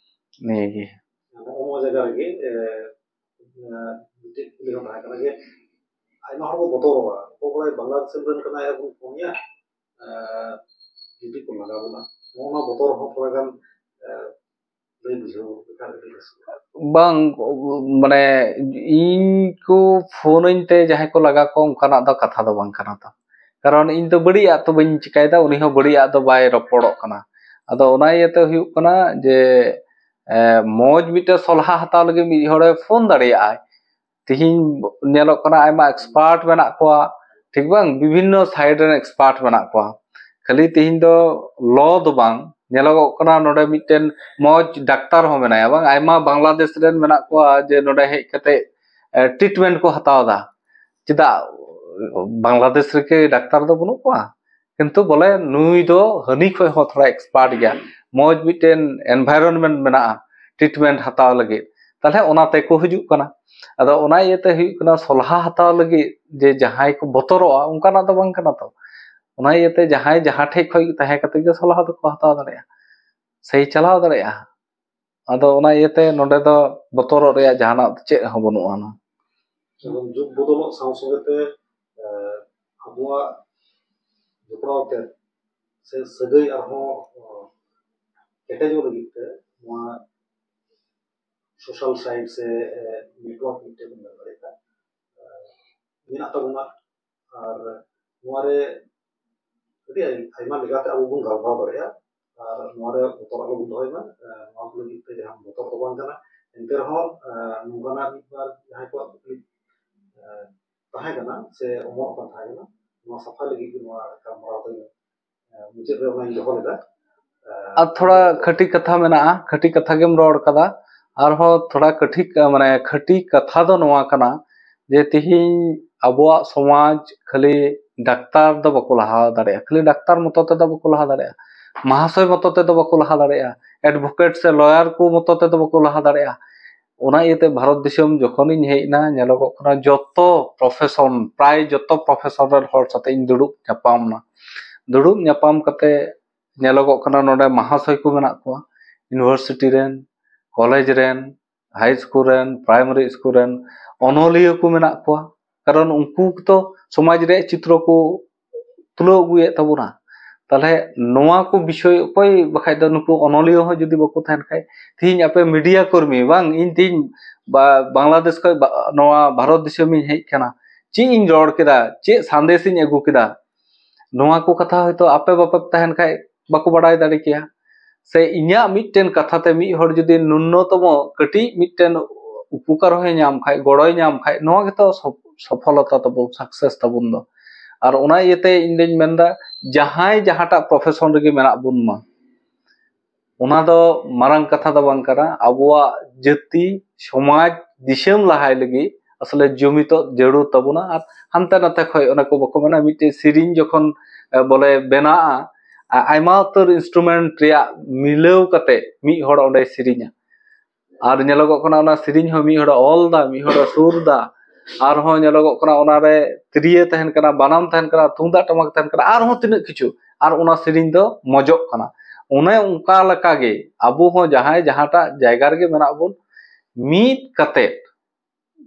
ᱱᱤᱭᱟᱹ ᱜᱮ᱾ ᱱᱚᱜᱼᱚ ᱱᱚᱣᱟ ᱡᱟᱭᱜᱟ ᱨᱮᱜᱮ, ᱮ, ᱮ, ᱢᱤᱫᱴᱮᱡ ᱠᱩᱠᱞᱤ ᱦᱚᱸ ᱛᱟᱦᱮᱸ ᱠᱟᱱᱟ ᱡᱮ, ᱟᱭᱢᱟ ᱦᱚᱲ ᱠᱚ ᱵᱚᱛᱚᱨᱚᱜᱼᱟ, ᱚᱠᱚᱭ ᱵᱟᱝᱞᱟᱫᱮᱥ ᱨᱮᱱ ᱠᱟᱱᱟᱭ, ᱟᱵᱚ ᱵᱚᱱ ᱯᱷᱳᱱ ᱟᱭᱟ, ᱮ, ᱡᱩᱫᱤ ᱠᱚ ᱞᱟᱜᱟ ᱵᱚᱱᱟ, ᱱᱚᱜᱼᱚ ᱱᱚᱣᱟ ᱵᱚᱛᱚᱨ ᱦᱚᱸ ᱛᱷᱚᱲᱟ ᱜᱟᱱ, ᱮ, ᱞᱟᱹᱭ ᱵᱩᱡᱷᱟᱹᱣ ᱞᱮᱠᱷᱟᱱ ᱟᱹᱰᱤ ᱵᱮᱥ ᱠᱚᱜᱼᱟ᱾ ᱵᱟᱝ, ᱢᱟᱱᱮ, ᱤᱧ ᱠᱚ ᱯᱷᱳᱱᱟᱹᱧ ᱛᱮ ᱡᱟᱦᱟᱸᱭ ᱠᱚ ᱞᱟᱜᱟ ᱠᱚ, ᱚᱱᱠᱟᱱᱟᱜ ᱫᱚ ᱠᱟᱛᱷᱟ ᱫᱚ ᱵᱟᱝ ᱠᱟᱱᱟ ᱛᱚ᱾ ᱠᱟᱨᱚᱱ ᱤᱧ ᱫᱚ ᱵᱟᱹᱲᱤᱡᱟᱜ ᱛᱚ ᱵᱟᱹᱧ ᱪᱤᱠᱟᱭᱮᱫᱟ, ᱩᱱᱤ ᱦᱚᱸ ᱵᱟᱹᱲᱤᱡᱟᱜ ᱫᱚ ᱵᱟᱭ ᱨᱚᱯᱚᱲᱚᱜ ᱠᱟᱱᱟ᱾ ᱟᱫᱚ ᱚᱱᱟ ᱤᱭᱟᱹᱛᱮ ᱦᱩᱭᱩᱜ ᱠᱟᱱᱟ ᱡᱮ, ᱮ, ᱢᱚᱡᱽ ᱢᱤᱫᱴᱮᱱ ᱥᱚᱞᱦᱟ ᱦᱟᱛᱟᱣ ᱞᱟᱹᱜᱤᱫ ᱢᱤᱫ ᱦᱚᱲᱮ ᱯᱷᱳᱱ ᱫᱟᱲᱮᱭᱟᱜᱼᱟᱭ᱾ ᱛᱤᱦᱤᱧ ᱧᱮᱞᱚᱜ ᱠᱟᱱᱟ ᱟᱭᱢᱟ ᱮᱠᱥᱯᱟᱨᱴ ᱢᱮᱱᱟᱜ ᱠᱚᱣᱟ, ᱴᱷᱤᱠ ᱵᱟᱝ? ᱵᱤᱵᱷᱤᱱᱱᱚ ᱥᱟᱭᱤᱰ ᱨᱮᱱ ᱮᱠᱥᱯᱟᱨᱴ ᱢᱮᱱᱟᱜ ᱠᱚᱣᱟ᱾ ᱠᱷᱟᱹᱞᱤ ᱛᱤᱦᱤᱧ ᱫᱚ ᱞᱚ ᱫᱚ ᱵᱟᱝ, ᱧᱮᱞᱚᱜᱚᱜ ᱠᱟᱱᱟ ᱱᱚᱰᱮ ᱢᱤᱫᱴᱮᱱ ᱢᱚᱡᱽ ᱰᱟᱠᱛᱟᱨ ᱦᱚᱸ ᱢᱮᱱᱟᱭᱟ, ᱵᱟᱝ? ᱟᱭᱢᱟ ᱵᱟᱝᱞᱟᱫᱮᱥ ᱨᱮᱱ ᱢᱮᱱᱟᱜ ᱠᱚᱣᱟ ᱡᱮ ᱱᱚᱰᱮ ᱦᱮᱡ ᱠᱟᱛᱮ, ᱮ, ᱴᱨᱤᱴᱢᱮᱱᱴ ᱠᱚ ᱦᱟᱛᱟᱣ ᱮᱫᱟ᱾ ᱪᱮᱫᱟᱜ ᱵᱟᱝᱞᱟᱫᱮᱥ ᱨᱮᱠᱤ ᱰᱟᱠᱛᱟᱨ ᱫᱚ ᱵᱟᱹᱱᱩᱜ ᱠᱚᱣᱟ? ᱠᱤᱱᱛᱩ ᱵᱚᱞᱮ ᱱᱩᱭ ᱫᱚ ᱦᱟᱹᱱᱤ ᱠᱷᱚᱡ ᱦᱚᱸ ᱛᱷᱚᱲᱟ ᱮᱠᱥᱯᱟᱨᱴ ᱜᱮᱭᱟ, ᱢᱚᱡᱽ ᱢᱤᱫᱴᱮᱱ ᱮᱱᱵᱷᱟᱭᱨᱚᱱᱢᱮᱱᱴ ᱢᱮᱱᱟᱜᱼᱟ ᱴᱨᱤᱴᱢᱮᱱᱴ ᱦᱟᱛᱟᱣ ᱞᱟᱹᱜᱤᱫ, ᱛᱟᱦᱞᱮ ᱚᱱᱟ ᱛᱮᱠᱚ ᱦᱤᱡᱩᱜ ᱠᱟᱱᱟ᱾ ᱟᱫᱚ ᱚᱱᱟ ᱤᱭᱟᱹᱛᱮ ᱦᱩᱭᱩᱜ ᱠᱟᱱᱟ, ᱥᱚᱞᱦᱟ ᱦᱟᱛᱟᱣ ᱞᱟᱹᱜᱤᱫ ᱡᱮ ᱡᱟᱦᱟᱸᱭ ᱠᱚ ᱵᱚᱛᱚᱨᱚᱜᱼᱟ, ᱚᱱᱠᱟᱱᱟᱜ ᱫᱚ ᱵᱟᱝ ᱠᱟᱱᱟ ᱛᱚ᱾ ᱚᱱᱟ ᱤᱭᱟᱹᱛᱮ ᱡᱟᱦᱟᱸᱭ ᱡᱟᱦᱟᱸ ᱴᱷᱮᱡ ᱠᱷᱚᱡ ᱜᱮ ᱛᱟᱦᱮᱸ ᱠᱟᱛᱮ ᱜᱮ ᱥᱚᱞᱦᱟ ᱫᱚᱠᱚ ᱦᱟᱛᱟᱣ ᱫᱟᱲᱮᱭᱟᱜᱼᱟ, ᱥᱮᱭ ᱪᱟᱞᱟᱣ ᱫᱟᱲᱮᱭᱟᱜᱼᱟ᱾ ᱟᱫᱚ ᱚᱱᱟ ᱤᱭᱟᱹᱛᱮ ᱱᱚᱰᱮ ᱫᱚ ᱵᱚᱛᱚᱨᱚᱜ ᱨᱮᱭᱟᱜ ᱡᱟᱦᱟᱱᱟᱜ ᱪᱮᱫ ᱦᱚᱸ ᱵᱟᱹᱱᱩᱜ ᱟᱱᱟ᱾ ᱡᱮᱢᱚᱱ ᱡᱩᱜᱽ ᱵᱚᱫᱚᱞᱚᱜ ᱥᱟᱶ ᱥᱚᱸᱜᱮ ᱛᱮ, ᱮ, ᱟᱵᱚᱣᱟᱜ ᱡᱚᱯᱲᱟᱣ ᱛᱮ ᱥᱮ ᱥᱟᱹᱜᱟᱹᱭ ᱟᱨᱦᱚᱸ, ᱮ, ᱠᱮᱴᱮᱡᱚᱜ ᱞᱟᱹᱜᱤᱫ ᱛᱮ ᱱᱚᱣᱟ ᱥᱳᱥᱟᱞ ᱥᱟᱭᱤᱴ ᱥᱮ, ᱮ, ᱱᱮᱴᱣᱟᱨᱠ ᱢᱤᱫᱴᱮᱱ ᱵᱚᱱ ᱢᱮᱱ ᱫᱟᱲᱮᱭᱟᱜᱼᱟ, ᱮ, ᱢᱮᱱᱟᱜ ᱛᱟᱵᱚᱱᱟ᱾ ᱟᱨ ᱱᱚᱣᱟ ᱨᱮ ᱟᱹᱰᱤ ᱟᱭ-, ᱟᱭᱢᱟ ᱞᱮᱠᱟᱛᱮ ᱟᱵᱚ ᱵᱚᱱ ᱜᱟᱞᱢᱟᱨᱟᱣ ᱫᱟᱲᱮᱭᱟᱜᱼᱟ᱾ ᱟᱨ ᱱᱚᱣᱟ ᱨᱮ ᱵᱚᱛᱚᱨ ᱟᱞᱚ ᱵᱚᱱ ᱫᱚᱦᱚᱭ ᱢᱟ᱾ ᱮ, ᱱᱚᱣᱟ ᱠᱚ ᱞᱟᱹᱜᱤᱫ ᱛᱮ ᱡᱟᱦᱟᱸ ᱵᱚᱛᱚᱨ ᱫᱚ ᱵᱟᱝ ᱠᱟᱱᱟ᱾ ᱮᱱᱛᱮ ᱨᱮᱦᱚᱸ, ᱮ, ᱱᱚᱝᱠᱟᱱᱟᱜ ᱢᱤᱫ ᱵᱟᱨ ᱡᱟᱦᱟᱸᱭ ᱠᱚᱣᱟᱜ ᱠᱩᱠᱞᱤ, ᱮ, ᱛᱟᱦᱮᱸ ᱠᱟᱱᱟ ᱥᱮ ᱚᱢᱚᱱᱚᱜ ᱠᱟᱱ ᱛᱟᱦᱮᱸ ᱠᱟᱱᱟ, ᱱᱚᱣᱟ ᱥᱟᱯᱷᱟ ᱞᱟᱹᱜᱤᱫ ᱜᱮ ᱱᱚᱣᱟ ᱜᱟᱞᱢᱟᱨᱟᱣ ᱫᱚᱧ, ᱮ, ᱢᱩᱪᱟᱹᱫ ᱨᱮ ᱚᱱᱟᱧ ᱫᱚᱦᱚ ᱞᱮᱫᱟ᱾ ᱮ, ᱟᱨ ᱛᱷᱚᱲᱟ ᱠᱷᱟᱹᱴᱤ ᱠᱟᱛᱷᱟ ᱢᱮᱱᱟᱜᱼᱟ, ᱠᱷᱟᱹᱴᱤ ᱠᱟᱛᱷᱟ ᱜᱮᱢ ᱨᱚᱲ ᱠᱟᱫᱟ᱾ ᱟᱨᱦᱚᱸ ᱛᱷᱚᱲᱟ ᱠᱟᱹᱴᱤᱡ, ᱢᱟᱱᱮ, ᱠᱷᱟᱹᱴᱤ ᱠᱟᱛᱷᱟ ᱫᱚ ᱱᱚᱣᱟ ᱠᱟᱱᱟ ᱡᱮ ᱛᱤᱦᱤᱧ ᱟᱵᱚᱣᱟᱜ ᱥᱚᱢᱟᱡᱽ ᱠᱷᱟᱹᱞᱤ ᱰᱟᱠᱛᱟᱨ ᱫᱚ ᱵᱟᱠᱚ ᱞᱟᱦᱟ ᱫᱟᱲᱮᱭᱟᱜᱼᱟ, ᱠᱷᱟᱹᱞᱤ ᱰᱟᱠᱛᱟᱨ ᱢᱚᱛᱚ ᱛᱮᱫᱚ ᱵᱟᱠᱚ ᱞᱟᱦᱟ ᱫᱟᱲᱮᱭᱟᱜᱼᱟ, ᱢᱟᱦᱟᱥᱚᱭ ᱢᱚᱛᱚ ᱛᱮᱫᱚ ᱵᱟᱠᱚ ᱞᱟᱦᱟ ᱫᱟᱲᱮᱭᱟᱜᱼᱟ, ᱮᱰᱵᱷᱳᱠᱮᱴ ᱥᱮ ᱞᱚᱭᱟᱨ ᱠᱚ ᱢᱚᱛᱚ ᱛᱮᱫᱚ ᱵᱟᱠᱚ ᱞᱟᱦᱟ ᱫᱟᱲᱮᱭᱟᱜᱼᱟ᱾ ᱚᱱᱟ ᱤᱭᱟᱹᱛᱮ ᱵᱷᱟᱨᱚᱛ ᱫᱤᱥᱚᱢ ᱡᱚᱠᱷᱚᱱᱤᱧ ᱦᱮᱡ ᱮᱱᱟ, ᱧᱮᱞᱚᱜᱚᱜ ᱠᱟᱱᱟ ᱡᱚᱛᱚ profession, ᱯᱨᱟᱭ ᱡᱚᱛᱚ profession ᱨᱮᱱ ᱦᱚᱲ ᱥᱟᱛᱮ ᱤᱧ ᱫᱩᱲᱩᱵ ᱧᱟᱯᱟᱢ ᱮᱱᱟ᱾ ᱫᱩᱲᱩᱵ ᱧᱟᱯᱟᱢ ᱠᱟᱛᱮ ᱧᱮᱞᱚᱜᱚᱜ ᱠᱟᱱᱟ ᱱᱚᱰᱮ ᱢᱟᱦᱟᱥᱚᱭ ᱠᱚ ᱢᱮᱱᱟᱜ ᱠᱚᱣᱟ, university ᱨᱮᱱ, college ᱨᱮᱱ, high school ᱨᱮᱱ, primary school ᱨᱮᱱ ᱚᱱᱚᱞᱤᱭᱟᱹ ᱠᱚ ᱢᱮᱱᱟᱜ ᱠᱚᱣᱟ᱾ ᱠᱟᱨᱚᱱ ᱩᱱᱠᱩ ᱛᱚ ᱥᱚᱢᱟᱡᱽ ᱨᱮᱭᱟᱜ ᱪᱤᱛᱨᱚ ᱠᱚ ᱛᱩᱞᱟᱹᱣ ᱟᱹᱜᱩᱭᱮᱫ ᱛᱟᱵᱚᱱᱟ᱾ ᱛᱟᱦᱞᱮ ᱱᱚᱣᱟ ᱠᱚ ᱵᱤᱥᱚᱭ ᱚᱠᱚᱭ ᱵᱟᱠᱷᱟᱡ ᱫᱚ ᱱᱩᱠᱩ ᱚᱱᱚᱞᱤᱭᱟᱹ ᱦᱚᱸ ᱡᱩᱫᱤ ᱵᱟᱠᱚ ᱛᱟᱦᱮᱱ ᱠᱷᱟᱡ, ᱛᱤᱦᱤᱧ ᱟᱯᱮ media ᱠᱚᱨᱢᱤ, ᱵᱟᱝ, ᱤᱧ ᱛᱤᱦᱤᱧ ᱵᱟ-, ᱵᱟᱝᱞᱟᱫᱮᱥ ᱠᱷᱚᱡ ᱵᱟ-, ᱱᱚᱣᱟ ᱵᱷᱟᱨᱚᱛ ᱫᱤᱥᱚᱢᱤᱧ ᱦᱮᱡ ᱠᱟᱱᱟ, ᱪᱮᱫ ᱤᱧ ᱨᱚᱲ ᱠᱮᱫᱟ, ᱪᱮᱫ ᱥᱟᱸᱫᱮᱥ ᱤᱧ ᱟᱹᱜᱩ ᱠᱮᱫᱟ, ᱱᱚᱣᱟ ᱠᱚ ᱠᱟᱛᱷᱟ ᱦᱚᱭᱛᱳ ᱟᱯᱮ ᱵᱟᱯᱮ ᱛᱟᱦᱮᱱ ᱠᱷᱟᱡ ᱵᱟᱠᱚ ᱵᱟᱲᱟᱭ ᱫᱟᱲᱮ ᱠᱮᱭᱟ᱾ ᱥᱮ ᱤᱧᱟᱹᱜ ᱢᱤᱫᱴᱮᱱ ᱠᱟᱛᱷᱟ ᱛᱮ ᱢᱤᱫ ᱦᱚᱲ ᱡᱩᱫᱤ ᱱᱩᱱᱱᱚᱛᱚᱢᱚ ᱠᱟᱹᱴᱤᱡ ᱢᱤᱫᱴᱮᱱ ᱩᱯᱚᱠᱟᱨ ᱦᱚᱸᱭ ᱧᱟᱢ ᱠᱷᱟᱡ, ᱜᱚᱲᱚᱭ ᱧᱟᱢ ᱠᱷᱟᱡ, ᱱᱚᱣᱟ ᱜᱮᱛᱚ ᱥᱚᱯ-, ᱥᱚᱯᱷᱚᱞᱚᱛᱟ ᱛᱟᱵᱚᱱ, success ᱛᱟᱵᱚᱱ ᱫᱚ᱾ ᱟᱨ ᱚᱱᱟ ᱤᱭᱟᱹᱛᱮ ᱤᱧ ᱫᱚᱧ ᱢᱮᱱᱫᱟ, ᱡᱟᱦᱟᱸᱭ ᱡᱟᱦᱟᱸᱴᱟᱜ profession ᱨᱮᱜᱮ ᱢᱮᱱᱟᱜ ᱵᱚᱱ ᱢᱟ, ᱚᱱᱟ ᱫᱚ ᱢᱟᱨᱟᱝ ᱠᱟᱛᱷᱟ ᱫᱚ ᱵᱟᱝ ᱠᱟᱱᱟ᱾ ᱟᱵᱚᱣᱟᱜ ᱡᱟᱹᱛᱤ, ᱥᱚᱢᱟᱡᱽ, ᱫᱤᱥᱚᱢ ᱞᱟᱦᱟᱭ ᱞᱟᱹᱜᱤᱫ ᱟᱥᱚᱞᱮ ᱡᱩᱢᱤᱫᱚᱜ ᱡᱟᱹᱨᱩᱲ ᱛᱟᱵᱚᱱᱟ᱾ ᱟᱨ ᱦᱟᱱᱛᱮ ᱱᱟᱛᱮ ᱠᱷᱚᱡ, ᱚᱱᱟ ᱠᱚ ᱵᱟᱠᱚ ᱢᱮᱱᱟ, ᱢᱤᱫᱴᱮᱡ ᱥᱮᱨᱮᱧ ᱡᱚᱠᱷᱚᱱ, ᱮ, ᱵᱚᱞᱮ ᱵᱮᱱᱟᱜᱼᱟ, ᱟ-, ᱟᱭᱢᱟ ᱩᱛᱟᱹᱨ instrument ᱨᱮᱭᱟᱜ ᱢᱤᱞᱟᱹᱣ ᱠᱟᱛᱮ ᱢᱤᱫ ᱦᱚᱲ ᱚᱸᱰᱮᱭ ᱥᱮᱨᱮᱧᱟ᱾ ᱟᱨ ᱧᱮᱞᱚᱜᱚᱜ ᱠᱟᱱᱟ ᱚᱱᱟ ᱥᱮᱨᱮᱧ ᱦᱚᱸ ᱢᱤᱫ ᱦᱚᱲᱮ ᱚᱞ ᱫᱟ, ᱢᱤᱫ ᱦᱚᱲᱮ ᱥᱩᱨ ᱫᱟ, ᱟᱨᱦᱚᱸ ᱧᱮᱞᱚᱜᱚᱜ ᱠᱟᱱᱟ ᱚᱱᱟᱨᱮ ᱛᱤᱨᱭᱳ ᱛᱟᱦᱮᱱ ᱠᱟᱱᱟ, ᱵᱟᱱᱟᱢ ᱛᱟᱦᱮᱱ ᱠᱟᱱᱟ, ᱛᱩᱢᱫᱟᱜ ᱴᱟᱢᱟᱠ ᱛᱟᱦᱮᱱ ᱠᱟᱱᱟ, ᱟᱨᱦᱚᱸ ᱛᱤᱱᱟᱹᱜ ᱠᱤᱪᱷᱩ, ᱟᱨ ᱚᱱᱟ ᱥᱮᱨᱮᱧ ᱫᱚ ᱢᱚᱡᱚᱜ ᱠᱟᱱᱟ᱾ ᱚᱱᱮ ᱚᱱᱠᱟ ᱞᱮᱠᱟᱜᱮ ᱟᱵᱚ ᱦᱚᱸ ᱡᱟᱦᱟᱸᱭ ᱡᱟᱦᱟᱸᱴᱟᱜ ᱡᱟᱭᱜᱟ ᱨᱮᱜᱮ ᱢᱮᱱᱟᱜ ᱵᱚᱱ, ᱢᱤᱫ ᱠᱟᱛᱮ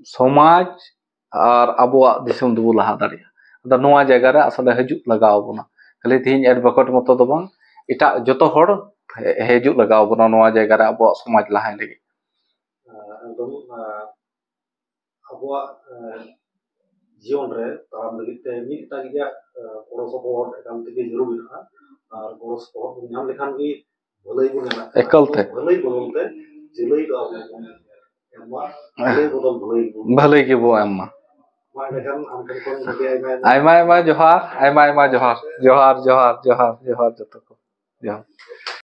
ᱥᱚᱢᱟᱡᱽ ᱟᱨ ᱟᱵᱚᱣᱟᱜ ᱫᱤᱥᱚᱢ ᱫᱚᱵᱚ ᱞᱟᱦᱟ ᱫᱟᱲᱮᱭᱟᱜᱼᱟ᱾ ᱟᱫᱚ ᱱᱚᱣᱟ ᱡᱟᱭᱜᱟ ᱨᱮ ᱟᱥᱚᱞᱮ ᱦᱤᱡᱩᱜ ᱞᱟᱜᱟᱣ ᱵᱚᱱᱟ, ᱠᱷᱟᱹᱞᱤ ᱛᱮᱦᱮᱧ advocate ᱢᱚᱛᱚ ᱫᱚ ᱵᱟᱝ, ᱮᱴᱟᱜ ᱡᱚᱛᱚ ᱦᱚᱲ ᱦᱮ-, ᱦᱤᱡᱩᱜ ᱞᱟᱜᱟᱣ ᱵᱚᱱᱟ ᱱᱚᱣᱟ ᱡᱟᱭᱜᱟ ᱨᱮ ᱟᱵᱚᱣᱟᱜ ᱥᱚᱢᱟᱡᱽ ᱞᱟᱦᱟᱭ ᱞᱟᱹᱜᱤᱫ᱾ ᱮᱠᱫᱚᱢ, ᱟᱵᱚᱣᱟᱜ ᱡᱤᱭᱚᱱ ᱨᱮ ᱛᱟᱲᱟᱢ ᱞᱟᱹᱜᱤᱫ ᱛᱮ ᱢᱤᱫ ᱮᱴᱟᱜ ᱜᱮ ᱜᱚᱲᱚ ᱥᱚᱯᱚᱦᱚᱫ ᱮᱠᱟᱞ ᱛᱮᱜᱮ ᱡᱟᱹᱨᱩᱲ ᱢᱮᱱᱟᱜᱼᱟ᱾ ᱟᱨ ᱜᱚᱲᱚ ᱥᱚᱯᱚᱦᱚᱫ ᱵᱚᱱ ᱧᱟᱢ ᱞᱮᱠᱷᱟᱱ ᱜᱮ ᱵᱷᱟᱹᱞᱟᱹᱭ ᱵᱚᱱ ᱧᱟᱢᱟ᱾ ᱮᱠᱟᱞ ᱛᱮ᱾ ᱵᱷᱟᱹᱞᱟᱹᱭ ᱵᱚᱫᱚᱞ ᱛᱮ ᱡᱟᱹᱞᱟᱹᱭ ᱫᱚ ᱟᱵᱚ ᱵᱚᱱ ᱮᱢ ᱢᱟ᱾ ᱵᱷᱟᱹᱞᱟᱹᱭ ᱵᱚᱫᱚᱞ ᱵᱷᱟᱹᱞᱟᱹᱭ ᱵᱚᱱ᱾ ᱵᱷᱟᱹᱞᱟᱹᱭ ᱜᱮᱵᱚ ᱮᱢ ᱢᱟ᱾ ᱢᱟ ᱮᱸᱰᱮᱠᱷᱟᱱ ᱟᱢ ᱴᱷᱮᱱ ᱠᱷᱚᱱ ᱟᱹᱰᱤ ᱟᱭᱢᱟ ᱟᱭᱢᱟ ᱟᱭᱢᱟ ᱡᱚᱦᱟᱨ, ᱟᱭᱢᱟ ᱟᱭᱢᱟ ᱡᱚᱦᱟᱨ, ᱡᱚᱦᱟᱨ, ᱡᱚᱦᱟᱨ, ᱡᱚᱦᱟᱨ, ᱡᱚᱦᱟᱨ ᱡᱚᱛᱚ ᱠᱚ, ᱡᱚᱦᱟᱨ᱾